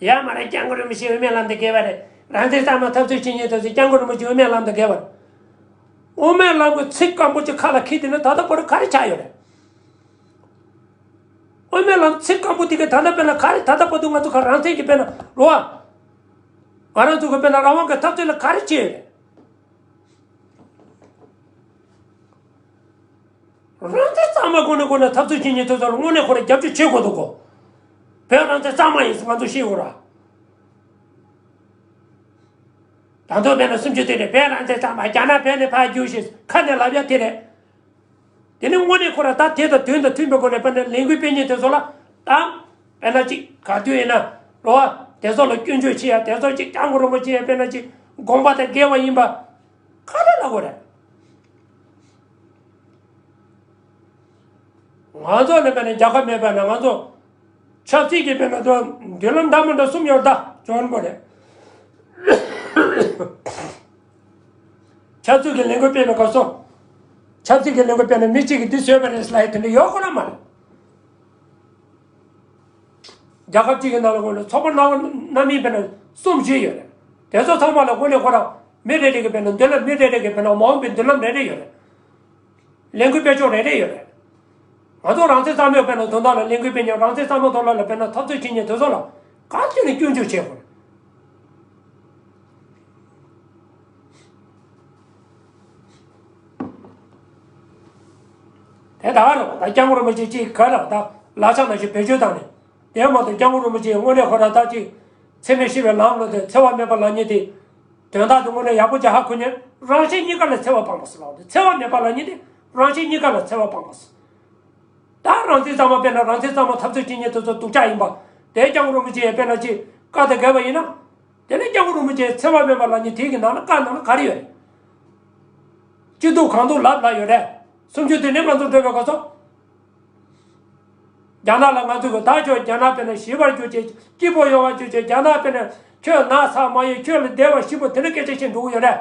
ཡ་མ་རེད། སྐྱབས་མགོན་རིན་པོ་ཆེ་དབུ་མའི་ལམ་དུ་བརྒལ་བ་རེད། རང་བཙན་གཙང་མ་འཐབ་རྩོད་བྱེད་མཁན་དེ་ཚོ་སྐྱབས་མགོན་རིན་པོ་ཆེ་དབུ་མའི་ལམ་དུ་བརྒལ་བ་རེད། དབུ་མའི་ལམ་གྱི་ཚིག་སྐམ་པོ་ཅིག་ཁ་ལ་འཁྱེར་དེ་ནི་ད་ལྟ་བར་དུ་ག་རེ་ཆགས་ཡོད་རེད། དབུ་མའི་ལམ་ཚིག་སྐམ་པོ་དེ་ག་ད་ལྟ་དཔེར་ན་ག་རེ་ད་ལྟ་བར་དུ་ང་ཚོ་ག་རང་བཙན་གྱི་དཔེར་ན་རོ་བ། ང་རང་ཚོ་གི་དཔེར་ན་རང་དབང་གི་འཐབ་རྩོད་ལ་ག་རེ་བྱས་ཡོད་རེད། རང་བཙན་གཙང་མ་སྒོ་ནས་སྒོ་ནས་འཐབ་རྩོད་བྱེད་མཁན་དེ་ཚོ་ལ་དངོས་གནས་ཁོ་རང་རྒྱབ་སྐྱོར་བྱེད་དགོས་འདུག་གོ། བོད་རང་བཙན་གཙང་མ་ཡིན་ཟེར་ང་ཚོ་ཤེས་དགོས་ར། ད་དུང་དཔེར་ན་སུམ་ཅུ་དེ་ནས་བོད་རང་བཙན་གཙང་མ། རྒྱ་ནག་བོད་ནས་ཕར་རྒྱུགས་ཤིག་ཁ་ནས་ལབ་ཡ་དེ་རེད། དེ་ནས་དངོས་གནས་ཁོ་རང་ད་དེ་དང་དོན་དང་མཐུན་པའི་སྒོ་ནས་དཔེར་ན་ལས་འགུལ་སྤེལ་མཁན་དེ་ཚོ་ལ་ད། དཔེར་ན་ཅིག་ག་དུས་ཡིན་ན་རོ་བ་དེ་ཚོ་ལ་སྐྱོན་བརྗོད་བྱེད་ཡ། དེ་ཚོ་ཅིག་སྐྱབས་མགོན་རིན་པོ་ཆེ་དཔེར་ན་ཅིག་དགོངས་པ་དང་འགལ་བ་ཡིན་པ། ག་རེ་ལབ་དགོས་རེད། ང་ཚོ་ནི་དཔེར་ན་རྒྱལ་ཁབ་མེད་པ་ན་ང་ཚོ་ཆབ་སྲིད་ཀྱི་དཔེར་ན་ཚོ་མདུན་ལམ་འདྲ་མི་འདྲ་གསུམ་ཡོད་ད་ཇོ་རིན་པོ་རེད། ཆབ་སྲིད་ཀྱི་ལས་འགུལ་སྤེལ་བའི་སྐབས་སུ། ཆབ་སྲིད་ཀྱི་ལས་འགུལ་སྤེལ་ན་མི་གཅིག་གིས་འདི་བཟོས་པ་རེད་ཟེར་ལབ་ཡ་དེ་འདྲ་ཡོད་ཁོ་ན་མ་རེད། རྒྱལ་ཁབ་གཅིག་གི་ནང་ལ་དངོས་གནས་ཚོགས་པ་སྣ་སྣ་མིན་དཔེར་ན་གསུམ་བཞི་ཡོད་རེད། དེ་ཚོ་ཚང་མ་ལ་དངོས་གནས་ཁོ་རང་མི་རེ་རེ་གི་དཔེར་ན་མདུན་ལམ། མི་རེ་རེ་གི་དཔེར་ན་མ་འོངས་པའི་མདུན་ལམ་རེ་རེ་ཡོད་རེད། ལས་འགུལ་སྤེལ་ཕྱོགས་རེ་རེ་ཡོད་རེད། ང་ཚོ་རང་བཙན་གཙང་མའི་དཔེར་ན་དོན་དག་ལ་ལས་འགུལ་སྤེལ་མཁན། རང་བཙན་གཙང་མའི་ཐོག་ལ་ལ་དཔེར་ན་འཐབ་རྩོད་བྱེད་མཁན་དེ་ཚོ་ལ་ག་ཚོད་ནས་སྐྱོན་བརྗོད་བྱེད་དགོས་རེད། དེ་ད་ག་རེད་པ། ད་སྐྱབས་མགོན་རིན་པོ་ཆེ་གཅིག་ག་རེ་ད་ལག་ཆ་ནང་བཞིན་བེད་སྤྱོད་བཏང་ནས། དེ་མ་གཏོགས་སྐྱབས་མགོན་རིན་པོ་ཆེ་དངོས་གནས་ཁོ་རང་ད་ཅིག་འཚེ་མེད་ཞི་བའི་ལམ་ལ་དེ་འཚེ་བ་མེད་པ་ལབ་མཁན་དེ། དོན་དག་དེ་དངོས་གནས་ཡག་པོ་ཅིག་ཧ་གོ་ཉན། རང་གཞན་གཉིས་ཀ་ལ་འཚེ་བ་སྤངས་པ་ཟེར་ལབ་དེ། འཚེ་བ་མེད་པ་ལབ་མཁན་དེ་རང་གཞན་གཉིས་ཀ་ལ་འཚེ་བ་སྤངས་པ་ཟེར། ད་རང་བཙན་གཙང་མ་དཔེར་ན་རང་བཙན་གཙང་མ་འཐབ་རྩོད་བྱེད་མཁན་དེ་ཚོ་སྡུག་ཅག་ཡིན་པ། དེ་སྐྱབས་མགོན་རིན་པོ་ཆེ་དཔེར་ན་ཅིག་བཀའ་དང་འགལ་བ་ཡིན་ན། དེ་ནས་སྐྱབས་མགོན་རིན་པོ་ཆེ་འཚེ་བ་མེད་པ་ལབ་མཁན་དེའི་ནང་ལ་བཀའ་ནང་ལ་ག་རེ་ཡོད་རེད། སྐྱིད་སྡུག་གང་སྡུག་ལབ་ལབ་ཡོད་རེད། སུམ་ཅུ་དེ་ནས་ང་ཚོ་འགྲོ་བའི་སྐབས་སུ། རྒྱ་ནག་ལ་ང་ཚོ་གི་ད་ཁྱོད་རྒྱ་ནག་དཔེར་ན་ཞི་བར་གྱུར་ཅིག་སྐྱིད་པོ་ཡོང་བར་གྱུར་ཅིག་རྒྱ་ནག་དཔེར་ན་ཁྱོད་ན་ཚ་མ་ཡོང་། ཁྱོད་ལ་བདེ་བ་ཞིག་པོ་དེ་འདྲ་སྐད་ཆ་བཤད་འགྲོ་གི་ཡོད་རེད།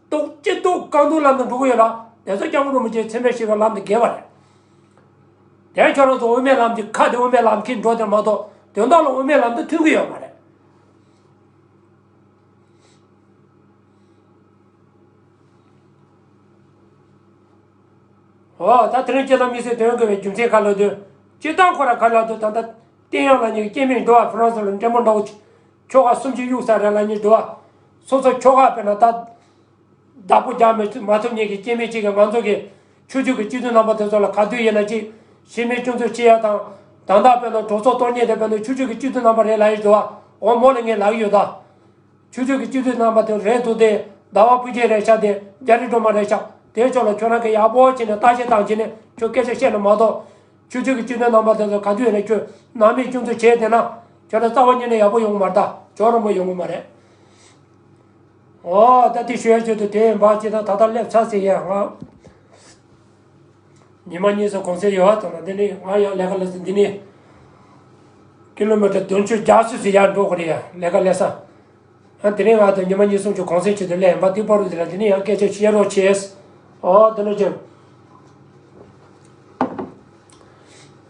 སྡུག་སྐྱིད་སྡུག་གང་སྡུག་ལབ་ནས་འགྲོ་གི་ཡོད་ལ། དེ་ཚོ་སྐྱབས་མགོན་རིན་པོ་ཆེ་འཚེ་མེད་ཞི་བའི་ལམ་དུ་བརྒལ་བ་རེད། དེ་ཁྱོད་རང་ཚོ་དབུ་མའི་ལམ་གྱི་ཁ་དེ་དབུ་མའི་ལམ་ཁྱེར་འགྲོ་དེ་མ་གཏོགས་དོན་དག་ལ་དབུ་མའི་ལམ་དུ་མཐུན་གི་ཡོད་མ་རེད། འོ་ད་དེ་རིང་སྤྱིར་བཏང་དམིགས་བསལ་དོན་དགོས་པའི་རྒྱུ་མཚན་ག་ལ་འདུག་སྤྱིར་བཏང་ཁོ་ར་ག་ལ་འདུག་ད་ལྟ་བསྟན་དབྱངས་ལགས་གཉིས་ཀྱི་སྐྱེ་དམན་འགྲོ་བ་ཧྥ་རན་སི་ལ་འདྲེ་མོ་འདྲ་བོ་ཅིག་ཁྱོ་ག་སུམ་ཅུ་གཡུག་ས་རེད་ལབ་མཁན་འགྲོ་བ། སོ་སོ་ཁྱོ་ག་དཔེར་ན་ད་བདག་པོ་རྒྱག་མི་མ་ཐུབ་མཁན་གྱི་སྐྱེ་དམན་ཅིག་གིས་ང་ཚོ་གི་ཆོས་བརྒྱུད་ཀྱི་སྤྱི་འཐུས་རྣམ་པ་དེ་ཚོ་ལ་ག་དུས་ཡིན་ན་ཅིག་གཞི་མེད་སྐྱོན་འཛུགས་བྱེད་ཡ་དང་། ད་ལྟ་དཔེར་ན་གྲོས་ཚོགས་གཏོར་མཁན་དེ་དཔེར་ན་ཆོས་བརྒྱུད་ཀྱི་སྤྱི་འཐུས་རྣམ་པ་རེད་ལབ་ཡོད་འགྲོ་བ། འོ་མོ་ལ་ངས་ལབ་ཀྱི་ཡོད་ད། ཆོས་བརྒྱུད་ཀྱི་སྤྱི་འཐུས་རྣམ་པ་དེ་རེད་འདུག་སྟེ། ཟླ་བ་སྤུན་མཆེད་རེད་ཤག་དེ་རྒྱ་རི་སྒྲོལ་མ་རེད་ཤག་དེའི་ཕྱོགས་ལ་ཁྱོད་རང་གིས་ཡག་པོ་བྱས་ནས་བརྟག་དཔྱད་བཏང་བྱས་ནས་ཁྱོད་སྐད་ཆ་བཤད་ན་མ་གཏོགས། ཆོས་བརྒྱུད་ཀྱི་སྤྱི་འཐུས་རྣམ་པ་དེ་ཚོ་ག་དུས་ཡིན་ན་ཁྱོད་ནང་མི་སྐྱོན་འཛུགས་བྱས་བསྡད་ན། ཁྱོད་རང་རྩ་བ་ཉིད་ནས་ཡག་པོ་ཡོང་གི་མ་རེད་ད། ཇོ་རིན་པོ་ཡོང་གི་མ་རེད། འོ་ད་དེ་ཞུ་ཡ་ཆེད་དུ་དེ་ཡིན་པ་ཅི་ད་ད་ལྟ་སླེབས་ཚར་ཟེར་ཡ་ང་། ཉི་མ་གཉིས་སུ་གུང་སེང་ཡོད་ཙང་ན་འདི་ནི་ང་ཡང་ལས་ཀ་ལས་ས་འདི་ནི་ཀི་ལོ་མི་ཊར་བདུན་ཅུ་བརྒྱད་ཅུ་ཟིན་ཡར་འགྲོ་དགོས་རེད་ཡ། ལས་ཀ་ལས་ས། ཨ་དེ་རིང་ང་དང་ཉི་མ་གཉིས་གསུམ་ཅིག་གུང་སེང་བྱེད་དུ་སླེབས་ཡིན་པ། དེ་བར་དུ་འདི་ལ་འདི་ནི་ཡང་སྐད་ཆ་བཤད་རོགས་བྱེད། ཨོ་དེ་འདྲ་ཅིག་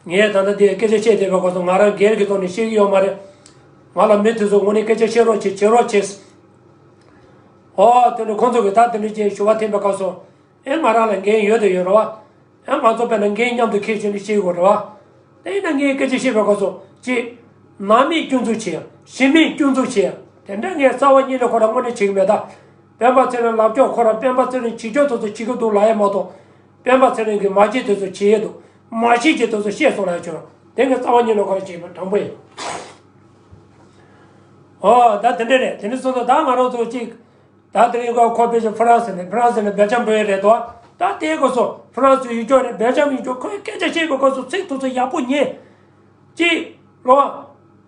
ངས་ད་ལྟ་འདི་སྐད་ཆ་བཤད་བསྡད་པའི་སྐོར་སུ་ང་རང་སྒེར་གྱི་ཐོག་ནས་བཤད་ཀྱི་ཡོད་མ་རེད། ང་ལ་མི་དེ་ཚོ་དངོས་གནས་སྐད་ཆ་བཤད་རོགས་བྱེད། བྱེད་རོགས་བྱེད། ཨོ་དེ་ནི་ཁོང་ཚོ་གིས་ད་དེ་འདྲ་ཅིག་ཞུ་བ་འཐེན་པའི་སྐབས་སུ། ཨེ་ང་རང་ལ་འགན་ཡོད་དོ་ཡོད་རེད་བ། ཨེ་ང་ཚོ་དཔེར་ན་འགན་མཉམ་དུ་འཁྱེར་བྱས་ནས་བཤད་དགོས་རེད་བ། དེ་ཡིན་ན་ངས་སྐད་ཆ་བཤད་པའི་སྐབས་སུ་གཅིག་ནང་མིས་སྐྱོན་འཛུགས་བྱེད། གཞི་མིས་སྐྱོན་འཛུགས་བྱེད། དེ་འདྲ་ངས་རྩ་བ་ཉིད་ནས་ཁོ་རང་དངོས་གནས་བྱེད་ཀྱི་མེད་ད། སྤེན་པ་ཚེ་རིང་ལབ་ཀྱོག་ཁོ་རང་སྤེན་པ་ཚེ་རིང་བྱེད་ཀྱོག་དེ་ཚོ་བྱེད་ཀྱི་འདུག་ལབ་ཡ་མ་གཏོགས། སྤེན་པ་ཚེ་རིང་གིས་མ་བྱེད་དེ་ཚོ་བྱེད་ཡས་འདུག་མ་བྱེད་ཀྱི་དེ་ཚོ་བཤད་སོང་ལབ་ཡ་ཆོག་དེ་ངས་རྩ་བ་ཉིད་ནས་ཁོ་རང་བྱེད་ཀྱི་མེད། དྲང་པོ་ཡིན། ཨོ་ད་དེ་འདྲ་རེད། དེ་ནས་སོང་ཙང་ད་ང་རང་ཚོ་གཅིག་ད་དེ་རིང་ཁོ་ཁོ་ཕལ་ཆེར་ཧྥ་རན་སི་ནས་ཧྥ་རན་སི་ནས་སྦེལ་ཇམ་འགྲོ་ཡས་རེད་དོ། ད་དེའི་སྐབས་སུ་ཧྥ་རན་སི་ཡུལ་ཕྱོགས་རེད། སྦེལ་ཇམ་ཡུལ་ཕྱོགས། ཁོས་སྐད་ཆ་བཤད་པའི་སྐབས་སུ་ཚིག་ཐུག་ཚོ་ཡག་པོ་ཉན། གཅིག་རོ།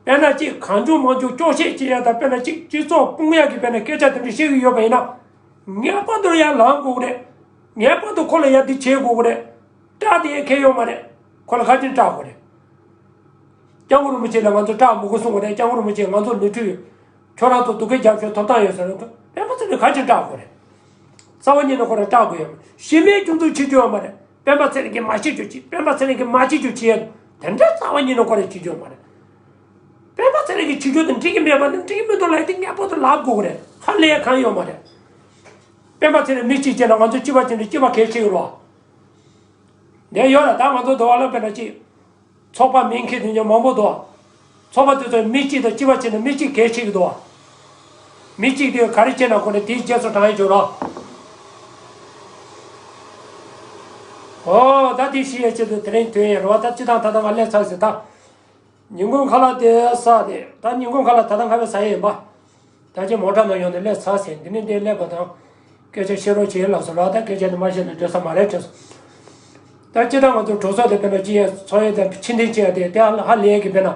དཔེར་ན་གཅིག་གང་བྱུང་མང་བྱུང་སྐྱོ་བཤད་བྱེད་ཡ་དང་། དཔེར་ན་གཅིག་སྤྱི་ཚོགས་སྤུངས་ཡ་གི་དཔེར་ན་སྐད་ཆ་དེ་འདྲ་བཤད་ཀྱི་ཡོད་པ་ཡིན་ན། ངེས་པར་དུ་ཡར་ལངས་དགོས་ཀྱི་རེད། ངེས་པར་དུ་ཁོ་ལ་ཡ་འདི་བྱེད་དགོས་ཀྱི་རེད། སྐྲག་དེ་ཡ་གལ་ཡོད་མ་རེད། ཁོ་ལ་ག་ཅིན་སྐྲག་དགོས་རེད། སྐྱབས་མགོན་རིན་པོ་ཆེ་ལ་ང་ཚོ་སྐྲག་མི་དགོས་གསུང་གི་རེད། སྐྱབས་མགོན་རིན་པོ་ཆེ་ང་ཚོ་ནོར་འཁྲུལ་ཡོད། ཁྱོད་རང་ཚོ་སྡུག་སྐད་རྒྱབ་ཤོག་ཐོབ་ཐང་ཡོད་ཟེར་རུང་། སྤེན་པ་ཚེ་རིང་ག་ཅིན་སྐྲག་དགོས་རེད། རྩ་བ་ཉིད་ནས་ཁོ་རང་སྐྲག་དགོས་ཡོད། གཞི་མེད་སྐྱོན་འཛུགས་བྱེད་རྒྱུ་ཡོད་མ་རེད། སྤེན་པ་ཚེ་རིང་གིས་མ་བྱེད་རྒྱུ་བྱེད། སྤེན་པ་ཚེ་རིང་གིས་མ་བྱེད་རྒྱུ་བྱེད་ཡ། དེ་འདྲ་རྩ་བ་ཉིད་ནས་ཁོ་རང་བྱེད་རྒྱུ་ཡོད་མ་རེད། སྤེན་པ་ཚེ་རིང་གིས་བྱེད་རྒྱུ་དེ་འགྲིག་གི་མེད་པ་ནི་འགྲིག་གི་མི་འདུག་ལབ་དེ་ངེས་པར་དུ་ལབ་དགོས་ཀྱི་རེད། ཧ་ལས་གང་ཡོད་མ་རེད། སྤེན་པ་ཚེ་རིང་མི་གཅིག་བྱས་ན་ང་ཚོ་སྤྱི་པ་ཅན་དུ་སྤྱི་པ་གལ་ཆེ་གི་རོ། འདི་ཡོད་ལ་ད་ང་ཚོ་འདི་བ་ལ་དཔེར་ན་གཅིག་ཚོགས་པ་མིང་འཁྱེར་དེ་འདྲ་མང་པོ་འདུག་ཚོགས་པ་དེ་ཚོ་མི་གཅིག་དང་སྤྱི་པ་བྱས་ན་མི་གཅིག་གལ་ཆེ་གི་འདུག་མི་གཅིག་དེ་ག་རེ་བྱས་ན་ཁོ་ནས་དེའི་རྗེས་སུ་འབྲང་ཡས་བྱུང་རོགས། ཨོ་ད་དེ་ཤེས་ཡས་ཆེད་དུ་དེ་རིང་ཐོན་ཡས་རོགས། ད་སྤྱི་བཏང་ད་ལྟ་ང་སླེབས་ཚར་ཟིན་ད། ཉིན་གུང་ཁ་ལག་དེ་ཟ་དེ། ད་ཉིན་གུང་ཁ་ལག་ད་ལྟ་ང་བས་ཟ་ཡས་ཡིན་པ། ད་ཅི་མོ་ཊ་ནང་ཡོང་ནས་སླེབས་ཚར་ཟིན། འདི་ནས་འདིར་སླེབས་པ་དང་། སྐད་ཆ་བཤད་རོགས་བྱེད་ལབ་སོང་ལ། ད་སྐད་ཆ་འདི་མ་བཤད་ན་འགྲིག་ས་མ་རེད་དྲན་སོང་། ད་སྤྱིར་བཏང་ང་ཚོ་གྲོས་ཚོགས་དེ་དཔེར་ན་ཅི་ཡ་ཚོགས་ཡས་དང་ཕྱིར་འཐེན་བྱེད་ཡ་དེ་དེ་ཧ་ལས་ཀྱི་དཔེར་ན།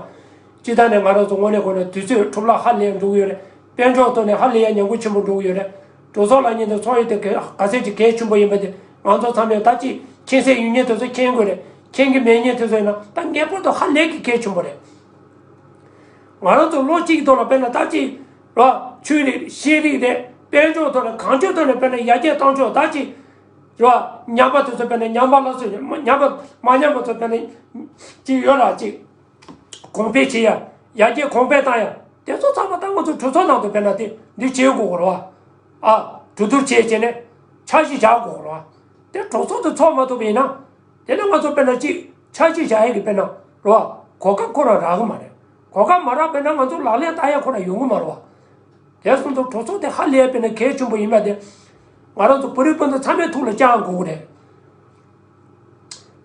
སྤྱིར་བཏང་ནས་ང་རང་ཚོ་དངོས་གནས་ཁོ་ན་དུས་ཚོད་འཕྲོ་བརླག་ཧ་ལས་འགྲོ་གི་ཡོད་རེད། དཔལ་འབྱོར་ཐོག་ནས་ཧ་ལས་ཡ་ཉམས་རྒུད་ཆེན་པོ་འགྲོ་གི་ཡོད་རེད། གྲོས་ཚོགས་ལ་ཉིན་དང་ཚོགས་ཡིག་དེ་ག་ག་ཚད་ཅིག་གལ་ཆེན་པོ་ཡིན་པ་དེ་ང་ཚོ་ཚང་མས་ད་ཅིག་མཁྱེན་གསལ་ཡོད་མཁན་དེ་ཚོ་མཁྱེན་དགོས་རེད། མཁྱེན་གྱི་མེད་མཁན་དེ་ཚོ་ཡིན་ན་ད་ངེས་པར་དུ་ཧ་ལས་ཀྱི་གལ་ཆེན་པོ་རེད། ང་རང་ཚོ་ལོ་གཅིག་གི་ཐོག་ལ་དཔེར་ན་ད་ཅིག་ར་ཆོས་རིག་ཤེས་རིག་རེད། དཔལ་འབྱོར་ཐོག་ནས་གང་ཅིའི་ཐོག་ནས་དཔེར་ན་ཡར་རྒྱས་བཏང་ཆོག་ད་ཅིག་ར་ཉམས་པ་དེ་ཚོ་དཔེར་ན་ཉམས་པ་སླར་གསོ་ཉམས་པ་མ་ཉམས་པ་ཚོ་དཔེར་ན་ཅིག་ཡོད་ར་ཅིག་གོང་འཕེལ་བྱེད་ཡ། ཡར་རྒྱས་གོང་འཕེལ་བཏང་ཡ། དེ་ཚོ་ཚང་མ་ད་ང་ཚོ་གྲོས་ཚོགས་ནང་དུ་དཔེར་ན་དེ་འདི་བྱེད་དགོས་རེད་བ། ཨ། གྲོས་བསྡུར་བྱས་བྱས་ནས་འཆར་གཞི་བཞག་དགོས་རེད་བ། དེ་གྲོས་ཚོགས་དུ་ཚོགས་མ་ཐུབ་པ་ཡིན་ན། དེ་ནས་ང་ཚོ་དཔེར་ན་ཅིག་འཆར་གཞི་བཞག་ཡ་གི་དཔེར་ན་རེད་བ། གོ་སྐབས་ཁོ་རང་རག་གི་མ་རེད། གོ་སྐབས་མ་རག་དཔེར་ན་ང་ཚོ་ལག་ལེན་བསྟར་ཡ་ཁོ་རང་ཡོང་གི་མ་རེད་བ། དེ་སོང་ཙང་གྲོས་ཚོགས་དེ་ཧ་ལས་པའི་ནས་གལ་ཆེན་པོ་ཡིན་པ་དེ། ང་རང་ཚོ་བོད་རིགས་སྤུན་ཟླ་ཚང་མའི་ཐུགས་ལ་བཅངས་དགོས་ཀྱི་རེད།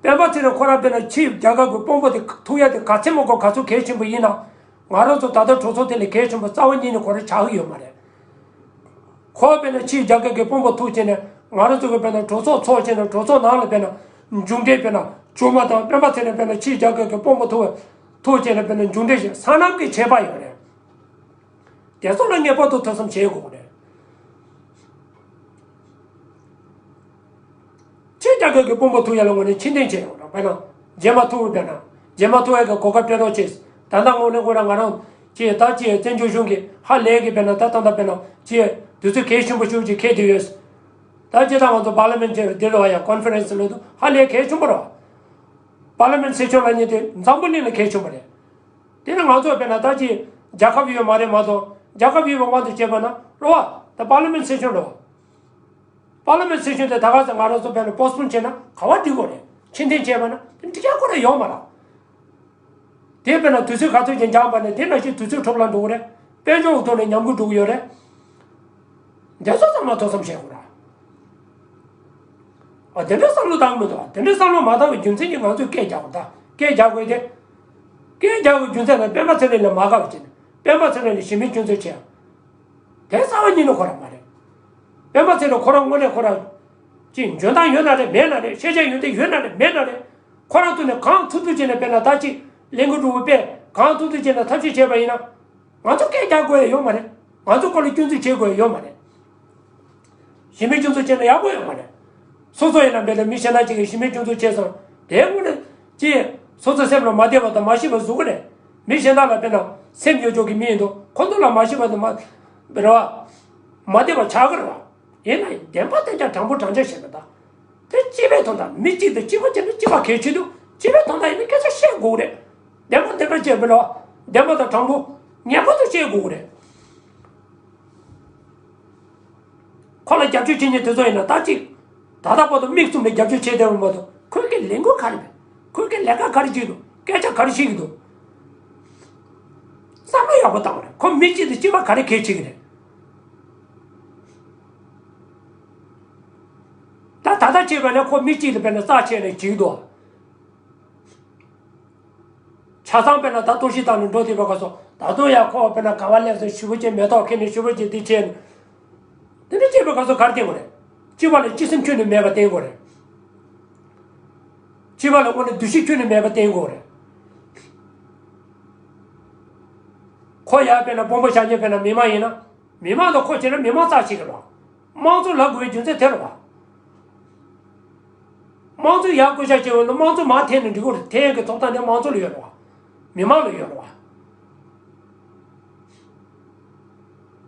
སྤེན་པ་ཚེ་རིང་ཁོ་རང་དཔེར་ན་ཕྱིའི་རྒྱལ་ཁབ་ཀྱི་དཔོན་པོ་དེ་ཐུག་ཡ་དེ་ག་ཚད་མ་གོ་ག་ཚོད་གལ་ཆེན་པོ་ཡིན་ན། ང་རང་ཚོ་ད་ལྟ་གྲོས་ཚོགས་དེ་ལས་གལ་ཆེན་པོ་རྩ་བ་ཉིད་ནས་ཁོ་རང་ཆགས་ཀྱི་ཡོད་མ་རེད། ཁོ་དཔེར་ན་ཕྱིའི་རྒྱལ་ཁབ་ཀྱི་དཔོན་པོ་ཐུག་བྱས་ནས་ང་རང་ཚོ་གི་དཔེར་ན་གྲོས་ཚོགས་ཚོགས་བྱས་ན་གྲོས་ཚོགས་ནང་ལ་དཔེར་ན་མཇུག་འབྲས་དཔེར་ན་བྱུང་མ་དང་། སྤེན་པ་ཚེ་རིང་དཔེར་ན་ཕྱིའི་རྒྱལ་ཁབ་ཀྱི་དཔོན་པོ་ཐུག་ཐུག་བྱས་ནས་དཔེར་ན་མཇུག་འབྲས་ཤིག་སོ་ནམ་གྱི་ཆད་པ་ཡོད་རེད། དེ་ཚོ་ལ་ངེས་པར་དུ་ཐོས་བསམ་བྱེད་དགོས་རེད། ཕྱིའི་རྒྱལ་ཁབ་ཀྱི་དཔོན་པོ་ཐུག་ཡ་ལ་ངོས་ནས་ཕྱིར་འཐེན་བྱེད་དགོས་རེད། དཔེར་ན་རྗེས་མ་ཐུག་དཔེར་ན་རྗེས་མ་ཐུག་ཡ་གི་གོ་སྐབས་སྤྲད་རོགས་བྱེད། ད་ལྟ་དངོས་གནས་ཁོ་རང་ང་རང་ཅིག་ད་ཅིག་བཙན་བྱོལ་གཞུང་གི་ཧ་ལས་ཀྱི་དཔེར་ན་ད་ད་ལྟ་དཔེར་ན་ཅིག་དུས་ཚོད་གལ་ཆེན་པོ་ཞིག་ཅིག་འཁེལ་བསྡད་ཡོད། ད་ཅིག་ད་ང་ཚོ་པར་ལི་མེན་ཅིག་འདི་ལ་ཡ་ཀོན་ཕ་རེན་སི་ལ་དུ་ཧ་ལས་གལ་ཆེན་པོ་རེད། པར་ལི་མེན་སེ་ཤོན་ལ་ཉིན་དེ་འཛམ་བུ་གླིང་ལ་གལ་ཆེན་པོ་རེད། དེ་ནི་ང་ཚོ་དཔེར་ན་ད་ཅི་རྒྱལ་ཁབ་ཡོད་མ་རེད་མ་གཏོགས། རྒྱལ་ཁབ་ཡོད་པའི་དབང་དུ་བྱས་པ་ན་རེད་བ། ད་པར་ལི་མེན་སེ་ཤོན་རེད་བ། པར་ལི་མེན་སེ་ཤོན་དེ་ད་ག་ཚོད་ང་རང་ཚོ་དཔེར་ན་པོ་སི་པོན་བྱས་ན་ག་བ་འགྲིག་གོ་རེད། ཕྱིར་འཐེན་བྱས་པ་ན་དེ་འགྲིག་ཡ་ཁོ་རང་ཡོད་མ་རེད། དེ་དཔེར་ན་དུས་ཚོད་ག་ཚོད་ཅིག་འགྱངས་པ་ནས་དེ་ནང་བཞིན་དུས་ཚོད་འཕྲོ་བརླག་འགྲོ་གི་རེད། དཔལ་འབྱོར་གྱི་ཐོག་ནས་ཉམས་རྒུད་འགྲོ་གི་ཡོད་རེད། འདི་ཚོ་ཚང་མ་ཐོས་བསམ་བྱེད་དགོས་ར། ཨ་དེ་འདྲའི་བསམ་བློ་བཏང་གི་མི་འདུག་དེ་འདྲའི་བསམ་བློ་མ་བཏང་བའི་རྒྱུ་མཚན་གྱིས་ང་ཚོས་སྐད་རྒྱག་དགོས། ད་སྐད་རྒྱག་དགོས་དེ། སྐད་རྒྱག་དགོས་རྒྱུ་མཚན་ལ་སྤེན་པ་ཚེ་རིང་ལ་མ་དགའ་བ་བྱས་ནས་སྤེན་པ་ཚེ་རིང་ལ་གཞི་མེད་སྐྱོན་འཛུགས་བྱས། དེ་རྩ་བ་ཉིད་ནས་ཁོ་རང་མ་རེད། སྤེན་པ་ཚེ་རིང་ཁོ་རང་དངོས་གནས་ཁོ་རང་ཅིག་འཇོན་ཐང་ཡོད་ན་རེད་མེད་ན་རེད། ཤེས་བྱ་ཡོན་ཏན་ཡོད་ན་རེད་མེད་ན་རེད། ཁོ་རང་ཐུག་ནས་གང་ཐུབ་ཐུབ་བྱས་ནས་དཔེར་ན་ད་ཅིག་ལས་འགུལ་འགྲོ་བའི་དཔེ་གང་ཐུབ་ཐུབ་བྱས་ནས་ཐབས་ཤེས་བྱས་པ་ཡིན་ན། ང་ཚོ་སྐད་རྒྱག་དགོས་ཡ་ཡོད་མ་རེད། ང་ཚོ་སྐོར་ལ་སྐྱོན་འཛུགས་བྱེད་དགོས་ཡ་ཡོད་མ་རེད། གཞི་མེད་སྐྱོན་འཛུགས་བྱས་ན་ཡག་པོ་ཡོད་མ་རེད། སོ་སོ་ཡིན་ན་མེད་ན་མི་གཞན་དག་ཅིག་གིས་གཞི་མེད་སྐྱོན་འཛུགས་བྱས་སོང་། དེ་དངོས་གནས་ཅི། སོ་སོ་སེམས་ལ་མ་བདེ་བ་དང་མ་ཤེས་པ་བཟོ་གི་རེད། མི་གཞན་དག་ལ་དཔེར་ན་སེམས་ཡོད་ཅོག་གི་མི་ཡིན་དུས་ཁོ་ཚོ་ལ་མ་ཤེས་པ་དང་མ། རེད་བ། མ་བདེ་བ་ཆགས་གི་རེད་བ། ཡིན་ན་ཡང་བདེན་པ་བདེན་ཆ་དྲང་པོ་དྲང་བཞག་བཤད་པ་དང་། དེ་སྤྱི་པའི་དོན་དག་མི་གཅིག་དང་སྤྱི་པ་གཅིག་ནི་སྤྱི་པ་གལ་ཆེ་དུས་སྤྱི་པའི་དོན་དག་ཡིན་ན་སྐད་ཆ་བཤད་དགོས་རེད། བདེན་པ་བདེན་པ་བཤད་པ་ལ་བདེན་པ་དང་དྲང་པོ་ངེས་པར་དུ་བཤད་དགོས་རེད། ཁོ་ལ་རྒྱབ་སྐྱོར་བྱེད་མཁན་དེ་ཚོ་ཡིན་ན་ད་གཅིག་ད་ལྟ་བར་དུ་མིག་བཙུམ་ནས་རྒྱབ་སྐྱོར་བྱས་བསྡད་པ་མ་གཏོགས་ཁོས་ཀྱི་ལས་འགུལ་ག་རེ་མེད། ཁོས་ཀྱི་ལས་ཀ་ག་རེ་བྱེད་འདུག་སྐད་ཆ་ག་རེ་བཤད་ཀྱི་འདུག་བསམ་བློ་ཡག་པོ་བཏང་བ་རེད། ཁོ་མི་གཅིག་དང་སྤྱི་པ་ག་རེ་གལ་ཆེ་གི་རེད། ད་ད་ལྟ་བྱས་པ་ན་ཁོ་མི་གཅིག་ལ་དཔེར་ན་རྩ་ཆེ་ནས་བྱེད་ཀྱི་འདུག་ཆ་ཚང་དཔེར་ན་ད་གཏོར་བཤིག་བཏང་ནས་འགྲོ་བསྡད་པའི་སྐབས་སུ་ད་དུང་ཡང་ཁོ་དཔེར་ན་ག་བ་སླེབས་སོང་། ཞུ་བ་ཅན་མེ་ཏོག་ཁྱེར་ནས་ཞུ་བ་ཅན་འདི་བྱས་ནས། འདི་འདྲ་བྱས་པའི་སྐབས་སུ་ག་རེ་བསྟན་དགོས་རེད། སྤྱི་པ་ལ་སྤྱི་སེམས་ཁྱོན་ནས་མེད་པ་བསྟན་དགོས་རེད། སྤྱི་པ་ལ་དངོས་གནས་འདུ་ཤེས་ཁྱོན་ནས་མེད་པ་བསྟན་དགོས་རེད། ཁོ་ཡར་དཔེར་ན་དཔོན་པོ་བཞག་མཁན་དཔེར་ན་མི་མང་ཡིན་ན། མི་མང་དང་ཁོ་བྱས་ན་མི་མང་རྩ་ཆེ་གི་རེད་བ། དམངས་གཙོ་ལབ་དགོས་པའི་རྒྱུ་མཚན་དེ་རེད་བ། དམངས་གཙོ་ཡར་བསྐོ་བཞག་བྱས་ཡོད་ན་དམངས་གཙོ་མར་འཐེན་ན་འགྲིག་གི་རེད། འཐེན་ཡག་གི་ཐོབ་ཐང་དེ་དམངས་གཙོ་ལ་ཡོད་རེད་བ། མི་མང་ལ་ཡོད་རེད་བ།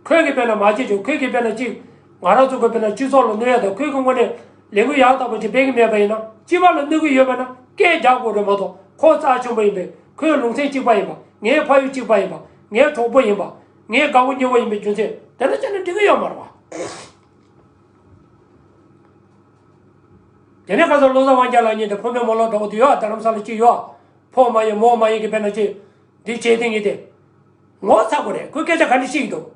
ཁོས་གི་དཔེར་ན་མ་བྱེད་ཆོག་ཁོས་གི་དཔེར་ན་གཅིག་ང་རང་ཚོ་གི་དཔེར་ན་སྤྱི་ཚོགས་ལ་གནོད་ཡག་དང་ཁོས་གི་དངོས་གནས་ལས་འགུལ་ཡག་དག་པོ་ཅིག་སྤེལ་གི་མེད་པ་ཡིན་ན། སྤྱི་པ་ལ་གནོད་གི་ཡོད་པ་ན་སྐད་རྒྱག་དགོས་རེད་མ་གཏོགས། ཁོ་རྩ་ཆེན་པོ་ཡིན་པས། ཁོའི་ལུང་ཚན་གཅིག་པ་ཡིན་པ། ངའི་ཕ་ཡུལ་གཅིག་པ་ཡིན་པ། ངའི་གྲོགས་པོ་ཡིན་པ། ངའི་དགའ་བོ་ཉེ་བོ་ཡིན་པའི་རྒྱུ་མཚན་དེ་འདྲ་བྱས་ན་འགྲིག་གི་ཡོད་མ་རེད་བ། དེ་ནས་ཁ་སང་བློ་བཟང་དབང་རྒྱལ་ལགས་གཉིས་དེ་ཕོ་མོའི་མོ་ལོག་འདྲ་བོ་དེ་ཡོད་ཨ། རྡ་རམ་ས་ལ་གཅིག་ཡོད་ཨ། ཕོ་མ་ཡིན་མོ་མ་ཡིན་གི་དཔེར་ན་གཅིག་འདི་བྱས་དེ་ངེས་ཏེ། ངོ་ཚ་དགོས་རེད། ཁོས་སྐད་ཆ་ག་འདྲ་བཤད་ཀྱི་འདུག་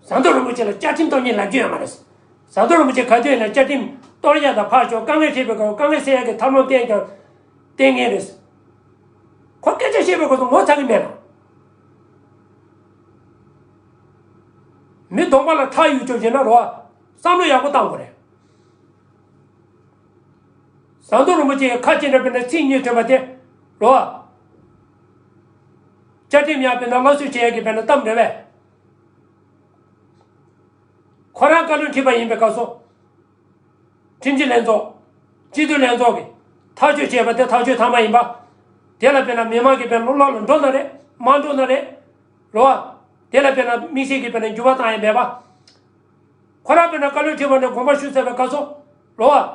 ཟམ་གདོང་རིན་པོ་ཆེ་ལ་བཅའ་ཁྲིམས་གཏོར་མཁན་ལབ་རྒྱུ་ཡོད་མ་རེད། ཟམ་གདོང་རིན་པོ་ཆེ་ག་དུས་ཡིན་ན་བཅའ་ཁྲིམས་གཏོར་ཡག་དང་ཕར་ཞོག་དཀའ་ངལ་འཕྲད་པའི་སྐབས་དཀའ་ངལ་སེལ་ཡག་གི་ཐབས་ལམ་བསྟན་ཀྱང་བསྟན་མཁན་རེད། ཁོ་སྐད་ཆ་བཤད་པའི་སྐབས་སུ་ངོ་ཚ་གི་མེད་ལ། མི་གདོང་པ་ལ་ཁྲག་གཡུག་ཆོག་བྱས་ན་རོ། བསམ་བློ་ཡག་པོ་བཏང་དགོས་རེད། ཟམ་གདོང་རིན་པོ་ཆེ་ཁ་ཅིག་འདྲ་དཔེར་ན་ཚིག་གཉིས་ཐོན་པ་དེ་རོ། བཅའ་ཁྲིམས་ཡང་དཔེར་ན་སླར་གསོ་བྱེད་ཡག་གི་དཔེར་ན་གཏམ་རེད་པས། ཁོ་རང་བཀའ་བློན་ཁྲི་པ་ཡིན་པའི་སྐབས་སུ། ཁྲིམས་ཞིབ་ལྷན་ཚོགས། སྤྱི་འཐུས་ལྷན་ཚོགས་ཀྱིས་ཐག་གཅོད་བྱས་པ་དེ་ཐག་གཅོད་ཐ་མ་ཡིན་པ། དེ་ལ་དཔེར་ན་མི་མང་གིས་དཔེར་ན་བློ་ལོག་ལ་འགྲོ་ན་རེད་མ་འགྲོ་ན་རེད། རེད་བ། དེ་ལ་དཔེར་ན་དམིགས་བསལ་གྱི་དཔེར་ན་འགྱུར་བ་བཏང་ཡ་མེད་པ། ཁོ་རང་དཔེར་ན་བཀའ་བློན་ཁྲི་པ་ནས་དགོངས་པ་ཞུས་ཚར་བའི་སྐབས་སུ། རེད་བ།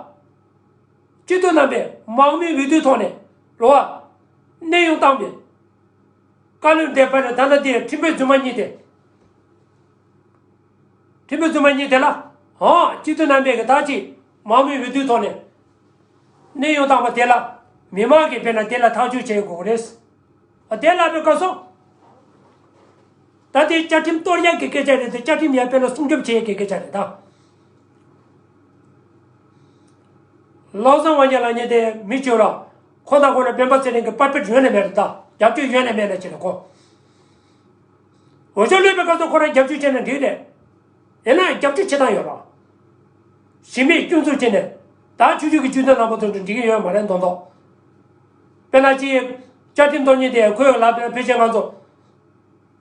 སྤྱི་འཐུས་རྣམ་པས་མང་མོས་འོས་བསྡུའི་ཐོག་ནས། རེད་བ། གནས་དབྱུང་བཏང་བའི། བཀའ་བློན་འདས་པ་ནས་ད་ལྟ་དེ་ཁྲིམས་དཔོན་རྫུན་མ་གཉིས་དེ། ཁྲིམས་དཔོན་རྫུན་མ་གཉིས་དེ་ལ། ཧོ། སྤྱི་འཐུས་རྣམ་པས་ཀྱི་ད་ཅིག་མང་མོས་འོས་བསྡུའི་ཐོག་ནས། གནས་དབྱུང་བཏང་བ་དེ་ལ། མི་མང་གིས་དཔེར་ན་དེ་ལ་ཐག་གཅོད་བྱེད་དགོས་རེད། ཨ་དེ་ལ་བའི་སྐབས་སུ། ད་དེ་བཅའ་ཁྲིམས་གཏོར་ཡག་གི་སྐད་ཆ་རེད་དེ་བཅའ་ཁྲིམས་ཡར་དཔེར་ན་སྲུང་སྐྱོབ་བྱེད་ཡག་གི་སྐད་ཆ་རེད་ད། བློ་བཟང་དབང་རྒྱལ་ལགས་གཉིས་དེ་མི་བྱོས་ར། ཁོ་དང་ཁོ་ན་སྤེན་པ་ཚེ་རིང་གི་པར་པེད་ཡོད་ནས་མེད་རེད་ད། རྒྱབ་སྐྱོར་ཡོད་ནས་མེད་ན་ཅི་ལ་གོ། འོས་ཤོག་ལུས་པའི་སྐབས་སུ་ཁོ་རང་རྒྱབ་སྐྱོར་བྱས་ན་འགྲིག་རེད། ཡིན་ན་རྒྱབ་སྐྱོར་བྱེད་སྟངས་ཡོད་ར། གཞི་མེད་སྐྱོན་འཛུགས་བྱས་ནས། ད་ཆུང་ཆུང་གི་སྤྱི་འཐུས་རྣམ་པ་ཚོ་འགྲིག་གི་ཡོད་མ་རེད་མདོག་མདོག་དཔེར་ན་ཅི། བཅའ་ཁྲིམས་གཏོར་མཁན་དེ་ཁོས་ལབ་པའི་ཕལ་ཆེར་ང་ཚོ།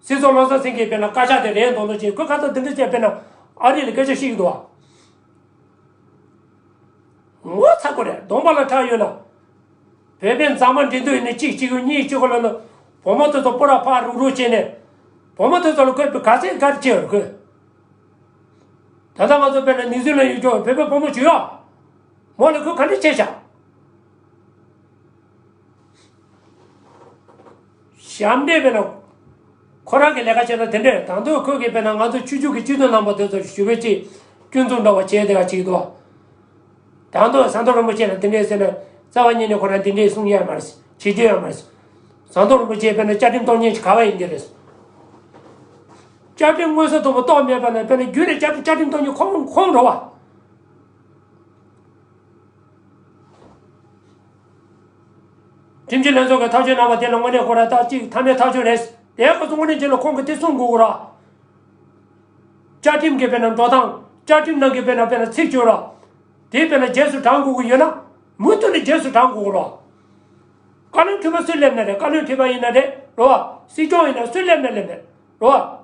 སྲིད་ཚོགས་བློ་བཟང་སེང་གེས་དཔེར་ན་བཀའ་ཤག་དེ་རེད་མདོག་མདོག་བྱས་ཁོས་ཁ་ཚ་འདི་འདྲ་བྱས་དཔེར་ན་ཨ་རི་ལ་སྐད་ཆ་བཤད་ཀྱི་འདུག་ཨ། ངོ་ཚ་དགོས་རེད་གདོང་པ་ལ་ཁྲག་ཡོད་ན། བོད་པའི་མཛངས་མ་འགྲན་བསྡུར་ཡིན་ན་གཅིག་གཅིག་གཉིས་གཅིག་ལ་ནི། བུ་མོ་དེ་ཚོ་སྤོ་ར་ཕར་རུག་རུག་བྱས་ནས། བུ་མོ་དེ་ཚོ་ལ་ཁོས་ག་ཚད་ག་རེ་བྱས་ཡོད་ཁོས། ད་ལྟ་ང་ཚོ་དཔེར་ན་ནིའུ་ཛི་ལན་ཡོད་ཀྱང་བོད་པའི་བུ་མོ་བྱུང་ཡོད། མོ་ལ་ཁོས་ག་འདྲ་བྱས་བཞག་ཞབས་འདྲེན་བས་ན། ཁོ་རང་གི་ལས་ཀ་བྱས་ན་དེ་འདྲས་དང་དུ་ཁོས་གི་དཔེར་ན་ང་ཚོ་ཆུང་ཆུང་གི་སྤྱི་འཐུས་རྣམ་པ་དེ་ཚོ་ཞུ་བའི་ཅིག་སྐྱོན་འཛུགས་འདྲ་བ་བྱས་བསྡད་པ་ཅིག་འདུག་དང་དུ་ཟམ་གདོང་རིན་པོ་ཆེ་ལ་དེ་འདྲས་ཟེར་ན་རྩ་བ་ཉིད་ནས་ཁོ་རང་དེ་འདྲས་གསུང་ཡ་མ་རེད། བྱེད་རྒྱུ་ཡ་མ་རེད། ཟམ་གདོང་རིན་པོ་ཆེ་དཔེར་ན་བཅའ་ཁྲིམས་གཏོར་མཁན་ཞིག་ག་བ་ཡིན་གྱི་རེད། བཅའ་ཁྲིམས་མངོན་གསལ་དོད་པོ་རྟོགས་མེད་པ་ན་དཔེར་ན་རྒྱུན་ནས་བཅའ་ཁྲིམས་བཅའ་ཁྲིམས་གཏོར་མཁན་ཁོང་ཁོང་རེད་བ། ཁྲིམས་ཞིབ་ལྷན་ཚོགས་ཀྱི་ཐག་གཅོད་གནང་བ་དེ་ལ་དངོས་གནས་ཁོ་རང་ཐག་གཅིག་མཐའ་མའི་ཐག་གཅོད་རེད། དེའི་སྐབས་སུ་དངོས་གནས་ཅིག་ལ་ཁོང་གིས་དེ་གསུང་དགོས་ཀྱི་རེད། བཅའ་ཁྲིམས་ཀྱི་དཔེར་ན་འགྲོ་སྟངས། བཅའ་ཁྲིམས་ནང་གི་དཔེར་ན་དཔེར་ན་ཚིག་བརྗོད་ར། དེ་དཔེར་ན་རྗེས་སུ་འབྲང་དགོས་ཀྱི་ཡོད་ན། མུ་མཐུད་ནས་རྗེས་སུ་འབྲང་དགོས་ཀྱི་རེད། བཀའ་བློན་ཁྲི་པ་སུས་སླེབས་ན་རེད། བཀའ་བློན་ཁྲི་པ་ཡིན་ན་རེད་རེད་བ། སྲིད་སྐྱོང་ཡིན་ན་སུས་སླེབས་ན་སླེབས་ན་རེད་བ།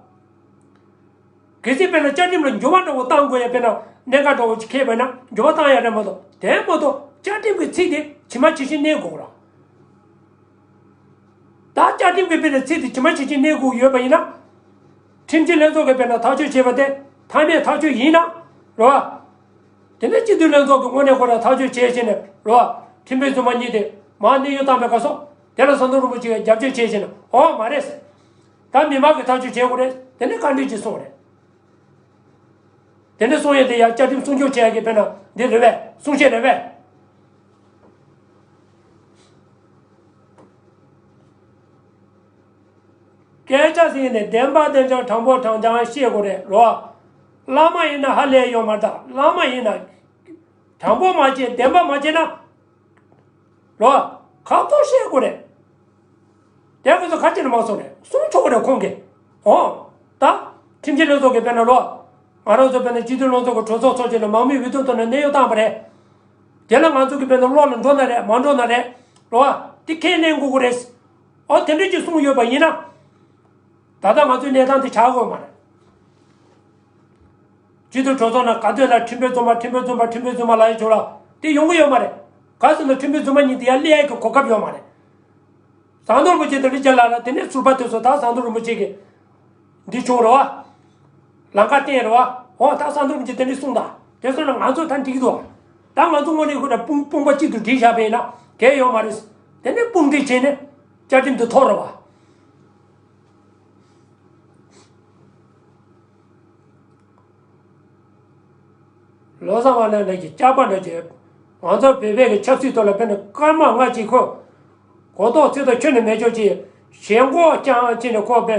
གལ་སྲིད་དཔེར་ན་བཅའ་ཁྲིམས་ལ་འགྱུར་བ་འདྲ་བོ་གཏང་དགོས་ཡ་དཔེར་ན་གནད་འགག་འདྲ་བོ་ཅིག་འཁེལ་བ་ཡིན་ན་འགྱུར་བ་གཏང་ཡ་རེད་མ་གཏོགས་དེ་མ་གཏོགས་བཅའ་ཁྲིམས་ཀྱི་ཚིག་དེ་ཇི་མ་ཇི་བཞིན་གནས་དགོས་ར། ད་བཅའ་ཁྲིམས་ཀྱི་དཔེར་ན་ཚིག་དེ་ཇི་མ་ཇི་བཞིན་གནས་དགོས་ཡོད་པ་ཡིན་ན། ཁྲིམས་ཞིབ་ལྷན་ཚོགས་ཀྱིས་དཔེར་ན་ཐག་གཅོད་བྱས་པ་དེ་མཐའ་མའི་ཐག་གཅོད་ཡིན་ན་རེད་བ། དེ་ནས་སྤྱི་འཐུས་ལྷན་ཚོགས་ཀྱི་དངོས་གནས་ཁོ་རང་ཐག་གཅོད་བྱས་བྱས་ནས་རེད་བ། ཁྲིམས་དཔོན་རྫུན་མ་གཉིས་དེ་མར་གནས་དབྱུང་བཏང་པའི་སྐབས་སུ་དེ་ལ་ཟམ་གདོང་རིན་པོ་ཆེ་གིས་རྒྱབ་སྐྱོར་བྱས་བྱས་ནས་ཨོ་མ་རེད་ཟེར། ད་མི་མང་གིས་ཐག་གཅོད་བྱེད་དགོས་རེད། དེ་ནས་བཀའ་འདྲི་ཅིག་སོང་རེད། དེ་འདྲ་སོང་ཡས་དེ་ཡང་བཅའ་ཁྲིམས་སྲུང་སྐྱོབ་བྱེད་ཡ་གི་དཔེར་ན་འདི་རེད་པས། སྲུང་བྱེད་རེད་པས། སྐད་ཆ་ཟེར་ནས་བདེན་པ་བདེན་རྐྱང་དྲང་པོ་དྲང་རྐྱང་བཤད་དགོས་རེད་རོ། བླ་མ་ཡིན་ན་ཧ་ལས་ཡོང་མ་རེད་ད། བླ་མ་ཡིན་ན་དྲང་པོ་མ་བྱས་བདེན་པ་མ་བྱས་ན། རོ། ཁ་ཐོག་བཤད་དགོས་རེད། དེ་ཁོ་ཚོ་ཁ་ཅིག་ནས་མ་གསུངས་རེད། གསུང་ཆོག་གི་རེད་ཁོང་གིས། ཨོ། ད། ཁྲིམས་ཞིབ་ལྷན་ཚོགས་ཀྱིས་དཔེར་ན་རོ། ང་རང་ཚོ་དཔེར་ན་སྤྱི་འཐུས་ལྷན་ཚོགས་ཀྱི་གྲོས་ཚོགས་ཚོགས་ཆེན་ལ་མང་མོས་འོས་བསྡུ་ཐོག་ནས་གནད་དོན་བཏང་བ་རེད། དེ་ལ་ང་ཚོ་གི་དཔེར་ན་བློ་ལ་འགྲོ་ན་རེད་མ་འགྲོ་ན་རེད། རེད་བ། དེ་ཁས་ལེན་དགོས་ཀྱི་རེད། ཨོ་དེ་འདྲ་ཅིག་གསུངས་ཡོད་པ་ཡིན་ན། ད་ལྟ་ང་ཚོའི་གནས་སྟངས་དེ་ཆགས་དགོས་མ་རེད། སྤྱི་འཐུས་གྲོས་ཚོགས་ནང་ག་དུས་ལ་ཁྲིམས་དཔོན་རྫོང་པ་ཁྲིམས་དཔོན་རྫོང་པ་ཁྲིམས་དཔོན་རྫོང་པ་ལ་ཡི་ཆོག་ལ་དེ་ཡོང་གི་ཡོད་མ་རེད། ག་ཟེར་ན་ཁྲིམས་དཔོན་རྫོང་པ་ཉིད་དེ་ཡར་སླེབས་ཡག་གི་གོ་སྐབས་ཡོད་མ་རེད། ཟམ་གདོང་རིན་པོ་ཆེ་དང་ལི་ཅ་ལགས་ལ་དེ་ནས་ཟུར་པ་དེ་ཚོ་ད་ཟམ་གདོང་རིན་པོ་ཆེ་གི་འདི་བྱུང་རེད་བ། ལམ་ཁ་བསྟན་རེད་བ། འོ་ད་ཟམ་གདོང་རིན་པོ་ཆེ་དེ་འདྲ་གསུངས་དང་དེ་ཚོ་ལ་ང་ཚོ་ད་འགྲིག་འདུག་ད་ང་ཚོ་དངོས་གནས་ཁོ་ན་དཔུང་དཔུང་པ་གཅིག་ཏུ་སྒྲིལ་བཞག་པ་ཡིན་ན་གལ་ཡོད་མ་རེད། དེ་ནས་དཔུང་སྒྲིལ་བྱས་ནས་བཅའ་ཁྲིམས་དེ་ཐོག་རེད་བ། ལོ་གསར་བ་ལས་ལས་ཀྱི་སྐྱག་པ་འདྲ་བྱས། ང་ཚོ་བོད་པའི་གི་ཆབ་སྲིད་ཐོག་ལ་དཔེར་ན་སྐར་མ་ལྔ་གཅིག་ཁོ། གོ་རྟོགས་ཚིག་ཐོག་ཁྱོན་ནས་མེད་ཆོག་ཅིག་ཞེན་ཁོག་རྐྱང་ཅིག་ནས་ཁོ་དཔེ།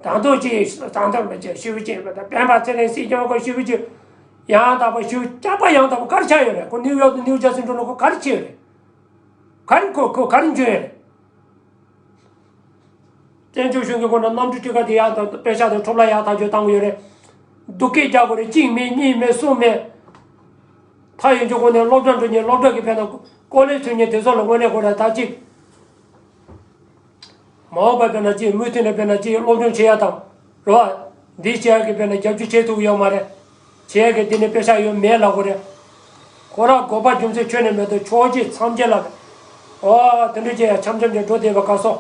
དང་ཐོག་ཅིག་དང་ཐོག་མེད་ཅིག་ཞུ་ཅིག་མེད་དང་སྤེན་པ་ཚེ་རིང་སྲིད་སྐྱོང་ཁོ་ཞུ་ཅིག་ཡང་དག་པ་ཞུ་སྐྱག་པ་ཡང་དག་པ་ག་རེ་ཆགས་ཡོད་རེད། ཁོ་ནིའུ་ཡོག་ཏུ་ནིའུ་ཇར་སི་འགྲོ་ན་ཁོ་ག་རེ་བྱས་ཡོད་རེད། ག་རེ་ཁོ་ཁོ་ག་རེ་འཇོན་ཡོད་རེད། བཙན་བྱོལ་གཞུང་གི་སྒོ་ནས་གནམ་གྲུ་ཊི་ཀ་དེ་ཡག་དང་པེ་ཤག་དང་ཁྲོམ་ལ་ཡག་ཐག་གཅོད་བཏང་གི་ཡོད་རེད། སྡུག་སྐད་རྒྱག་དགོས་རེད། གཅིག་མེད་གཉིས་མེད་གསུམ་མེད། ད་ཡོད་འཇོག་སྒོ་ནས་སློབ་གྲྭ་འགྲོ་མཁན་སློབ་གྲྭ་གི་དཔེར་ན་ཀོ་ལེ་ཇི་ཐོན་མཁན་དེ་ཚོ་ལ་དངོས་གནས་ཁོ་རང་ད་གཅིག་མ་འོངས་པ་དཔེར་ན་གཅིག་མུ་མཐུད་ནས་དཔེར་ན་གཅིག་སློབ་སྦྱོང་བྱེད་ཡག་དང་རེད་བ། འདི་བྱེད་ཡག་གི་དཔེར་ན་རྒྱབ་སྐྱོར་བྱེད་ཐུབ་ཀྱི་ཡོད་མ་རེད། བྱེད་ཡག་གི་འདི་ནས་པེ་ཤག་ཡོད་མེད་ལབ་དགོས་རེད། ཁོ་རང་དགོས་པ་རྒྱུ་མཚན་ཁྱོན་ནས་མེད་དུ་ཕྱོགས་གཅིག་མཚམས་གཅིག་ལ། ཨོ་དེ་འདྲ་བྱས་ཡ་འཆམ་འཆམ་གྱི་འགྲོ་བསྡད་པ་ག་སོ།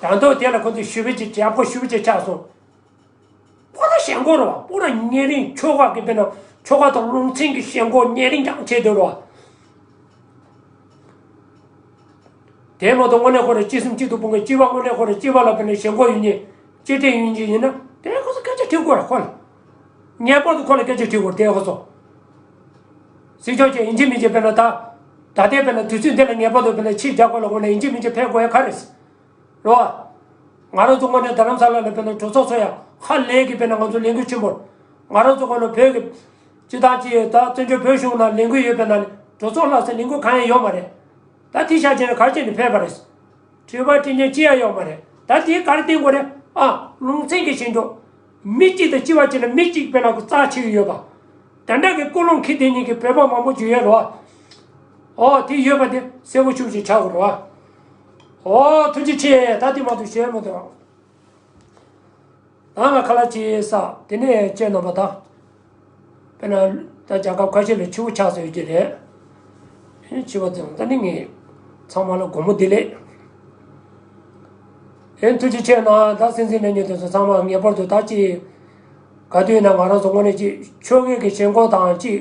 ད་དུང་དེ་ལ་ཁོ་ཚོས་ཞུ་བ་ཅིག་དྲག་པོ་ཞུ་བ་ཅིག་ཆགས་སོང་། ཁོ་རང་ཞེན་ཁོག་རེད་བ། ཁོ་རང་ཉེ་རིང་ཆོལ་ཁ་གི་དཔེར་ན་ཆོལ་ཁ་དང་ལུང་ཚན་གྱི་ཞེན་ཁོག་ཉེ་རིང་རྐྱང་བྱས་བསྡད་རེད་བ། དེ་མ་གཏོགས་དངོས་གནས་ཁོ་རང་གཅིག་སེམས་གཅིག་ཏུ་སྤུངས་མཁན་གཅིག་པ་དངོས་གནས་ཁོ་རང་གཅིག་པ་ལ་དཔེར་ན་ཞེན་ཁོག་ཡོད་མཁན་གཅིག་སྒྲིལ་ཡོད་མཁན་ཡིན་ན་དེ་ཁོ་ཚོ་སྐད་ཆ་དྲི་དགོས་རེད་ཁོ་ལ། ངེས་པར་དུ་ཁོ་ལ་སྐད་ཆ་དྲི་དགོས་རེད་དེ་ཁོ་ཚོ། སྲིད་སྐྱོང་ཅན་ཡིན་གཅིག་མིན་གཅིག་དཔེར་ན་ད། ད་ལྟའི་དཔེར་ན་དུས་ཚོད་འདི་ལ་ངེས་པར་དུ་དཔེར་ན་ཕྱིར་རྒྱག་དགོས་ལ་དངོས་གནས་ཡིན་གཅིག་མིན་གཅིག་ཕེབས་དགོས་ཡ་ག་རེ་རེད། རེད་བ། ང་རང་ཚོ་དངོས་གནས་རྡ་རམ་ས་ལ་ལ་དཔེར་ན་གྲོས་ཚོགས་ཚོ་ཡང་ཧ་ལས་ཀྱི་དཔེར་ན་ང་ཚོ་ལས་འགུལ་ཆེན་པོར། ང་རང་ཚོ་དངོས་གནས་བོད་ཀྱི། སྤྱི་བཏང་ཅི་ད་བཙན་བྱོལ་བོད་གཞུང་ནང་ལས་འགུལ་ཡོད་པའི་ནང་ནས་གྲོས་ཚོགས་ལྷག་ས་ལས་འགུལ་གང་ཡང་ཡོད་མ་རེད། ད་དེ་ཤ་ཆེན་ག་རེ་བྱས་ནས་ཕེབས་པ་རེད། དྲི་བ་དྲི་མཁན་ཅི་ཡང་ཡོད་མ་རེད། ད་དེ་ག་རེ་བསྟན་དགོས་རེད། ཨ་ལུང་ཚན་གྱི་ཞེན་ཁོག་མི་གཅིག་དང་གཅིག་བར་གཅིག་ལ་མི་གཅིག་དཔེར་ན་ཁོ་རྩ་ཆེ་གི་ཡོད་པ། དེ་འདྲ་གི་ཀུན་སློང་འཁྱེར་བསྡད་མཁན་གྱི་བོད་པ་མང་པོ་ཅིག་ཡོད་རེད་བ། ཨོ་དེ་ཡོད་པ་དེ་གསལ་པོ་ཤུགས་ཆེ་ཆགས་དགོས་རེད་བ། ཨོ་ཐུགས་རྗེ་ཆེ། ད་དེ་མ་གཏོགས་གཞན་མི་འདུག་ད་ང་ཁ་ལག་ཅིག་ཟ། དེ་ནས་ཁྱེད་རྣམ་པ་དང་། དཔེར་ན་ད་རྒྱལ་ཁབ་ཁ་ཤས་ལ་ཆུ་བོ་ཆགས་ཟེར་གྱི་རེད། ཨེ་ཆུ་བོ་ཙམ་ད་ནི་ངས་ཚང་མ་ལ་དགོང་མོ་བདེ་ལེགས། ཨེ་ཐུགས་རྗེ་ཆེ་གནང་། ད་སེམས་སེམས་ནས་ཉོ་དེ་ཚོ་ཚང་མ་ངེས་པར་དུ་ད་ཅི། ག་དུས་ན་ང་རང་ཚོ་དངོས་གནས་ཅི་ཆོལ་ཁའི་གི་ཞེན་ཁོག་དང་ཅི།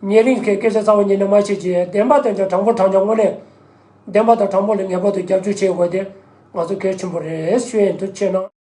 ཉེ་རིང་གི་སྐད་ཆ་རྩ་བ་ཉིད་ནས་མ་བཤད་ཅི་བདེན་པ་དོན་ཆ་དྲང་པོ་དྲང་ཆ་དངོས་གནས། བདེན་པ་དང་དྲང་པོ་ལ་ངེས་པར་དུ་རྒྱབ་སྐྱོར་བྱེད་དགོས་དེ་ང་ཚོ་གལ་ཆེན་པོ་རེད་ཞུ་ཡིན། ཐུགས་རྗེ་ཆེ་གནང་།